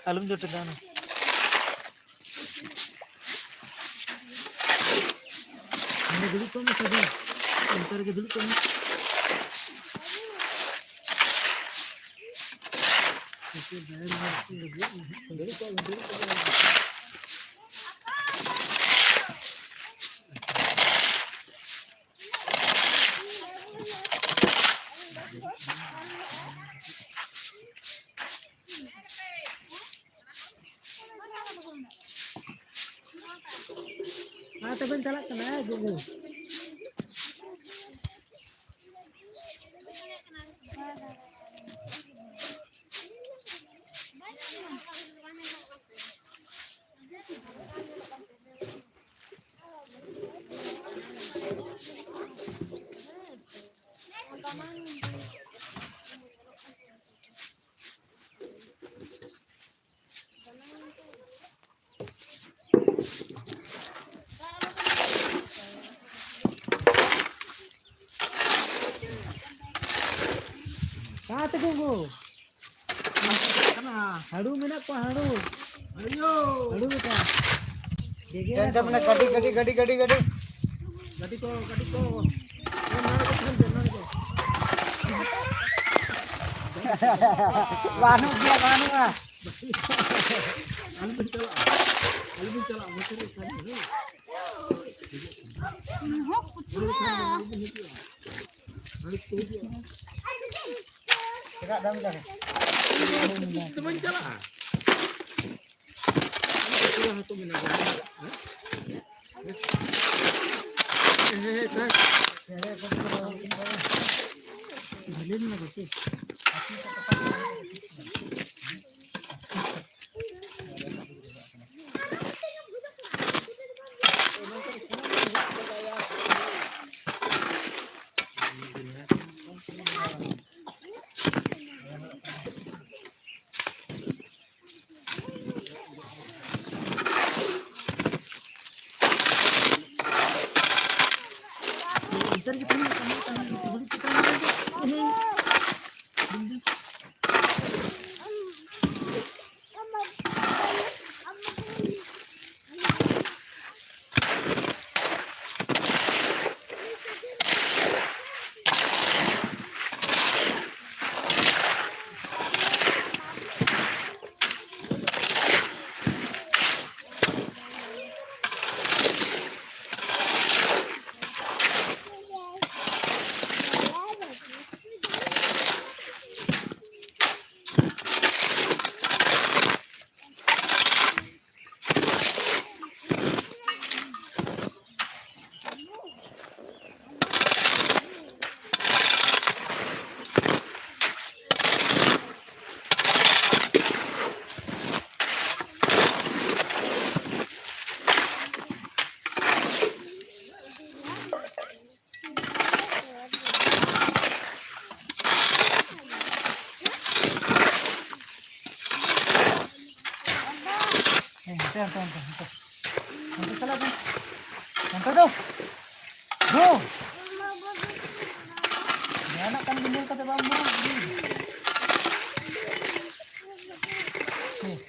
ᱟᱞᱚᱢ ᱡᱚᱴᱮᱫᱟ ᱚᱱᱟ᱾ ᱱᱚᱰᱮ ᱫᱩᱲᱩᱵ ᱠᱚᱜ ᱢᱮ ᱥᱟᱹᱜᱩᱱ, ᱚᱱᱛᱮ ᱨᱮᱜᱮ ᱫᱩᱲᱩᱵ ᱠᱚᱜ ᱢᱮ᱾ ᱫᱩᱲᱩᱵ ᱠᱚᱜ ᱢᱮ, ᱫᱩᱲᱩᱵ ᱠᱚᱜ ᱢᱮ᱾ ᱟᱨ ᱛᱚᱵᱮᱧ ᱪᱟᱞᱟᱜ ᱠᱟᱱᱟ, ᱦᱮᱸ, ᱜᱩᱜᱩ᱾ ᱚᱠᱟ ᱛᱮᱠᱚ ᱜᱳ? ᱦᱟᱹᱲᱩ ᱢᱮᱱᱟᱜ ᱠᱚᱣᱟ, ᱦᱟᱹᱲᱩ᱾ ᱦᱟᱹᱲᱩ ᱞᱮᱠᱟ᱾ ᱜᱮᱜᱮᱨ ᱴᱮᱱᱴ ᱢᱮᱱᱟᱜ, ᱜᱟᱹᱰᱤ, ᱜᱟᱹᱰᱤ, ᱜᱟᱹᱰᱤ, ᱜᱟᱹᱰᱤ, ᱜᱟᱹᱰᱤ᱾ ᱜᱟᱹᱰᱤ ᱠᱚ, ᱜᱟᱹᱰᱤ ᱠᱚ᱾ ᱵᱟᱹᱱᱩᱜ ᱜᱮᱭᱟ, ᱵᱟᱹᱱᱩᱜᱼᱟ᱾ ᱟᱞᱚᱵᱤᱱ ᱪᱟᱞᱟᱜᱼᱟ, ᱟᱞᱚᱵᱤᱱ ᱪᱟᱞᱟᱜᱼᱟ, ᱢᱚᱪᱟ ᱨᱮ ᱠᱷᱟᱱ ᱦᱩᱭᱩᱜᱼᱟ᱾ ᱦᱚᱸ, ᱠᱩᱪᱩ ᱢᱮᱱᱟᱜᱼᱟ᱾ ᱪᱮᱫᱟᱜ ᱫᱟᱢ ᱠᱟᱱᱟ? ᱛᱮ ᱵᱟᱹᱧ ᱪᱟᱞᱟᱜᱼᱟ᱾ ᱯᱩᱨᱟᱹ ᱦᱟᱹᱠᱩ ᱢᱮᱱᱟᱜ ᱠᱚᱣᱟ᱾ ᱦᱮᱸ, ᱦᱮᱸ, ᱦᱮᱸ, ᱦᱮᱸ᱾ ᱡᱷᱟᱹᱞᱤ ᱢᱮᱱᱟᱜ ᱠᱚᱣᱟ ᱥᱮ? ᱦᱮᱸ, ᱦᱟᱱᱛᱮ, ᱦᱟᱱᱛᱮ, ᱦᱟᱱᱛᱮ, ᱦᱟᱱᱛᱮ᱾ ᱦᱟᱱᱛᱮ ᱪᱟᱞᱟᱜ ᱵᱮᱱ᱾ ᱦᱟᱱᱛᱮ ᱫᱚ᱾ ᱫᱩ᱾ ᱡᱟᱦᱟᱱᱟᱜ ᱠᱟᱱ ᱜᱮ ᱧᱮᱞ ᱠᱟᱛᱮ ᱵᱟᱢ ᱵᱩᱡᱽ᱾ ᱦᱮᱸ᱾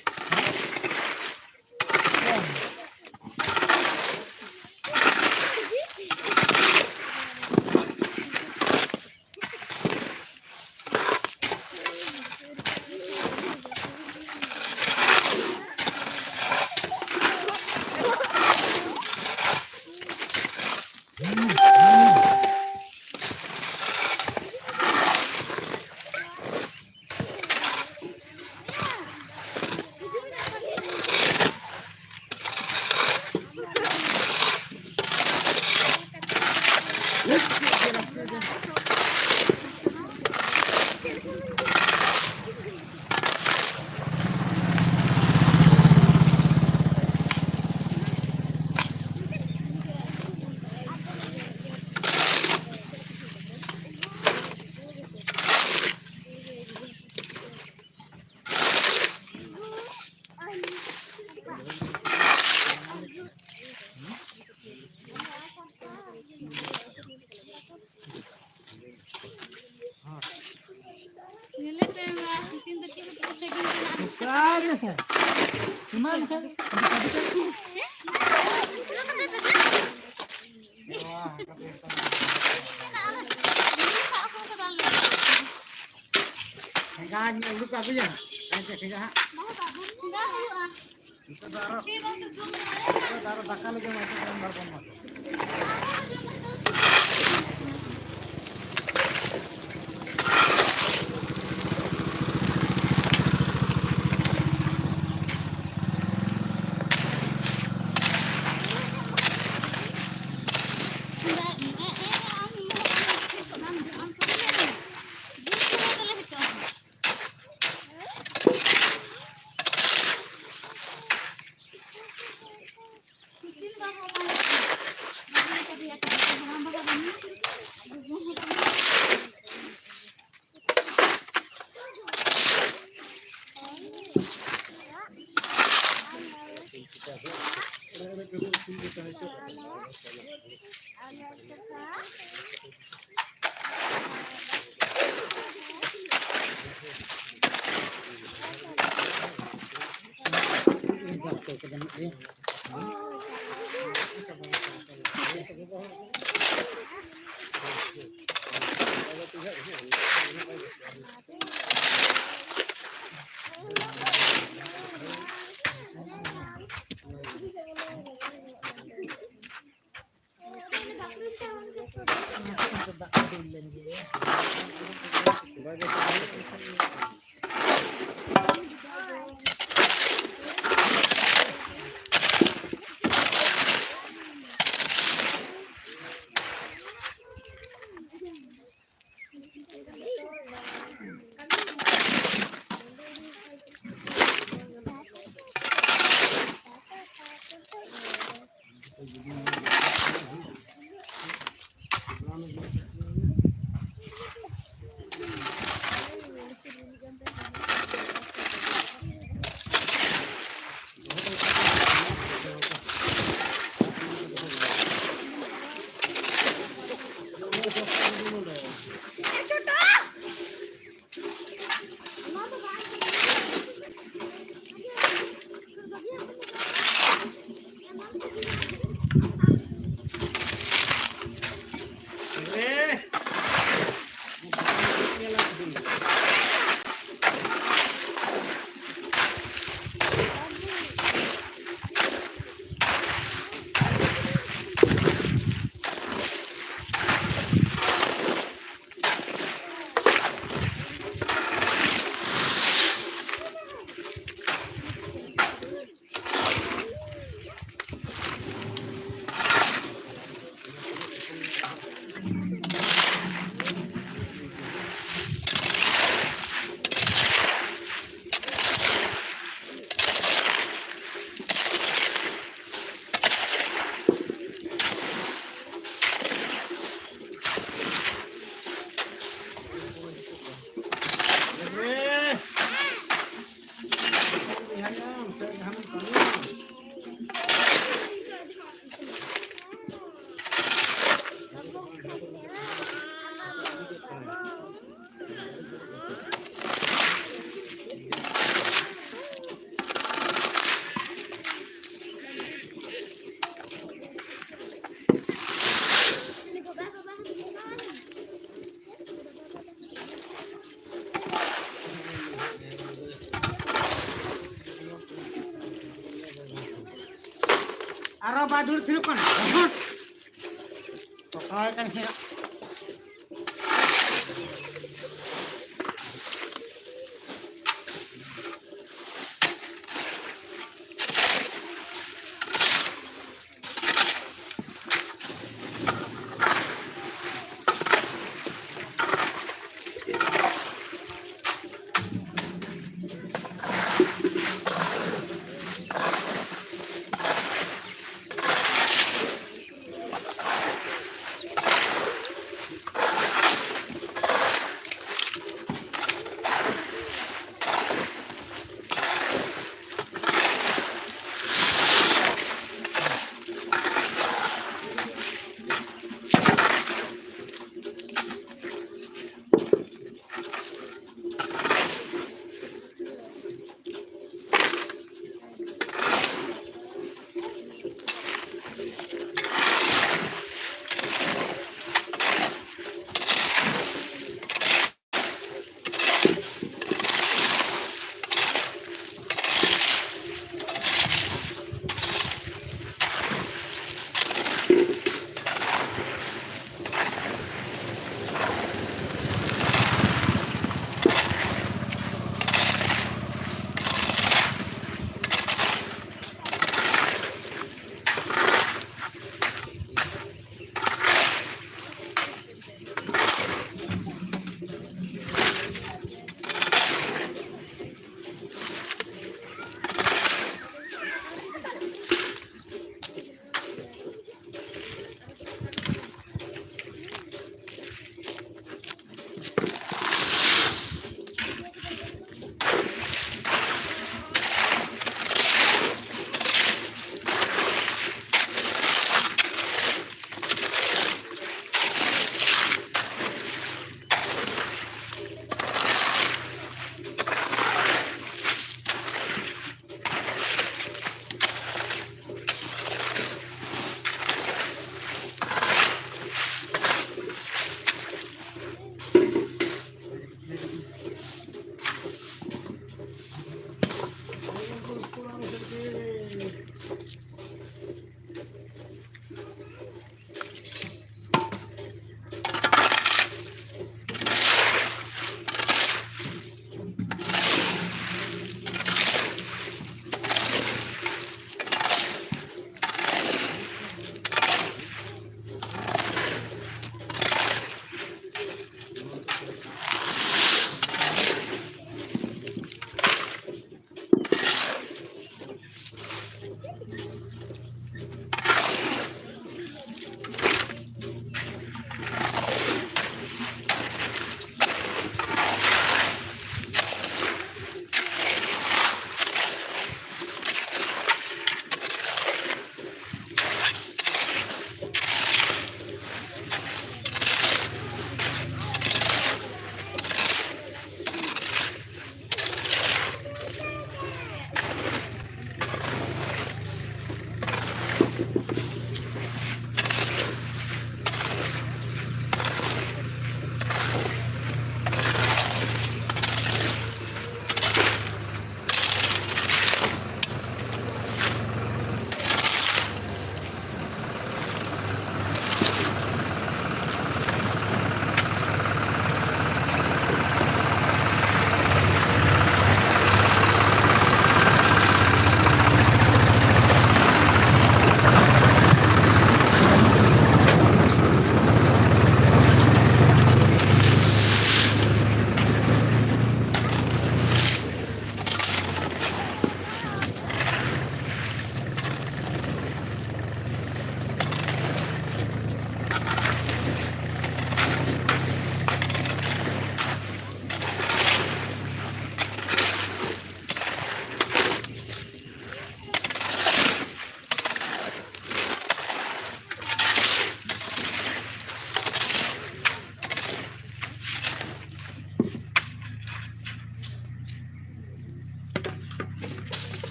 ᱮᱢᱟᱱ ᱠᱷᱟᱱ᱾ ᱴᱷᱮᱸᱜᱟᱧ ᱩᱰᱩᱠ ᱟᱹᱜᱩᱭᱟ᱾ ᱦᱮᱸ ᱥᱮ, ᱴᱷᱮᱸᱜᱟ ᱦᱟᱸᱜ᱾ ᱱᱤᱛᱚᱜ ᱫᱚ ᱟᱨᱚ, ᱱᱤᱛᱚᱜ ᱫᱚ ᱟᱨᱚ ᱫᱟᱠᱟ ᱞᱮ ᱡᱚᱢᱟ, ᱱᱤᱛᱚᱜ ᱫᱚ ᱟᱨᱚ ᱵᱟᱵᱚᱱ ᱢᱟᱛᱚ᱾ ᱟᱨᱚ ᱵᱟᱭ ᱫᱩᱲᱩᱵ ᱛᱷᱤᱨᱚᱜ ᱠᱟᱱᱟ᱾ ᱛᱚᱠᱷᱚᱱ ᱠᱟᱱ ᱥᱮ᱾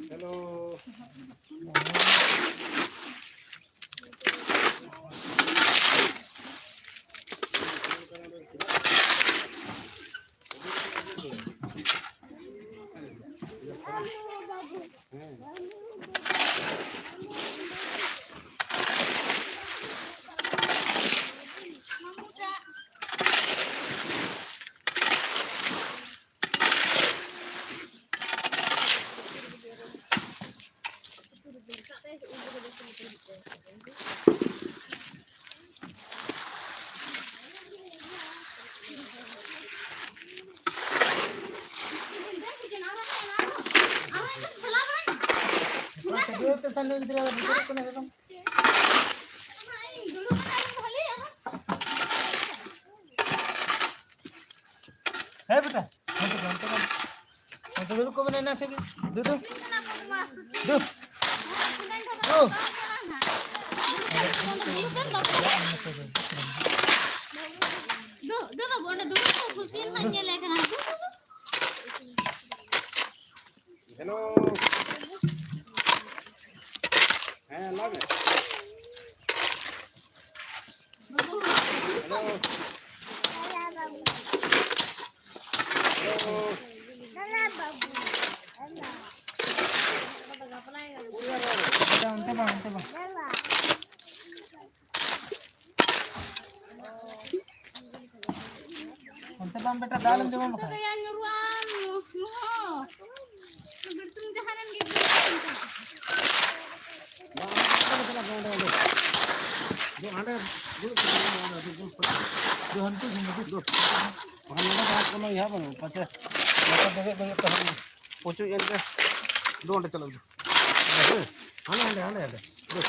Hello. ᱦᱮᱸ ᱵᱮᱴᱟ, ᱦᱟᱱᱛᱮ ᱫᱚ, ᱦᱟᱱᱛᱮ ᱫᱚ᱾ ᱦᱟᱱᱛᱮ ᱫᱩᱲᱩᱵ ᱠᱚᱜ ᱢᱮ, ᱮᱱᱟ ᱴᱷᱤᱠ ᱜᱮ᱾ ᱫᱩ, ᱫᱩ᱾ ᱫᱩ᱾ ᱫᱩ᱾ ᱫᱩ, ᱫᱩ ᱵᱟᱹᱵᱩ, ᱚᱸᱰᱮ ᱫᱩᱲᱩᱵ ᱢᱮ, ᱥᱩᱥᱤᱞ ᱦᱟᱸᱜ ᱧᱮᱞᱮ ᱠᱟᱱᱟ᱾ ᱫᱩ, ᱫᱩ, ᱫᱩ᱾ ᱦᱮᱞᱳ᱾ ᱦᱮᱸ, ᱞᱟᱹᱭ ᱢᱮ᱾ ᱦᱮᱞᱳ᱾ ᱦᱮᱞᱳ᱾ ᱚᱱᱛᱮ ᱵᱟᱝ, ᱚᱱᱛᱮ ᱵᱟᱝ᱾ ᱚᱱᱛᱮ ᱵᱟᱢ ᱵᱮᱴᱟ, ᱫᱟᱞ ᱮᱢ ᱡᱚᱢᱟ ᱵᱟᱠᱷᱟᱱ᱾ ᱫᱚ ᱭᱟ ᱧᱩᱨᱩᱜᱼᱟ, ᱧᱩ-, ᱧᱩ᱾ ᱵᱤᱨᱛᱩᱢ ᱡᱟᱦᱟᱸ ᱨᱮᱱ ᱜᱤᱫᱽᱨᱟᱹ᱾ ᱫᱩ, ᱦᱟᱸᱰᱮ ᱫᱩᱲᱩᱵ ᱠᱚᱜ ᱢᱮ, ᱚᱸᱰᱮ ᱫᱩᱲᱩᱵ ᱠᱚᱜ ᱢᱮ᱾ ᱫᱩ, ᱦᱟᱱᱛᱮ ᱥᱮᱱ ᱫᱩ᱾ ᱵᱟᱠᱷᱟᱱ ᱱᱚᱰᱮ ᱫᱚ ᱟᱨ ᱠᱳᱱᱳ ᱤᱭᱟᱹ ᱵᱟᱹᱱᱩᱜᱼᱟ, ᱯᱟᱪᱮ ᱱᱚᱛᱮ ᱵᱮᱸᱜᱮᱫ ᱵᱮᱸᱜᱮᱫ ᱛᱟᱦᱮᱱ ᱢᱟ᱾ ᱯᱩᱪᱩᱡ ᱮᱱᱛᱮ᱾ ᱫᱩ, ᱚᱸᱰᱮ ᱪᱟᱞᱟᱜ ᱢᱮ᱾ ᱦᱮᱸ, ᱦᱟᱸᱰᱮ, ᱦᱟᱸᱰᱮ, ᱦᱟᱸᱰᱮ᱾ ᱫᱩ᱾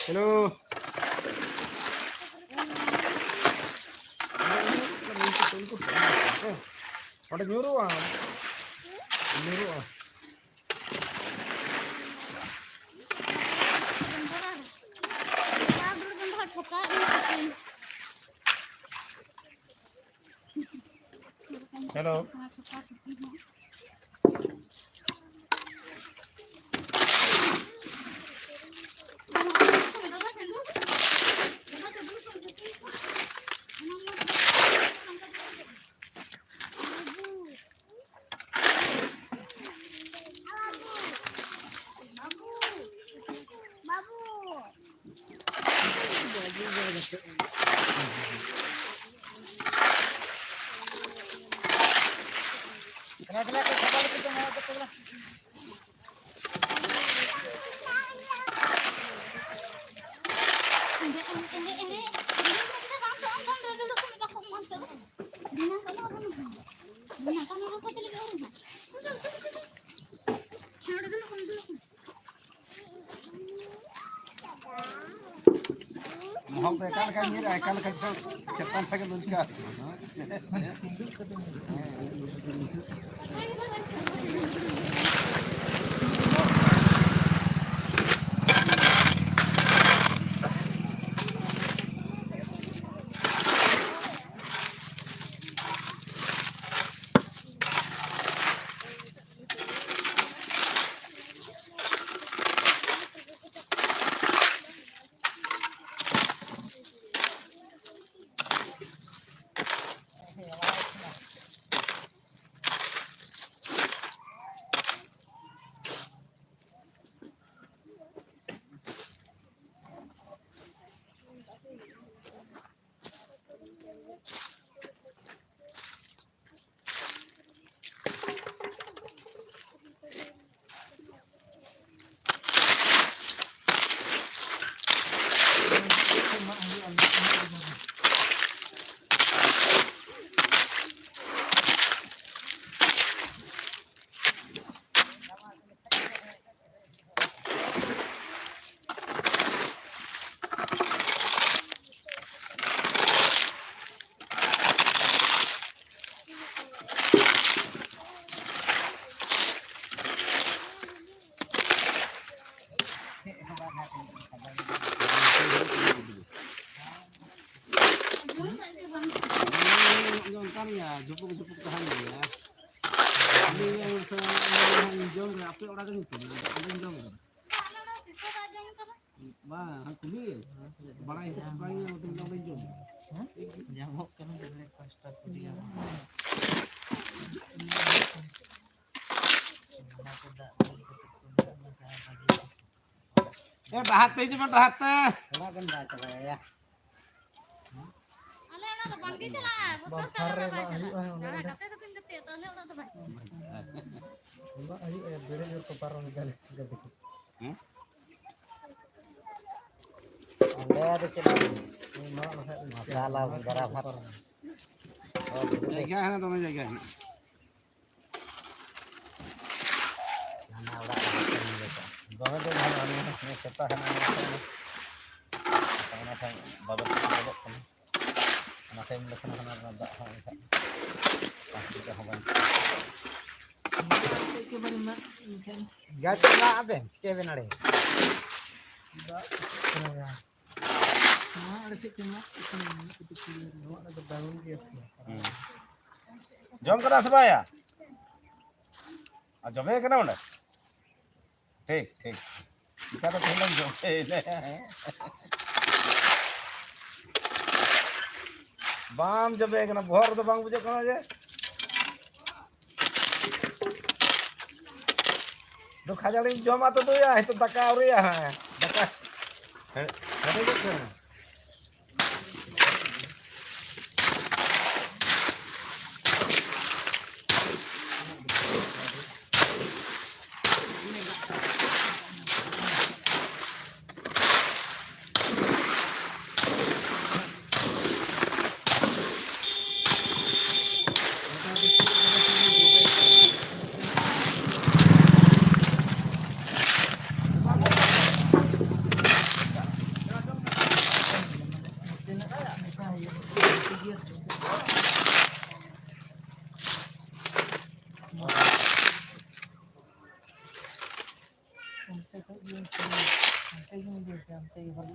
ᱦᱮᱞᱳ᱾ ᱚᱸᱰᱮ ᱧᱩᱨᱩᱜᱼᱟ, ᱧᱩᱨᱩᱜᱼᱟ᱾ ᱦᱮᱞᱳ᱾ ᱢᱚᱦᱚᱠ ᱫᱚ ᱮᱠᱟᱞ ᱞᱮᱠᱟ ᱧᱤᱨᱟ, ᱮᱠᱟᱞ ᱞᱮᱠᱟ ᱪᱮᱛᱟᱱ ᱥᱮᱫ ᱜᱮ ᱞᱩᱪᱠᱟ᱾ ᱢᱟᱱᱮ ᱥᱤᱸᱫᱩᱨ ᱠᱟᱛᱮ ᱧᱤᱨᱟ᱾ ᱚᱱᱠᱟᱱ ᱜᱮᱭᱟ, ᱡᱷᱩᱯᱩᱠ ᱡᱷᱩᱯᱩᱠ ᱛᱟᱦᱮᱱ ᱜᱮᱭᱟ᱾ ᱟᱯᱮ ᱚᱲᱟᱜ ᱨᱮ ᱧᱩᱛᱩᱢ ᱚᱸᱰᱮᱧ ᱡᱚᱢ ᱠᱟᱫᱟ᱾ ᱵᱟᱝ, ᱠᱩᱞᱤ ᱵᱟᱲᱟᱭ ᱦᱤᱥᱟᱹᱵ ᱵᱟᱝ ᱧᱟᱢ ᱠᱟᱛᱮ ᱵᱟᱹᱧ ᱡᱚᱢ᱾ ᱦᱮᱸ? ᱧᱟᱢᱚᱜ ᱠᱟᱱᱟ ᱜᱤᱫᱽᱨᱟᱹ ᱯᱟᱸᱪᱴᱟ ᱠᱩᱲᱤ ᱜᱟᱱ᱾ ᱚᱱᱟ ᱠᱚ ᱫᱟᱜ ᱫᱩᱞ ᱠᱟᱛᱮ ᱠᱚ ᱫᱟᱜ ᱞᱮᱠᱷᱟᱱ ᱵᱷᱟᱜᱤ᱾ ᱮ, ᱰᱟᱦᱟᱨ ᱛᱮ ᱦᱤᱡᱩᱜ ᱢᱮ, ᱰᱟᱦᱟᱨ ᱛᱮ᱾ ᱚᱲᱟᱜ ᱵᱮᱱ ᱵᱟᱭ ᱪᱟᱵᱟᱭᱟ᱾ ᱟᱞᱮ ᱚᱲᱟᱜ ᱫᱚ ᱵᱟᱝᱜᱮ ᱪᱟᱞᱟᱜᱼᱟ, ᱵᱚᱛᱚᱨ ᱛᱮ ᱵᱟᱝ ᱦᱩᱭᱩᱜᱼᱟ, ᱚᱸᱰᱮ ᱡᱟᱦᱟᱸ ᱫᱚ᱾ ᱜᱟᱛᱮ ᱛᱟᱠᱚᱧ ᱜᱟᱛᱮᱜᱼᱟ, ᱛᱚ ᱟᱞᱮ ᱚᱲᱟᱜ ᱫᱚ ᱵᱟᱭ ᱪᱟᱞᱟᱜᱼᱟ᱾ ᱚᱲᱟᱜ ᱦᱩᱭᱩᱜᱼᱟ, ᱵᱮᱨᱮᱡ ᱦᱚᱲ ᱠᱚ ᱯᱟᱨᱚᱢ ᱜᱟᱹᱰᱤ᱾ ᱦᱮᱸ? ᱚᱸᱰᱮ ᱟᱫᱚ ᱪᱮᱫ ᱞᱟᱹᱜᱤᱫ? ᱢᱟᱨᱟᱜ ᱞᱮᱠᱷᱟᱡ ᱫᱚ ᱢᱟᱥᱟᱞᱟ ᱵᱚᱸᱜᱟ ᱵᱷᱟᱛ᱾ ᱡᱟᱭᱜᱟ ᱦᱮᱱᱟᱜ, ᱫᱚᱢᱮ ᱡᱟᱭᱜᱟ ᱦᱮᱱᱟᱜ᱾ ᱦᱟᱱᱟ ᱚᱲᱟᱜ ᱨᱮ ᱵᱟᱠᱚ ᱧᱮᱞ ᱠᱟᱜᱼᱟ᱾ ᱫᱚᱢᱮ ᱫᱚ ᱵᱟᱝ, ᱚᱱᱮ ᱥᱮᱛᱟ ᱦᱟᱱᱟ ᱱᱚᱣᱟ ᱠᱚ, ᱚᱱᱟ ᱠᱷᱟᱱ ᱵᱟᱵᱮᱨ ᱠᱚ ᱵᱚᱞᱚᱜ ᱠᱟᱱᱟ᱾ ᱚᱱᱟ ᱴᱟᱭᱤᱢ ᱞᱮᱠᱷᱟᱱ ᱦᱟᱱᱟ ᱨᱮᱱᱟᱜ ᱫᱟᱜ ᱦᱚᱸ ᱮᱱᱠᱷᱟᱱ ᱯᱟᱸᱪ ᱞᱤᱴᱟᱨ ᱦᱚᱸ ᱵᱟᱝ᱾ ᱮᱠᱮᱵᱟᱨᱮ ᱢᱟᱜ ᱮᱱᱠᱷᱟᱱ᱾ ᱜᱟᱪᱷ ᱞᱟᱜ ᱵᱮᱱ, ᱪᱤᱠᱟᱹ ᱵᱮᱱ ᱟᱲᱮ? ᱫᱟᱜ ᱠᱚ ᱱᱚᱣᱟ ᱟᱲᱮ ᱥᱮᱫ ᱠᱷᱚᱱ ᱢᱟᱜ ᱠᱟᱛᱮ ᱢᱮᱱᱟᱜ ᱠᱚᱛᱮ ᱠᱚ ᱤᱭᱟᱹ ᱱᱚᱣᱟ ᱟᱲᱮ ᱫᱚ ᱰᱟᱣᱩᱱ ᱜᱮᱭᱟ ᱥᱮ? ᱦᱩᱸ᱾ ᱡᱚᱢ ᱠᱟᱫᱟ ᱥᱮ ᱵᱟᱭᱟ? ᱟᱨ ᱡᱚᱢᱮ ᱠᱟᱱᱟ ᱚᱸᱰᱮ? ᱴᱷᱤᱠ, ᱴᱷᱤᱠ᱾ ᱪᱤᱠᱟ ᱫᱚ ᱛᱮᱦᱮᱧ ᱫᱚᱢ ᱡᱚᱢᱮ ᱮᱱᱟ? ᱵᱟᱢ ᱡᱚᱢᱮ ᱠᱟᱱᱟ, ᱵᱚᱦᱚᱜ ᱨᱮᱫᱚ ᱵᱟᱝ ᱵᱩᱡᱷᱟᱹᱜ ᱠᱟᱱᱟ ᱡᱮ? ᱫᱚ ᱠᱷᱟᱡᱟᱲᱤᱢ ᱡᱚᱢᱟ ᱛᱚ ᱫᱚᱭᱟ, ᱱᱤᱛᱚᱜ ᱫᱟᱠᱟ ᱟᱹᱣᱨᱤᱭᱟ ᱦᱟᱸᱜ᱾ ᱫᱟᱠᱟ ᱦᱮ-, ᱦᱮᱰᱮᱡᱚᱜ ᱠᱟᱱᱟ᱾ ᱚᱱᱛᱮ ᱜᱮᱧ ᱤᱫᱤᱭᱮᱫᱟ, ᱚᱱᱛᱮ ᱜᱮ ᱵᱷᱟᱹᱞᱤ᱾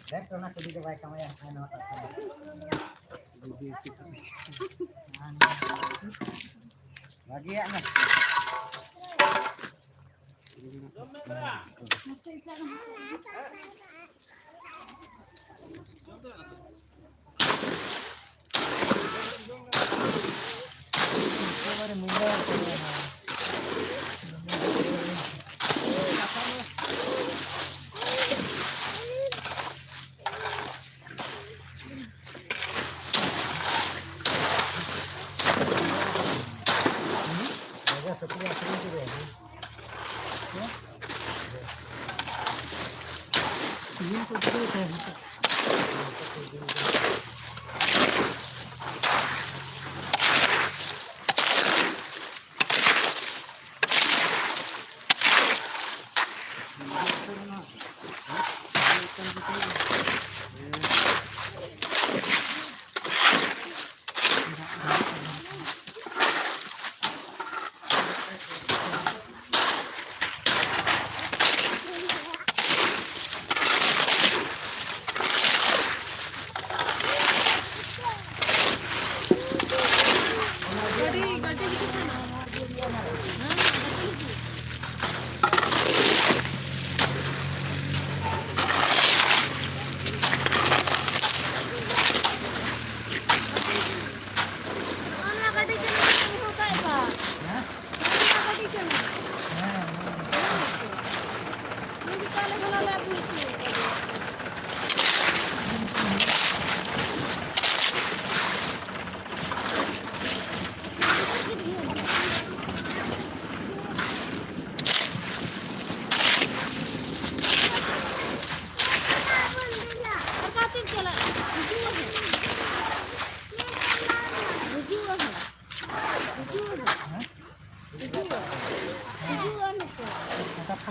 ᱫᱮᱠ ᱛᱚ, ᱚᱱᱟ ᱠᱩᱰᱤ ᱫᱚ ᱵᱟᱭ ᱠᱟᱢᱟᱭᱟ, ᱟᱨ ᱱᱚᱣᱟ ᱴᱟᱜ ᱠᱟᱢᱟᱭᱟ᱾ ᱵᱷᱟᱜᱮᱭᱟᱜ ᱢᱮ᱾ ᱚᱠᱟᱛᱮᱢ ᱪᱟᱞᱟᱜᱼᱟ? ᱦᱤᱡᱩᱜ ᱟᱢ᱾ ᱦᱤᱡᱩᱜ ᱟᱢ᱾ ᱦᱤᱡᱩᱜ ᱟᱢ᱾ ᱦᱤᱡᱩᱜ ᱟᱢ᱾ ᱦᱤᱡᱩᱜ ᱟᱢ ᱱᱤᱛᱚᱜ᱾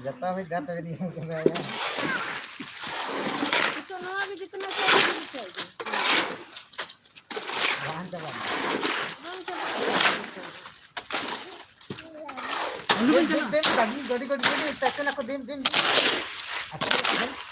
ᱡᱚᱛᱚ ᱢᱤᱫ ᱫᱷᱟᱣ ᱛᱮᱜᱮ ᱞᱤᱧ ᱮᱢ ᱠᱟᱫᱟ᱾ ᱱᱤᱛᱚᱜ ᱱᱚᱣᱟ ᱜᱮ ᱡᱚᱛᱚᱱᱟᱜ ᱪᱟᱵᱟ ᱜᱮ᱾ ᱵᱟᱝ ᱪᱟᱵᱟᱜᱼᱟ᱾ ᱵᱟᱝ ᱪᱟᱵᱟᱜᱼᱟ᱾ ᱫᱮᱱ, ᱫᱮᱱ, ᱫᱮᱱ, ᱜᱟᱹᱰᱤ, ᱜᱟᱹᱰᱤ, ᱜᱟᱹᱰᱤ, ᱜᱟᱹᱰᱤ, ᱴᱟᱪᱮ ᱱᱟᱠᱚ, ᱫᱮᱱ, ᱫᱮᱱ, ᱫᱮᱱ᱾ ᱟᱥᱮ, ᱟᱥᱮ᱾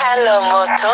Hello, moto.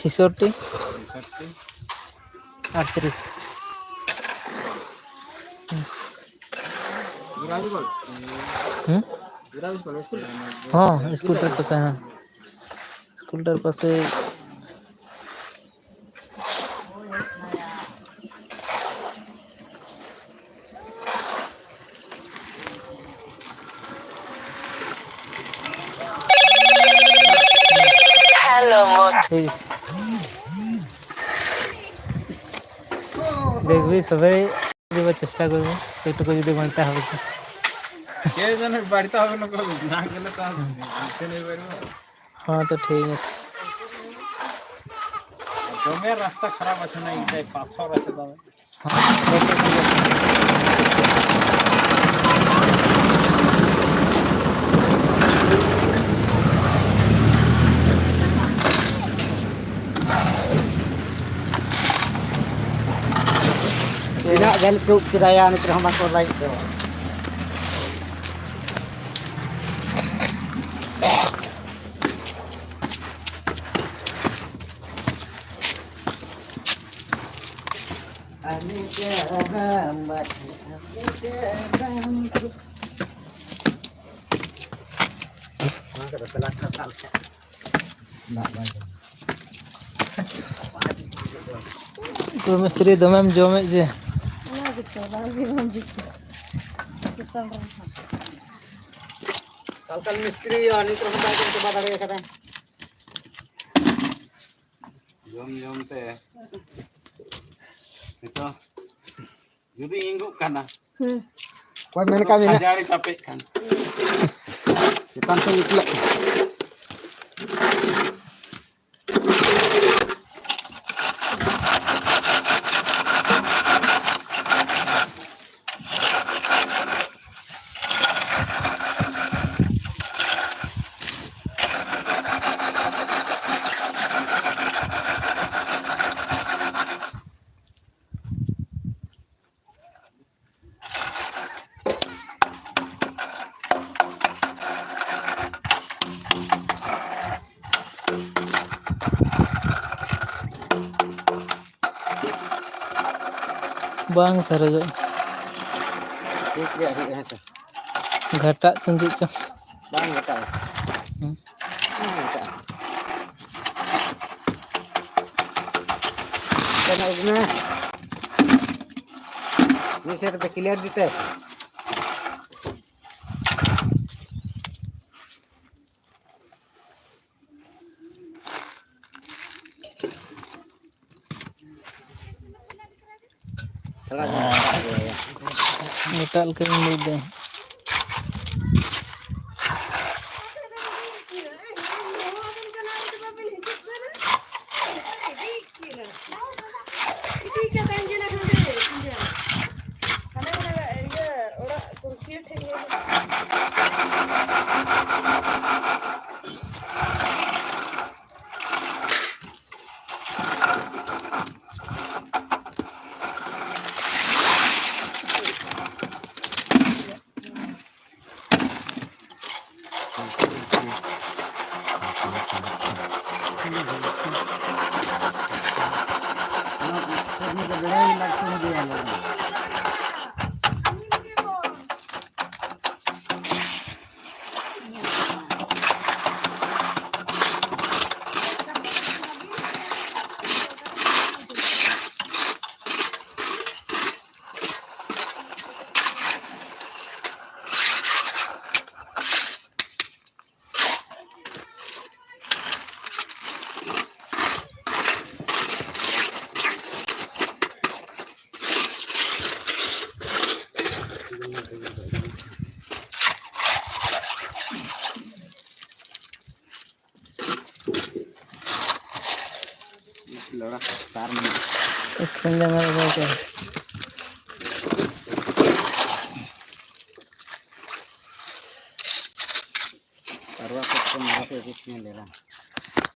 ছেষট্টি। আটত্রিশ। হুম। হ্যাঁ, স্কুলটার পাশে, হ্যাঁ। স্কুলটার পাশে। হ্যালো, মথ। ঠিক আছে। দেখবি সবাই, এবার চেষ্টা করবো, একটুকু যদি বাড়িতে হবে তো। কে জানে বাড়িতে হবে না, না গেলে তো আর বুঝতে নেই পারবো। হ্যাঁ, তো ঠিক আছে। দমে রাস্তা খারাপ আছে না, এটাই পাথর আছে দমে। হ্যাঁ, ᱛᱤᱱᱟᱹᱜ ᱜᱟᱱ ᱯᱨᱩᱯ ᱠᱮᱫᱟᱭᱟ ᱱᱤᱛ ᱨᱮᱦᱚᱸ ᱵᱟᱠᱚ ᱞᱟᱭᱤᱠ ᱫᱚ᱾ ᱛᱚ ᱢᱤᱥᱛᱨᱤ, ᱫᱚᱢᱮᱢ ᱡᱚᱢᱮᱫ ᱡᱮ? ᱚᱱᱟ ᱜᱮᱛᱚ, ᱵᱟᱝ ᱜᱮ ᱵᱟᱝ ᱡᱩᱛᱩᱜ ᱠᱟᱱᱟ᱾ ᱪᱮᱛᱟᱱ ᱨᱮ ᱦᱚᱸ᱾ ᱠᱟᱞᱠᱟᱞ ᱢᱤᱥᱛᱨᱤ ᱱᱤᱛ ᱨᱮᱦᱚᱸ ᱵᱟᱭ ᱡᱚᱢ ᱪᱟᱵᱟ ᱫᱟᱲᱮ ᱟᱠᱟᱫᱟ᱾ ᱡᱚᱢ ᱡᱚᱢ ᱛᱮ ᱱᱤᱛᱚᱜ ᱡᱩᱫᱤ ᱤᱸᱜᱩᱜ ᱠᱟᱱᱟ᱾ ᱦᱩᱸ᱾ ᱚᱠᱚᱭ ᱢᱮᱱ ᱠᱟᱜ ᱢᱮᱱᱟ? ᱠᱷᱟᱡᱟᱲᱮ ᱪᱟᱯᱮᱜ ᱠᱟᱱ᱾ ᱪᱮᱛᱟᱱ ᱥᱮᱫ ᱤᱠᱞᱟᱹᱜ ᱠᱟᱱᱟ᱾ ᱵᱟᱝ ᱥᱟᱨᱮᱡᱚᱜᱼᱟ᱾ ᱴᱷᱤᱠ ᱜᱮᱭᱟ, ᱦᱩᱭᱩᱜᱼᱟ, ᱦᱮᱸ ᱥᱮ? ᱜᱷᱟᱴᱟᱜ ᱪᱚᱝ ᱪᱮᱫ ᱪᱚᱝ᱾ ᱵᱟᱝ ᱜᱷᱟᱴᱟᱜᱼᱟ᱾ ᱦᱩᱸ᱾ ᱵᱟᱝ ᱜᱷᱟᱴᱟᱜᱼᱟ᱾ ᱪᱟᱞᱟᱜ ᱠᱟᱱᱟ᱾ ᱢᱤᱫ ᱥᱮᱫ ᱨᱮ ᱠᱞᱤᱭᱟᱨ ᱫᱤᱛᱮ᱾ ᱮᱴᱟᱜ ᱞᱮᱠᱟᱧ ᱞᱟᱹᱭ ᱫᱟ᱾ ᱞᱚᱲᱟ ᱛᱟᱨ ᱢᱮᱱᱟᱜᱼᱟ᱾ ᱮᱠᱷᱮᱱ ᱡᱟᱸᱜᱟ ᱨᱮ ᱵᱟᱭ ᱪᱟᱞᱟᱜᱼᱟ᱾ ᱯᱟᱨᱣᱟ ᱠᱚ ᱢᱟᱨᱟ ᱠᱚ ᱮᱠᱮᱱ ᱞᱮᱫᱟ᱾